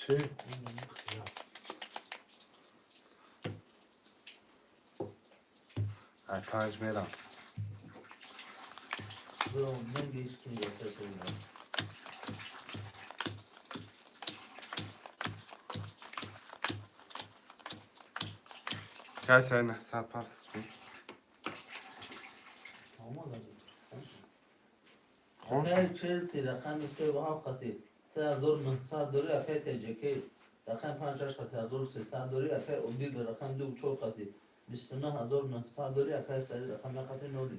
A: Чӣ? Ай панҷ мерам.
B: Бро, мен би ҳеч ким гирифта шудам.
A: Касай 900 парта.
B: Омада.
A: Хош.
B: Акай Челси рақами се ва ҳафт қати 3900 дори, акай ТЖК рақами панҷ шаш қати 1300 дори, акай Одил рақами ду чор қати 29900 дори, акай Саид рақами як қати ноли.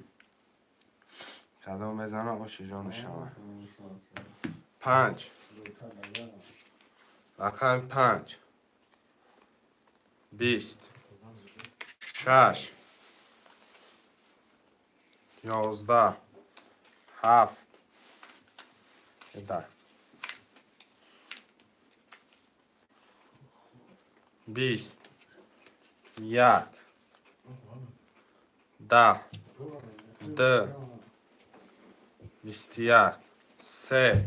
A: Кадом мезана оши ҷону шава. Панҷ. Рақами панҷ. 20. Шаш. 11. Ҳафт. 10. 20. Як. 10. Д. 21. Се.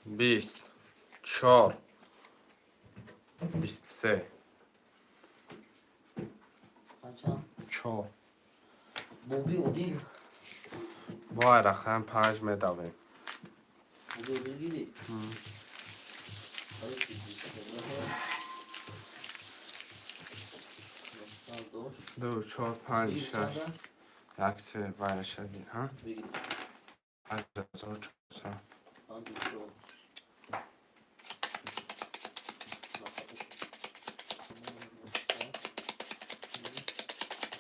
A: 20. Чор. 23.
B: Чанд?
A: Чор.
B: Боби Одил.
A: Бо рақами панҷ медавем.
B: Боби Одил гири?
A: Ду, чор, панҷ, шаш. Як, се, вайраша гир, ҳа?
B: Бигир.
A: 5400.
B: Панҷ чор.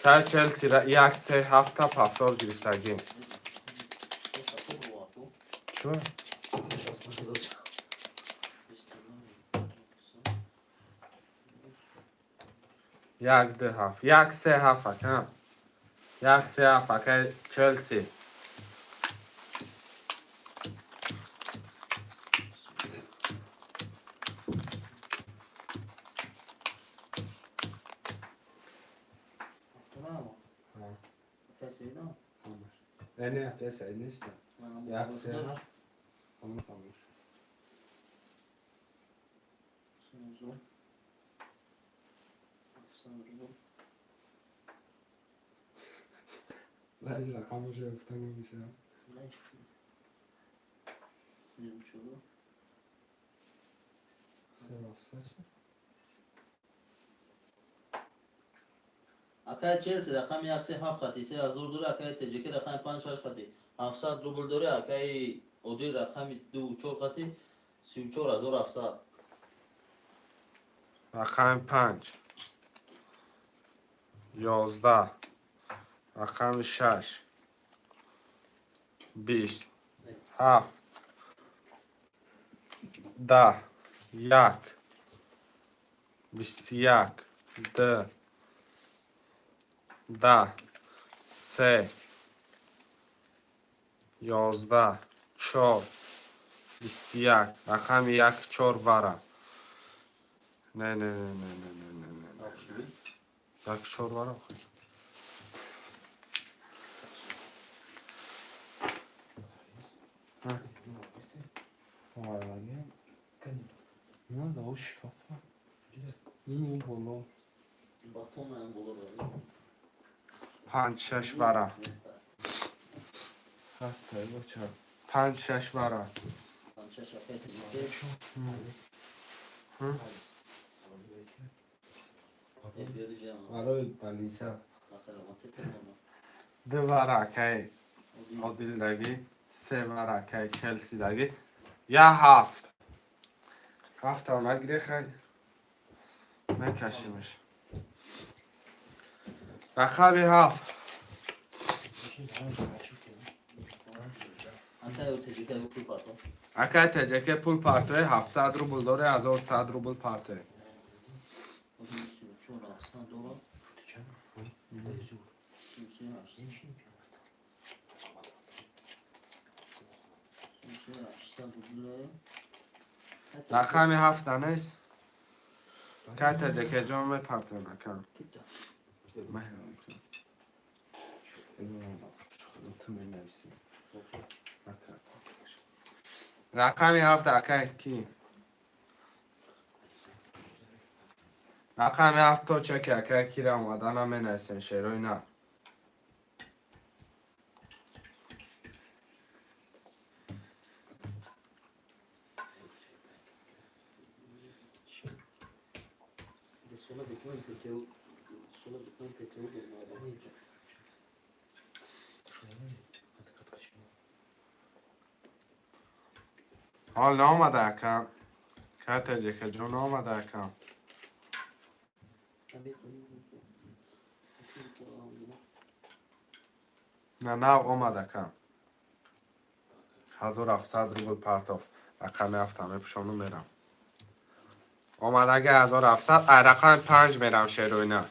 A: Та Челси як, се, ҳафта повтор гирифтагӣ. Чӣ? Як, ду, ҳафт. Як, се, ҳафт, ака. Як, се, ҳафт, ака Челси. Не, не, ака Саид нест. Як, се, ҳафт. Ҳама хомӯш. Знаешь, рақамашо гуфта намешавад. Се ҳафтсад чӣ?
B: Акай Челси рақами як се ҳафт қати 3000 дори, акай ТЖК рақами панҷ шаш қати 700 рубл дори, акай Одил рақами ду чор қати 34700.
A: Рақами панҷ. 11. Рақами шаш. 20. Ҳафт. 10. Як. 21. Д. 10. Се. 11. Чор. 21. Рақами як чор вара. Не, не, не, не, не, не, не, не. Як чор вара охи. Ҳа. Овардаги? На, да о шкафа. Ин боло.
B: Батон боло дори.
A: Панҷ шаш вара. Ҳастай бача. Панҷ шаш вара.
B: Панҷ шаш акай ТЖК.
A: Барои балиса. Ду вара акай Одилдагӣ, се вара акай Челсидагӣ, я ҳафт. Ҳафтам нагире, хай. Мекашимаш. Рақами ҳафт. Акай ТҶК пул партои 700 рубл доре, 1100 рубл партои. Рақами ҳафта нест? Кай ТҶК ҷон мепартоем, ака? Ту менависӣ. Рақами ҳафта, акай ки? Рақами ҳафт то чеки акай кира омадана менависем, шерои на. Ҳол наомада, ака. Кай ТҶК ҷон наомада, ака? На, нав омад, ака. 1700 рубл партоф. Рақами ҳафта мепӯшону мерам. Омадаги 1700, ай рақами панҷ мерам, шероина.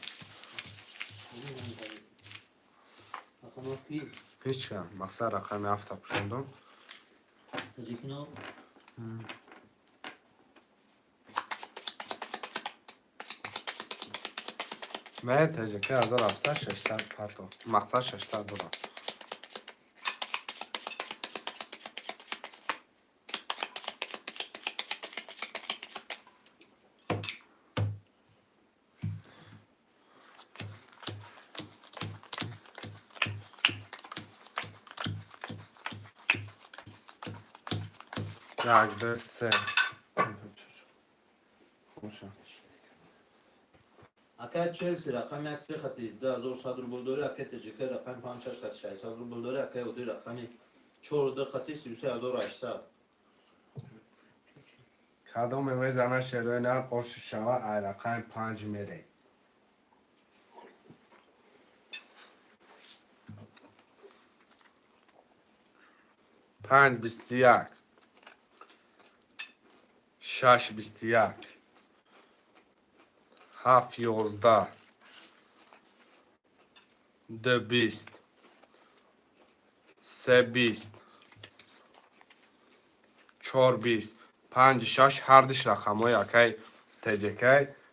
A: Ҳеҷ ка, мақсад рақами ҳафта пӯшондум. Не, ТҶК 1700 600 партоф. Мақсад 600 дорам. Як, ду, се. Хомӯша.
B: Акай Челси рақами як се хати 2100 рубл дори, акай ТҶК рақами панҷ шаш хати 600 рубл дори, акай Одил рақами чор ду хати 33 800.
A: Кадоме мезана, шерои нар, оши шава, ай рақами панҷ мерем. Панҷ 21, шаш 21, ҳафт 11, ду 20, се 20, чор 20, панҷ шаш, ҳардиш рақамҳои акай ТҶК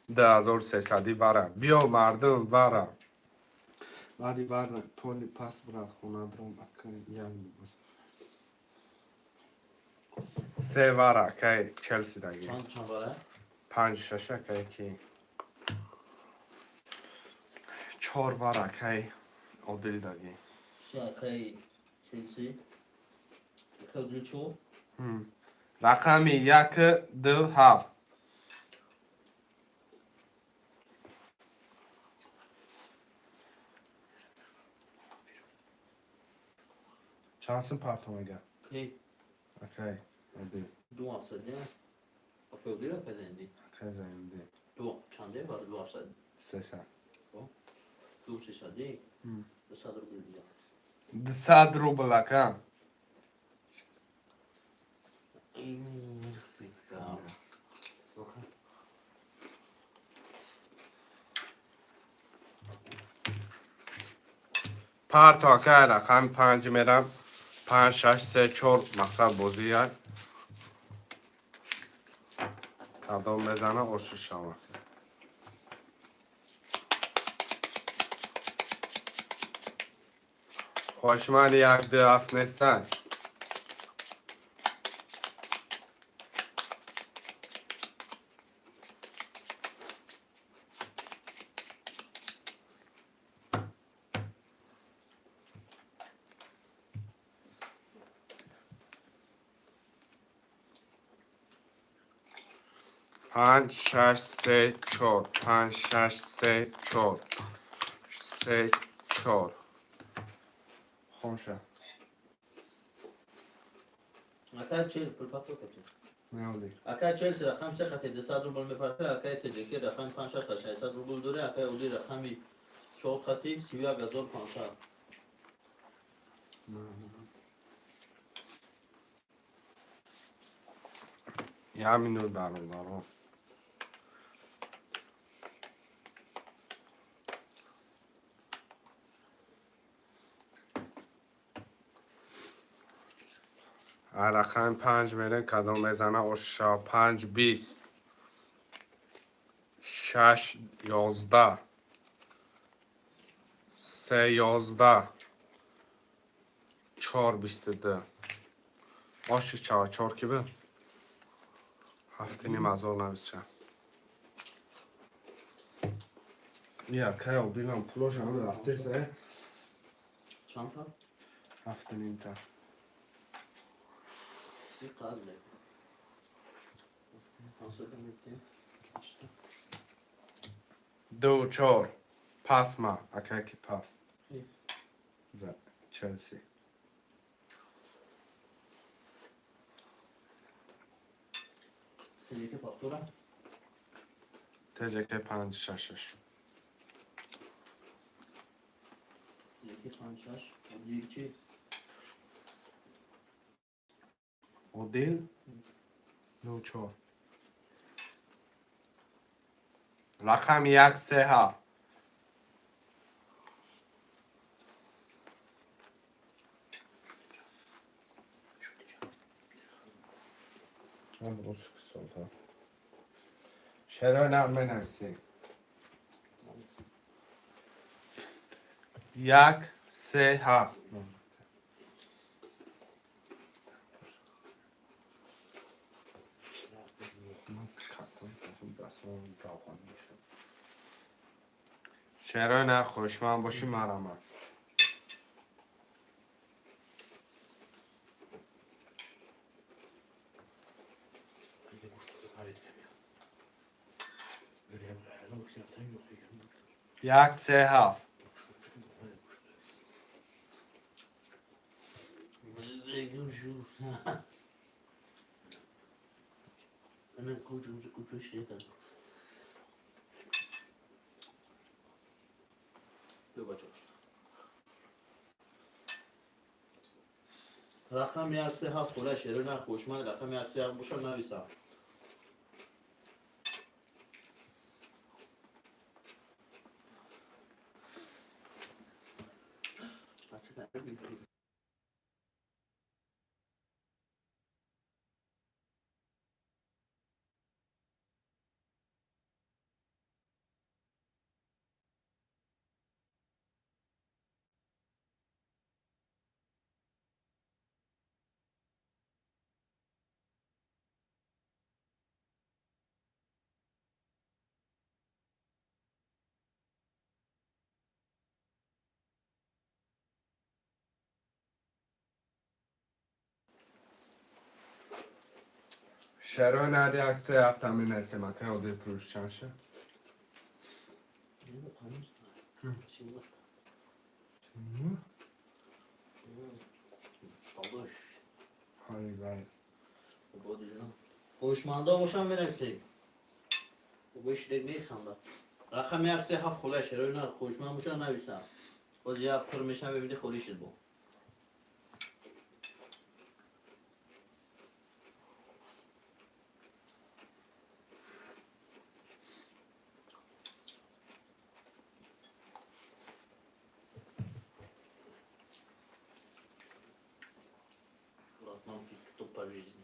A: 2300 вара. Биё, мардум, вара. Баъди вара толи пас брат хона дром, акай як либос. Се вара акай Челси даги.
B: Чанд чанд бара?
A: Панҷ шаш акай ки. Чор вара акай Одил даги.
B: Се акай Челси. Акай Одил чор?
A: Рақами як, ду, ҳафт. Чанд сум парто мега?
B: Кей?
A: Акай Одил.
B: Ду ҳафтсад, не? Акай Одил, акай Зайнди?
A: Акай Зайнди.
B: Ду чанде бар ду ҳафтсад?
A: 300.
B: Ду сесади? 200 рубл дига.
A: 200 рубл, ака. Парто, ака, рақами панҷ мерам. Панҷ, шаш, се, чор, мақсад бозӣ як. Кадом мезана, ошу шава. Хоҳишманди як, ду, ҳафт нестанд. 5 6 3 4 5 6 3 4 3 4 хомша.
B: Акай чел пулпато кати.
A: Наоди.
B: Акай Челси рақам 3 хати 200 рубл мепарта, акай ТЖК рақами 5 6 хати 600 рубл дора, акай Уди рақами 4 хати 31500.
A: Як минут, бародаро. Рақами 5 мерем, кадом мезана оша 5 20 6 11 3 11 4 22 оши чава 4 ки буд? 7,5 ҳазор нависша. Я кая билам пулошам рафтеса.
B: Чанд та?
A: 7,5 та.
B: Bir qadr. 500 метр.
A: 2 4 пасма акаки пас. За Челси.
B: ТЖК повтора.
A: ТЖК 5 6 6.
B: ТЖК 5 6. Одил чи?
A: Одил 2 4. Рақами 1 3 7. Шерои нағ менависем. 1 3 7. Шерои нар хушманд бошӣ марамад. 1 3 7.
B: Hemen kucumuzu kucu şey Бачо. Рақами 1 3 7 хола шерои нар хушманд рақами 1 3 7 боша нависам.
A: Шерои нар 1 3 7 менависем. Акай Одил плюс чанд ша?
B: Чӣ?
A: Ҳай вай.
B: Хушмандо бошам менависед. Бишдек механда. Рақами 1 3 7 хола шерои нар хушманд боша нависам. Боз як пур мешам бибини холӣ шуд бо. Кто по жизни.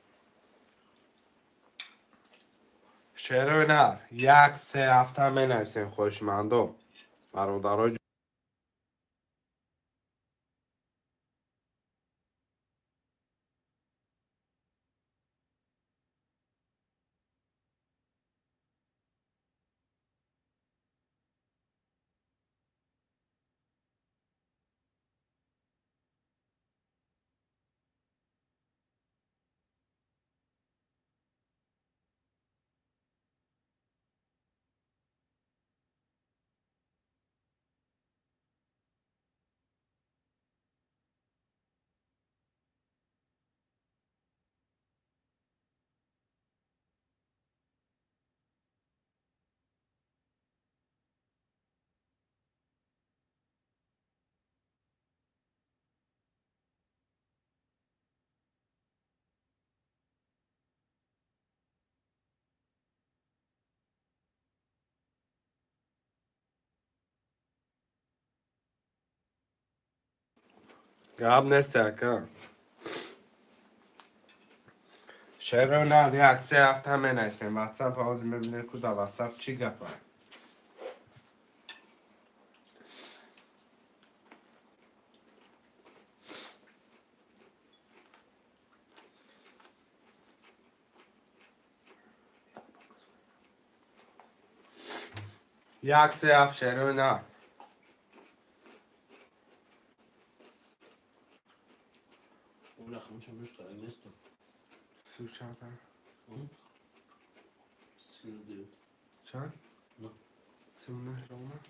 A: Шерои нар 1 3 7 менависем хоҳишмандо. Бародарои Гап нест, ака. Шерои як се ҳафта менависем. Ватсап ҳозир мебинем, ку дар ватсап чӣ гапа. 1 3 7 шерои нар.
B: Оля хомӯшам бишта нестам.
A: Су чанд?
B: 39.
A: Чанд?
B: На.
A: 39 рома.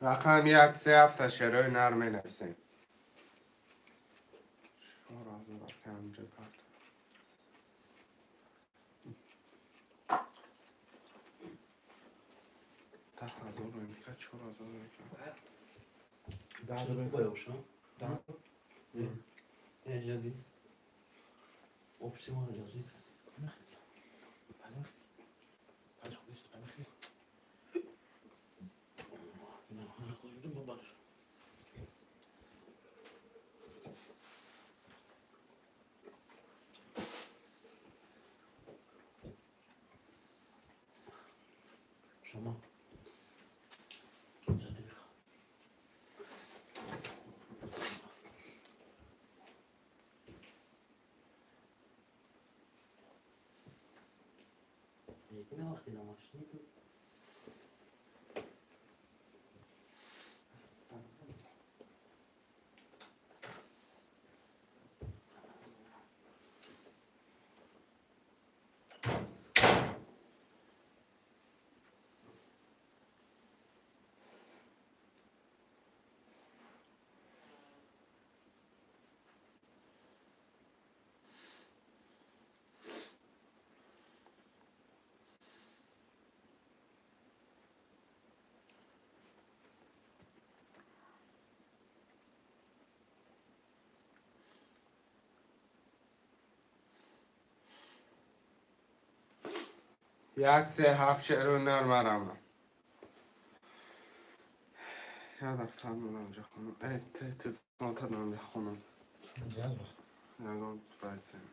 A: Рақам 1 3 7 шерои нар менависем. 4000 акам ҷа карт. 10 000 ка, 4000 ка.
B: Чӣ бояд шам? Ҷади. Офиси мо ҷазид. Шумо. Вақти намашни
A: 1 3 7 шерои нар марама. Я дафтар монам ҷа хонам. Э, телефон тадам ҷа хонам. Ягон файтем.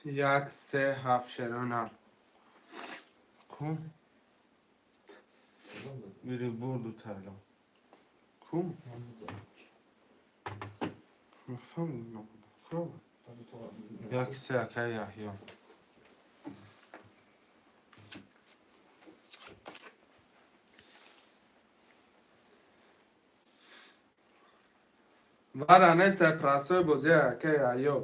A: 1 3 7 шерои нар. Ку? Бири бурду тайло. Ку? Нафаҳмидам. Хоб. 1 3 акай Яҳё. Вара неста прасои бозӣ, акай Яҳё.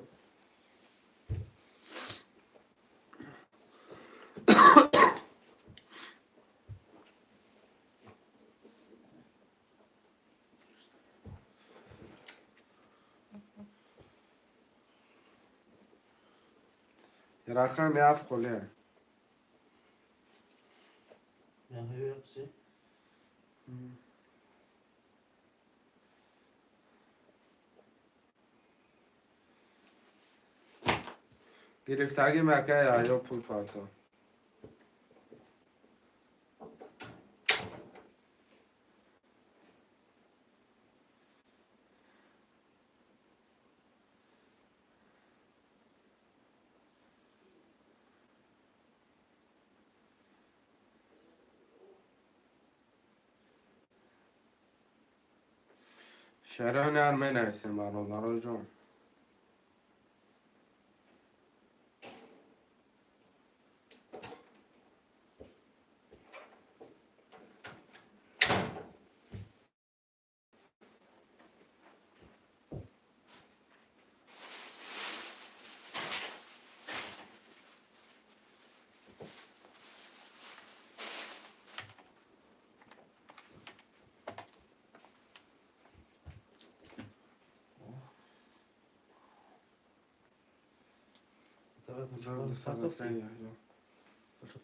E: Рақами ҳафт холия.
B: Яҳё як се.
E: Гирифтагим, акай Яҳё, пул парто. Шарои нар менависем, бародароҷон.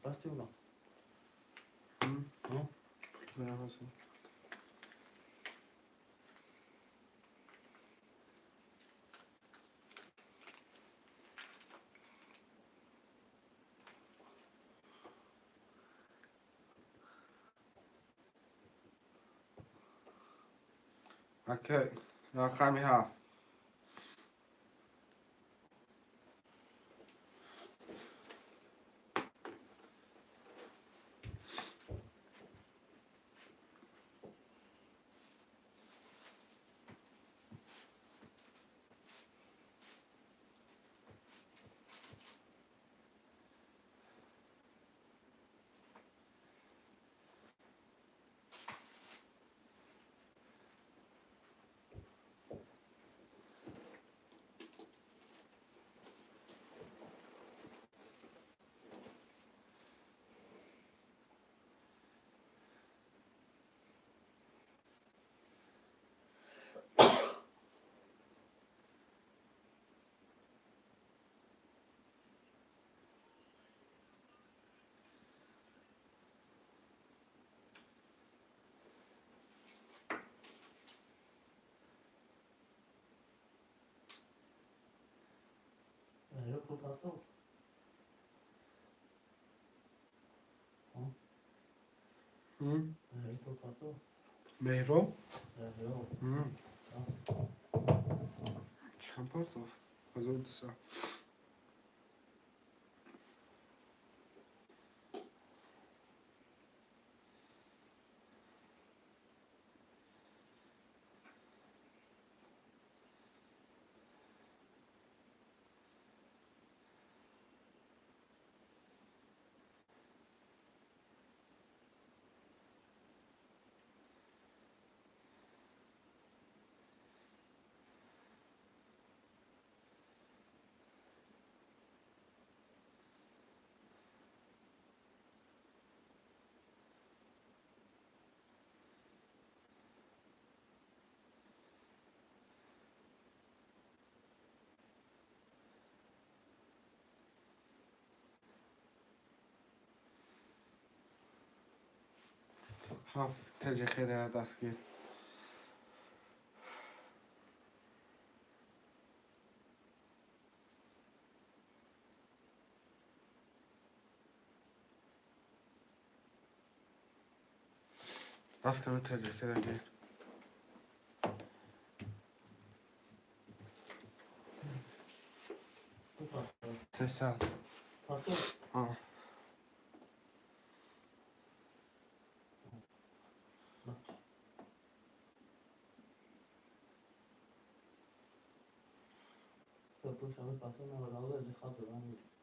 B: Партофти? Уна?
E: Акай, рақами ҳафт.
B: Меҳроб пул партофт? Меҳроб пул партофт?
E: Меҳроб?
B: Меҳроб.
E: Чанд партофт? 1200. Ҳафт теҷи хедера дастгир. Ҳафтами теҷи хеда гир.
B: Пул партофт?
E: 300.
B: Партофт?
E: А.
B: Пул шами партофт, 99 аз хат задан мегирад.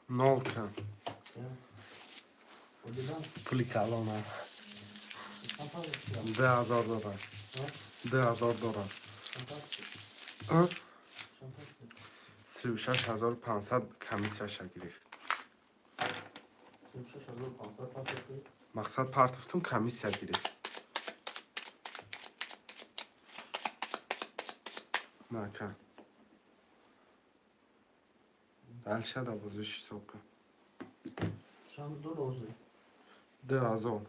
E: Нол кан.
B: Одидан?
E: Пули калона.
B: Чанд партофт?
E: 2000 доллар.
B: А?
E: 2000 доллар.
B: Чанд партофт?
E: А?
B: Чанд партофтӣ?
A: 36 500 комиссияша гирифт.
B: 36 500 партофтӣ?
A: Мақсад, партофтум, комиссия гирифт. Нака, дальше да бозиш ҳисоб кун.
B: Чанд ду розӣ?
A: 2000.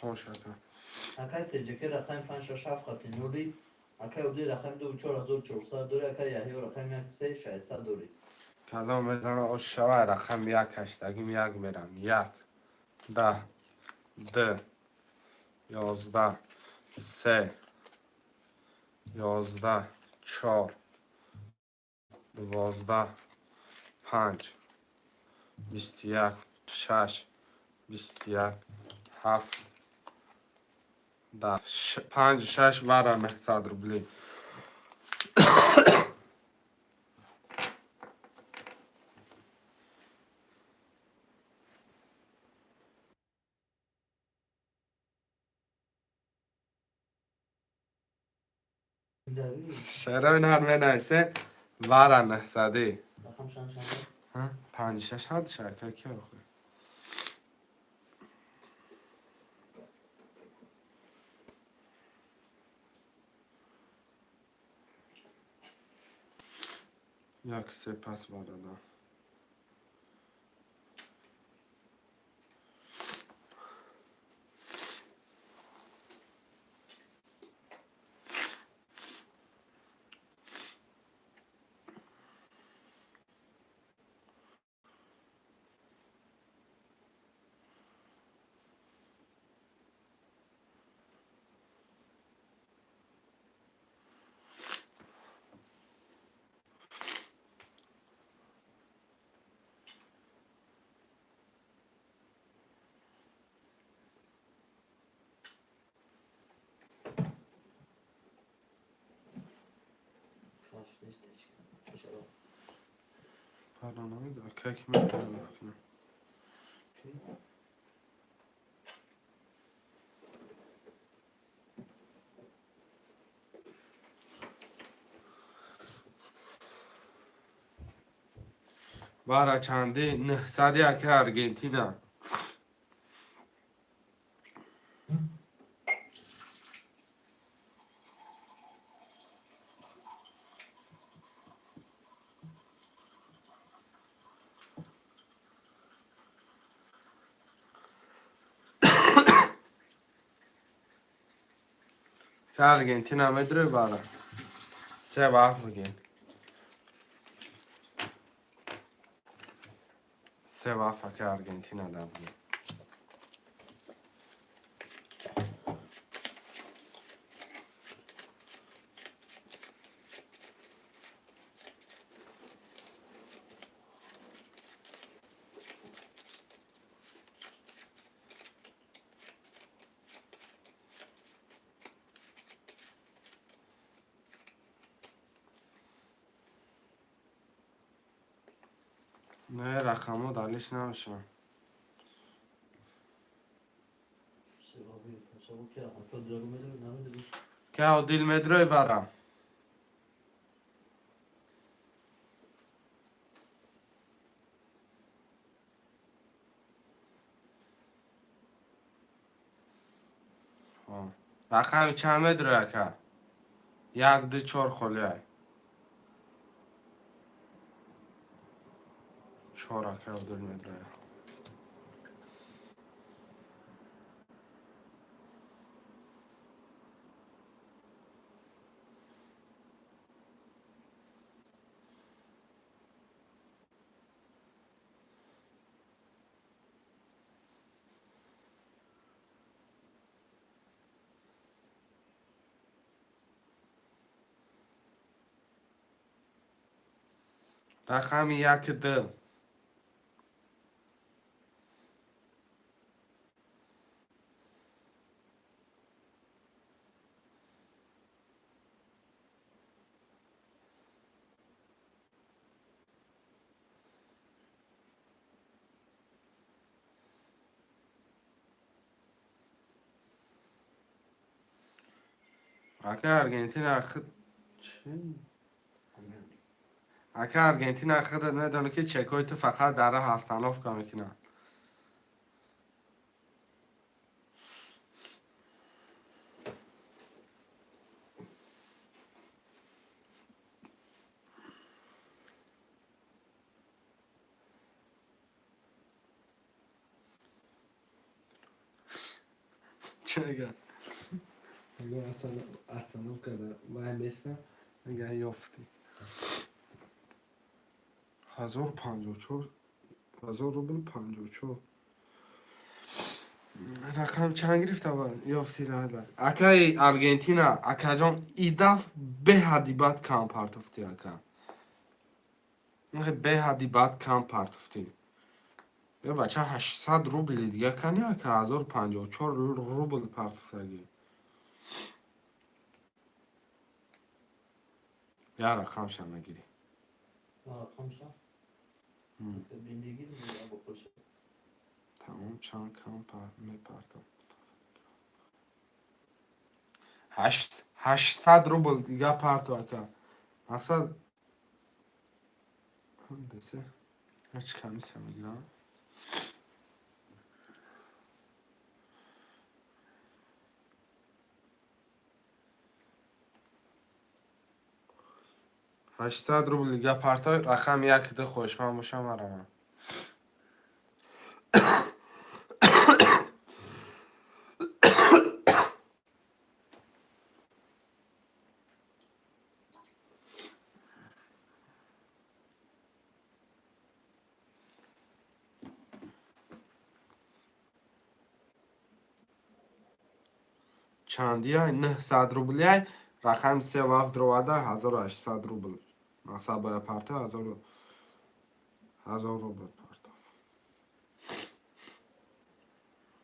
A: Хош, ака.
B: Акай Теҷаки рақами панҷ шаш ҳафт хати нули, акай Уди рақами ду 4400 дорӣ, акай Яҳё рақами як се 600 дорӣ.
A: Кадом мезана, ош шавай. Рақами як ҳаштагим, як мерам. Як, 10, д, 11, се, 11, чор, 12, панҷ, 21, шаш, 21, ҳафт, 10, панҷ, шаш, вара 900 рубли. Шерои нар менависе, вара 900-ӣ.
B: Рақам чанд чанд?
A: Панҷ, шаш, ҳад шака ки охир. Як, се пас варада.
B: Каш нест ҳеч. Чаро?
A: Фарқ намедорад, как метавонам кунам.
B: Чӣ?
A: Вара чанди? 900-и, ака Аргентина. Ка Аргентина медрои, вара се вақт бигин. Се вақт, ака Аргентина да бигин. Не, рақамҳо далиш намешаванд.
B: Севаби, сабу ки рақам то дару медрои, намедрои?
A: Ка Одил медрои, вара? Рақами чанд медрои, ака? Як, ду, чор холиай. Чор, ака Одил медроя. Рақами як, ду. Ака Аргентина чӣ? Ака Аргентина, худат медонӣ, ки чекҳои ту фақат дар раҳ остановка мекунанд. Чӣ мегӯяд? Мегӯяд, остановка да вай места, мегӯяд, ёфтӣ. 1054, 1000 рубл 54. Рақам чанд гирифта ёфти рада? Акаи Аргентина, акаҷон, идаф беҳадди бад кам партофтӣ, ака. Беҳадди бад кам партофтӣ. Е бача, 800 рубли дига кани, ака, 1054 рубл партофтагӣ. Я рақамша мегирӣ.
B: Рақамша? Бин бигир, бо пулша.
A: Тамом, чанд кам мепартам? 800 рубл дига парту, ака. Мақсад десе ҳеч комиссия мегирам. 800 рубл дига партой, рақами як ду хоҳишманд бошам, марамам. Чандия? 900 рублияй. Рақами се вафт роварда, 1800 рубл. Мақсад бояд парто, 1000 рубл парто.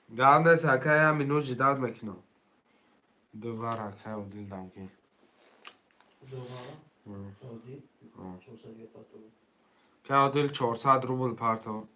A: Гандес, ака, я минут ждать мекунам. Дувар, ака, удил дамки.
B: Дувара? Одил? 400 парто.
A: Ка удил 400 рубл парто.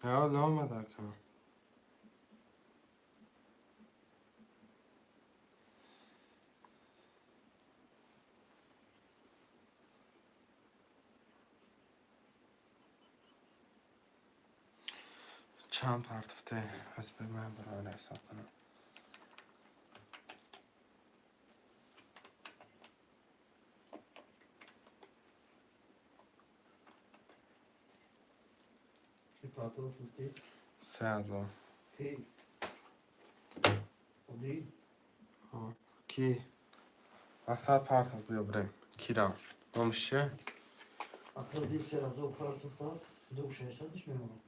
A: Ҳа, наомад, ака. Чанд партофте? Аз бе ман барои ҳисоб кунам.
B: Ки парто гуфтӣ?
A: 3000.
B: Ки? Одил?
A: Ки? Асад партоф, биё бирем. Кирам. Номиш чия?
B: Ака, одил 3000 партофта, ду 600 мемонад.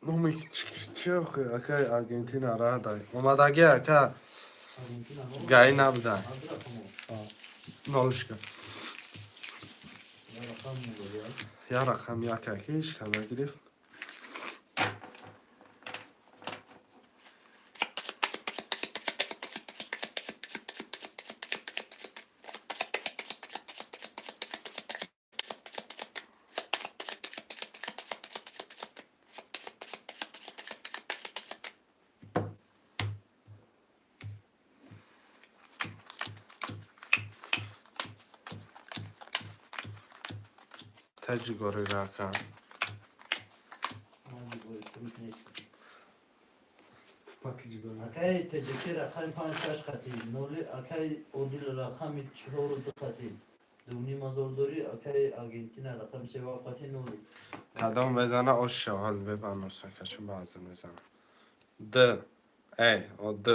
A: Номи чи охи, акаи Аргентина радай. Омадаги, ака.
B: Аргентина.
A: Гаи набуда.
B: Ад рақамо.
A: Нолишка.
B: Я рақам мегӯяд.
A: Я рақам як, аки ҳеч кам нагирифт. Таҷигорира, ака.
B: Ман фурӯш нест. Акаи ТҶК рақами панҷ шаш қатӣ ноли, акаи Одил рақами чору ду қатӣ дуним ҳазор дорӣ, акаи Аргентина рақами севу ҳафт қатӣ ноли.
A: Кадом мезана ош шавҳал бебаносакаши баъзе мезана. Д э о д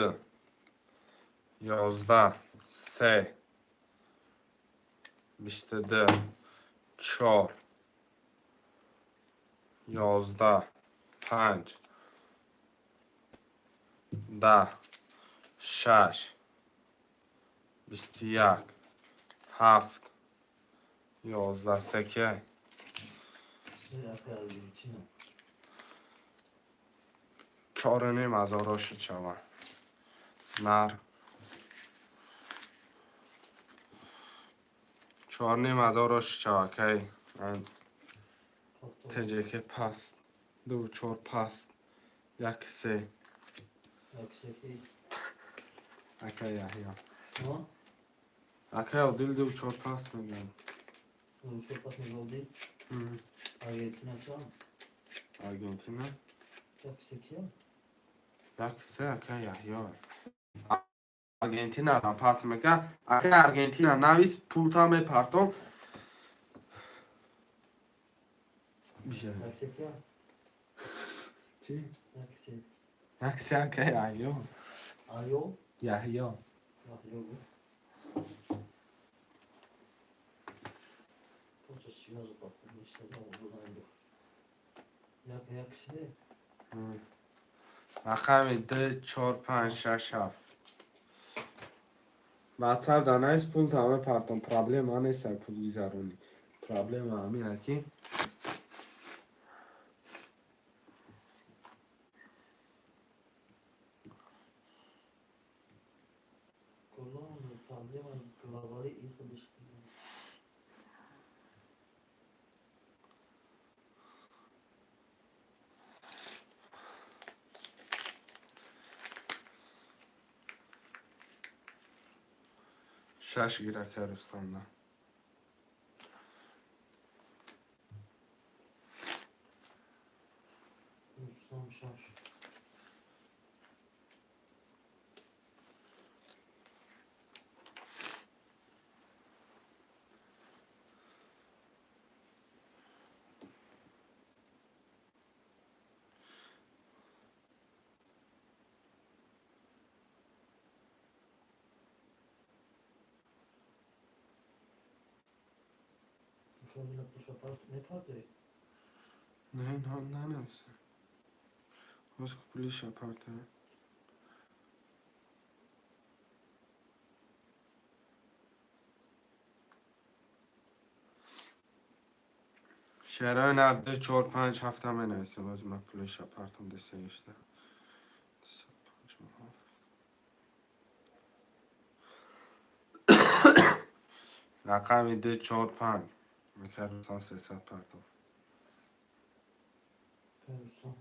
A: 11 3 22 4 11 5 10 6 21 7 11 3
B: Се, акаи Аргентина.
A: 4,5 ҳазор ошид шава. Нар. 4,5 ҳазор ошид шава, акай. ТҶК паст. Ду чор паст. Як се.
B: Як се ки?
A: Акай Яҳё.
B: Ҳа?
A: Акай Одил ду чор паст мегӯям.
B: Ду чор паст мега Одил? Аргентина чанд?
A: Аргентина?
B: Як се кия?
A: Як се акай Яҳё. Аргентина пас мека. Акай Аргентина навис пулта мепартом. Бия.
B: Як се кия?
A: Чӣ?
B: Як се.
A: Як се акай Яҳё.
B: Аё?
A: Яҳё.
B: Яҳё гуфт. Просто связу пахту мешава, як як се.
A: Рақами д чор панҷ шаш ҳафт. Ватсап да навис пулта мепартом. Проблема нест пул гузаронӣ. Проблема ҳамина ки
B: Главная проблема главари ин худаш.
A: Шаш гир акай Рустамда.
B: Рустам шаш. Фамила пуша мепардои?
A: Не, нанависа. Ҳоз пулиша партая. Шерои нар ду чор панҷ ҳафта менависем. Ҳозир ман пулиша партам деса ишта. Панҷу ҳафт. Рақами ду чор панҷ. Акай Рустам 300 партов.
B: Рустам.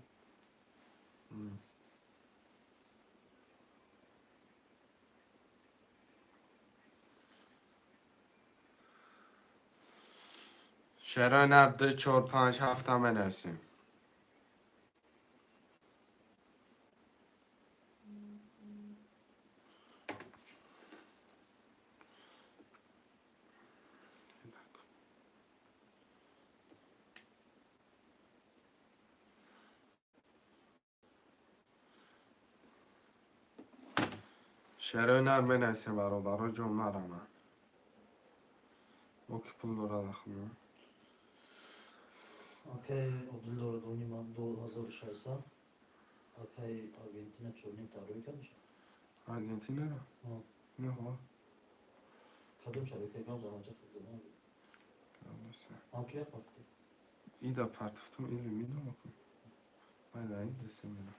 A: Шерои нар ду чор панҷ ҳафта менависем. Шерои нар менависем бародаро ҷон нарамад. О ки пул дорад ахма.
B: Акаи Одил дорад онима 2600. Акаи Аргентина чорним тарроҳӣ кард мешавад?
A: Аргентинаро?
B: Ҳа.
A: Не ҳо.
B: Кадом шабакаи гам заманча хизмат? Ҳам ки як партӣ.
A: Ида партофтум или медонам. Майда ин десе мера.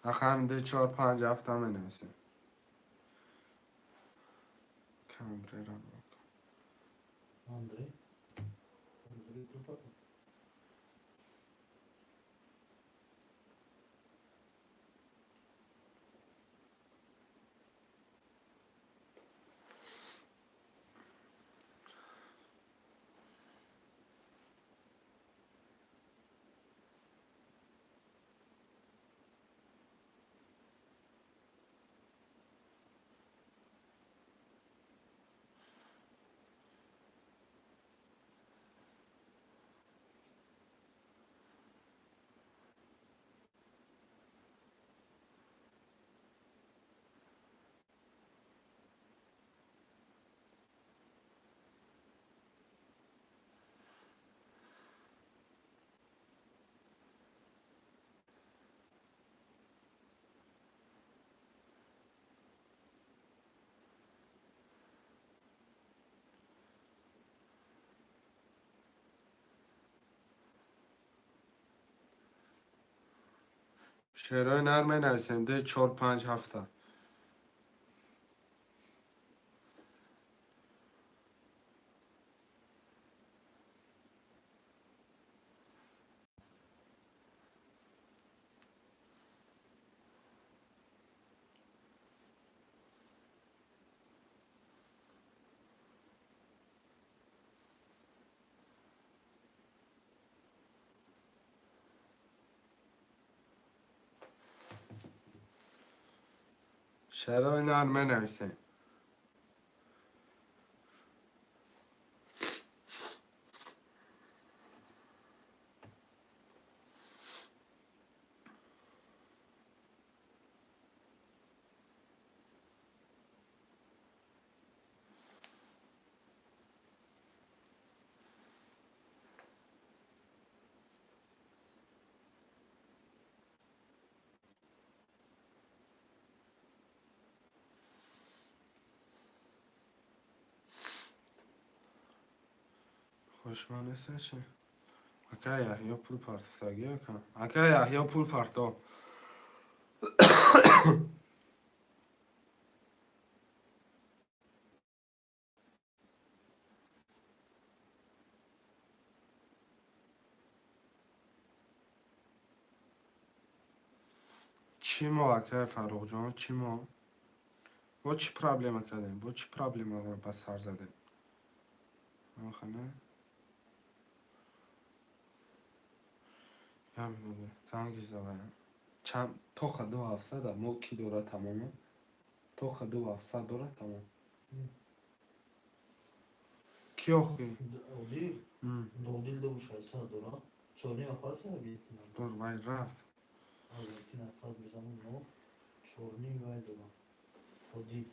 A: Рақами ду, чор, панҷ, ҳафта менависем. Камбрера.
B: Андрей. Андрей Крупатов.
A: Шерои нар менависем. Ду, чор, панҷ, ҳафта. Шерои нар менависем. Хушманеса чи? Ака Яҳё пул партофтагӣ, ака? Ака Яҳё пул парто. Чӣ мо, акай Фарруҳҷон, чӣ мо? Бо чӣ проблема кардем? Бо чӣ проблемаро ба сар задем? Охана? Занги зада. Чанд тоқа ду ҳафтсада мо ки дора тамома? Тоқа ду ҳафтсад дора тамом. Ки охи?
B: Одил. Одил ду шашсад дора. Чорним апарти Аргентина.
A: Дор вай рафт.
B: Аргентина фарқ мезанам, но чорним вай дора. Одил.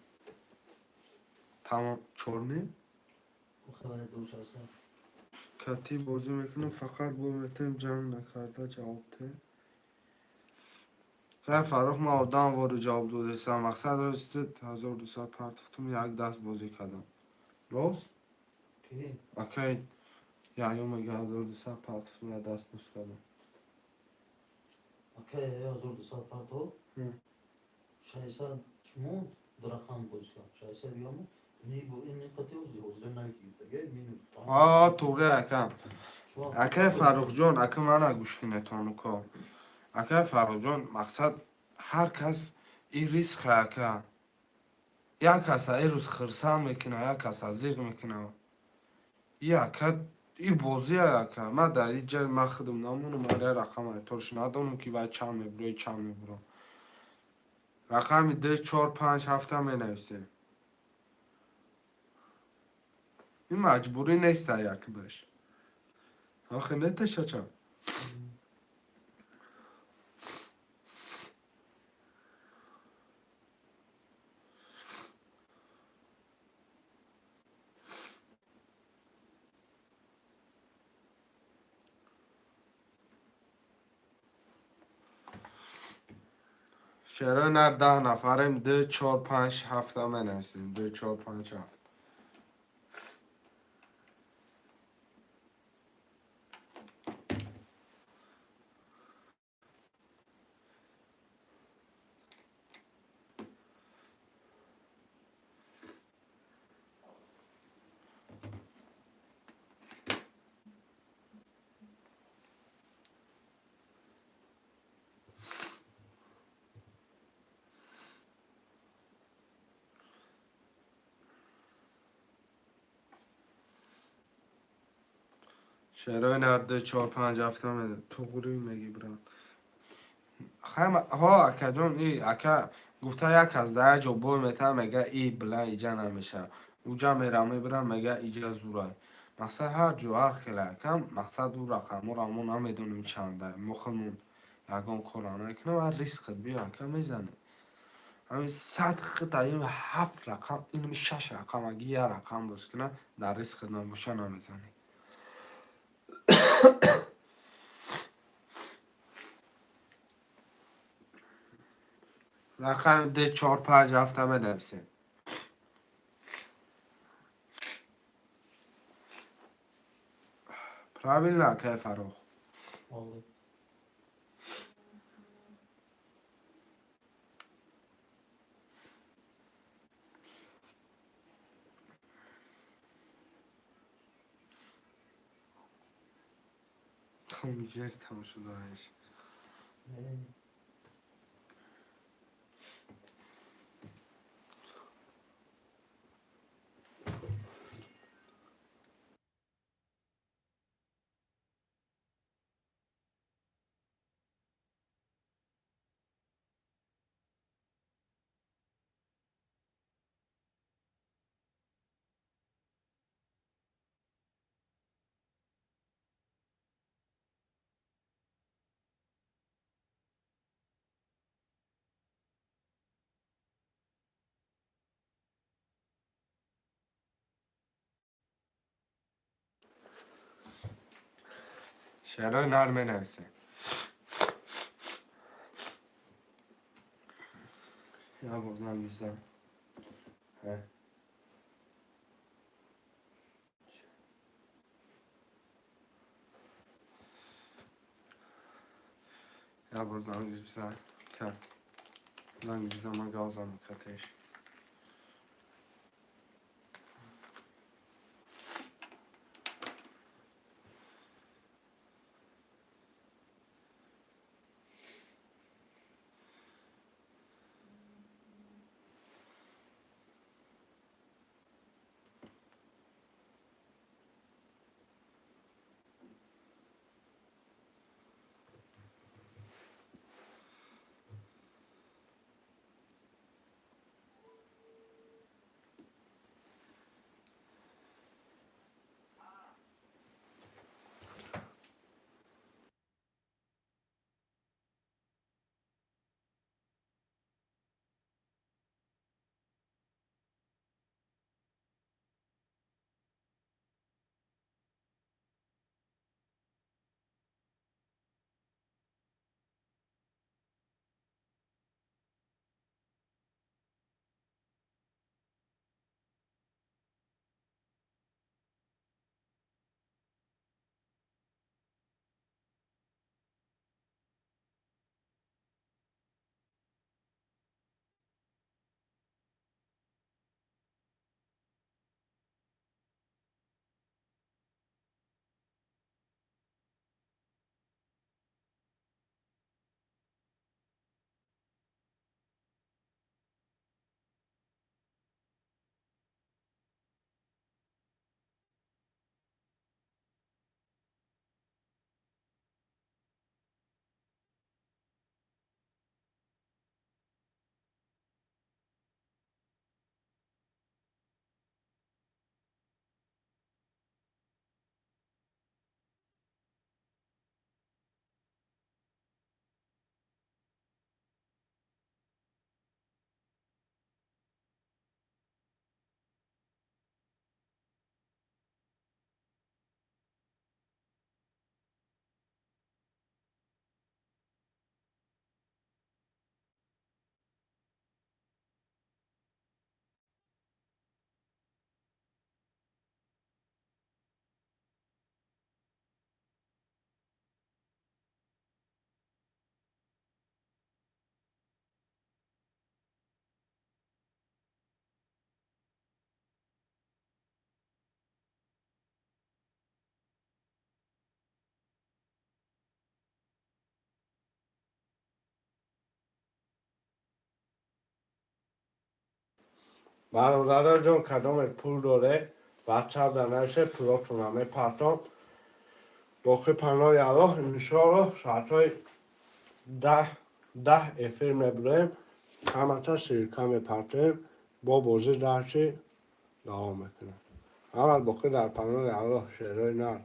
A: Тамом, чорним?
B: Хеле ду шашсад.
A: Кати бозӣ мекунам, фақат бо метем ҷанг накарда ҷавоб те. Хай Фаррух, ман одам вору ҷавоб додестам. Мақсад дошти 1200 партофтум, як даст бозӣ кардам. Рост?
B: Ки?
A: Акай Яҳё мега 1200 партофтум, як даст бозӣ кардам.
B: Акай 1200 партофт? 600 монд, ду рақам бозӣ кард. 600 ёму
A: А, туғри акам. Акай Фаррухҷон, ака мана гӯш кунетон уко. Акай Фаррухҷон, мақсад ҳар кас и рисқа ака. Як каса ин рӯз хирсанд мекуна, як каса зиғ мекуна. И ака, и бозия ака. Ман дар ин ҷа ман худам намонам, аля рақам айторш надонам ки вай чанд мебуро, и чанд мебуро. Рақами ду, чор, панҷ, ҳафта менависем. Ин маҷбурӣ нест як баш. Охи неташача. Шерои нар 10 нафарем, ду, чор, панҷ, ҳафта менависем. Ду, чор, панҷ, ҳафт. Шерои нар ду чор панҷ ҳафта туғри меги брат. Ҳо, акаҷон, и ака гуфта, як аз да як ҷо бой метавам, мега, и била иҷа намеша, уҷа мера мебирам, мега, иҷа зурай. Мақсад, ҳар ҷо ҳар хела акам. Мақсад, ӯ рақамҳоро мо намедонем чанда, мо худмон ягон кора накунем, ва рискат биё, ака, мезанем. Ҳамин сад хита ин ҳафт рақам, ин шаш рақам, аги як рақам боз куна, дар рискат набоша, намезанем. Рақами д чор панҷ ҳафта менависем. Правильно, акай Фаррух?
D: Оле.
A: Ҷер тамошо дораеш. Шерои нар менависем. Я бознам бизан. Ҳе. Я бор занг бизан. Ка. Занг бизан, ман гав занам катеш. Бародараҷон, кадоме пул доре, ватсап да нависе, пулотона мепартом.
E: Боқӣ паноҳи Аллоҳ. Иншоаллоҳ, соатҳои 10 эфир мебуроем, ҳамата ссылка мепартоем, бо бозӣ дарчи давом мекунем. Ҳама боқӣ дар паноҳи Аллоҳ, шерои нар.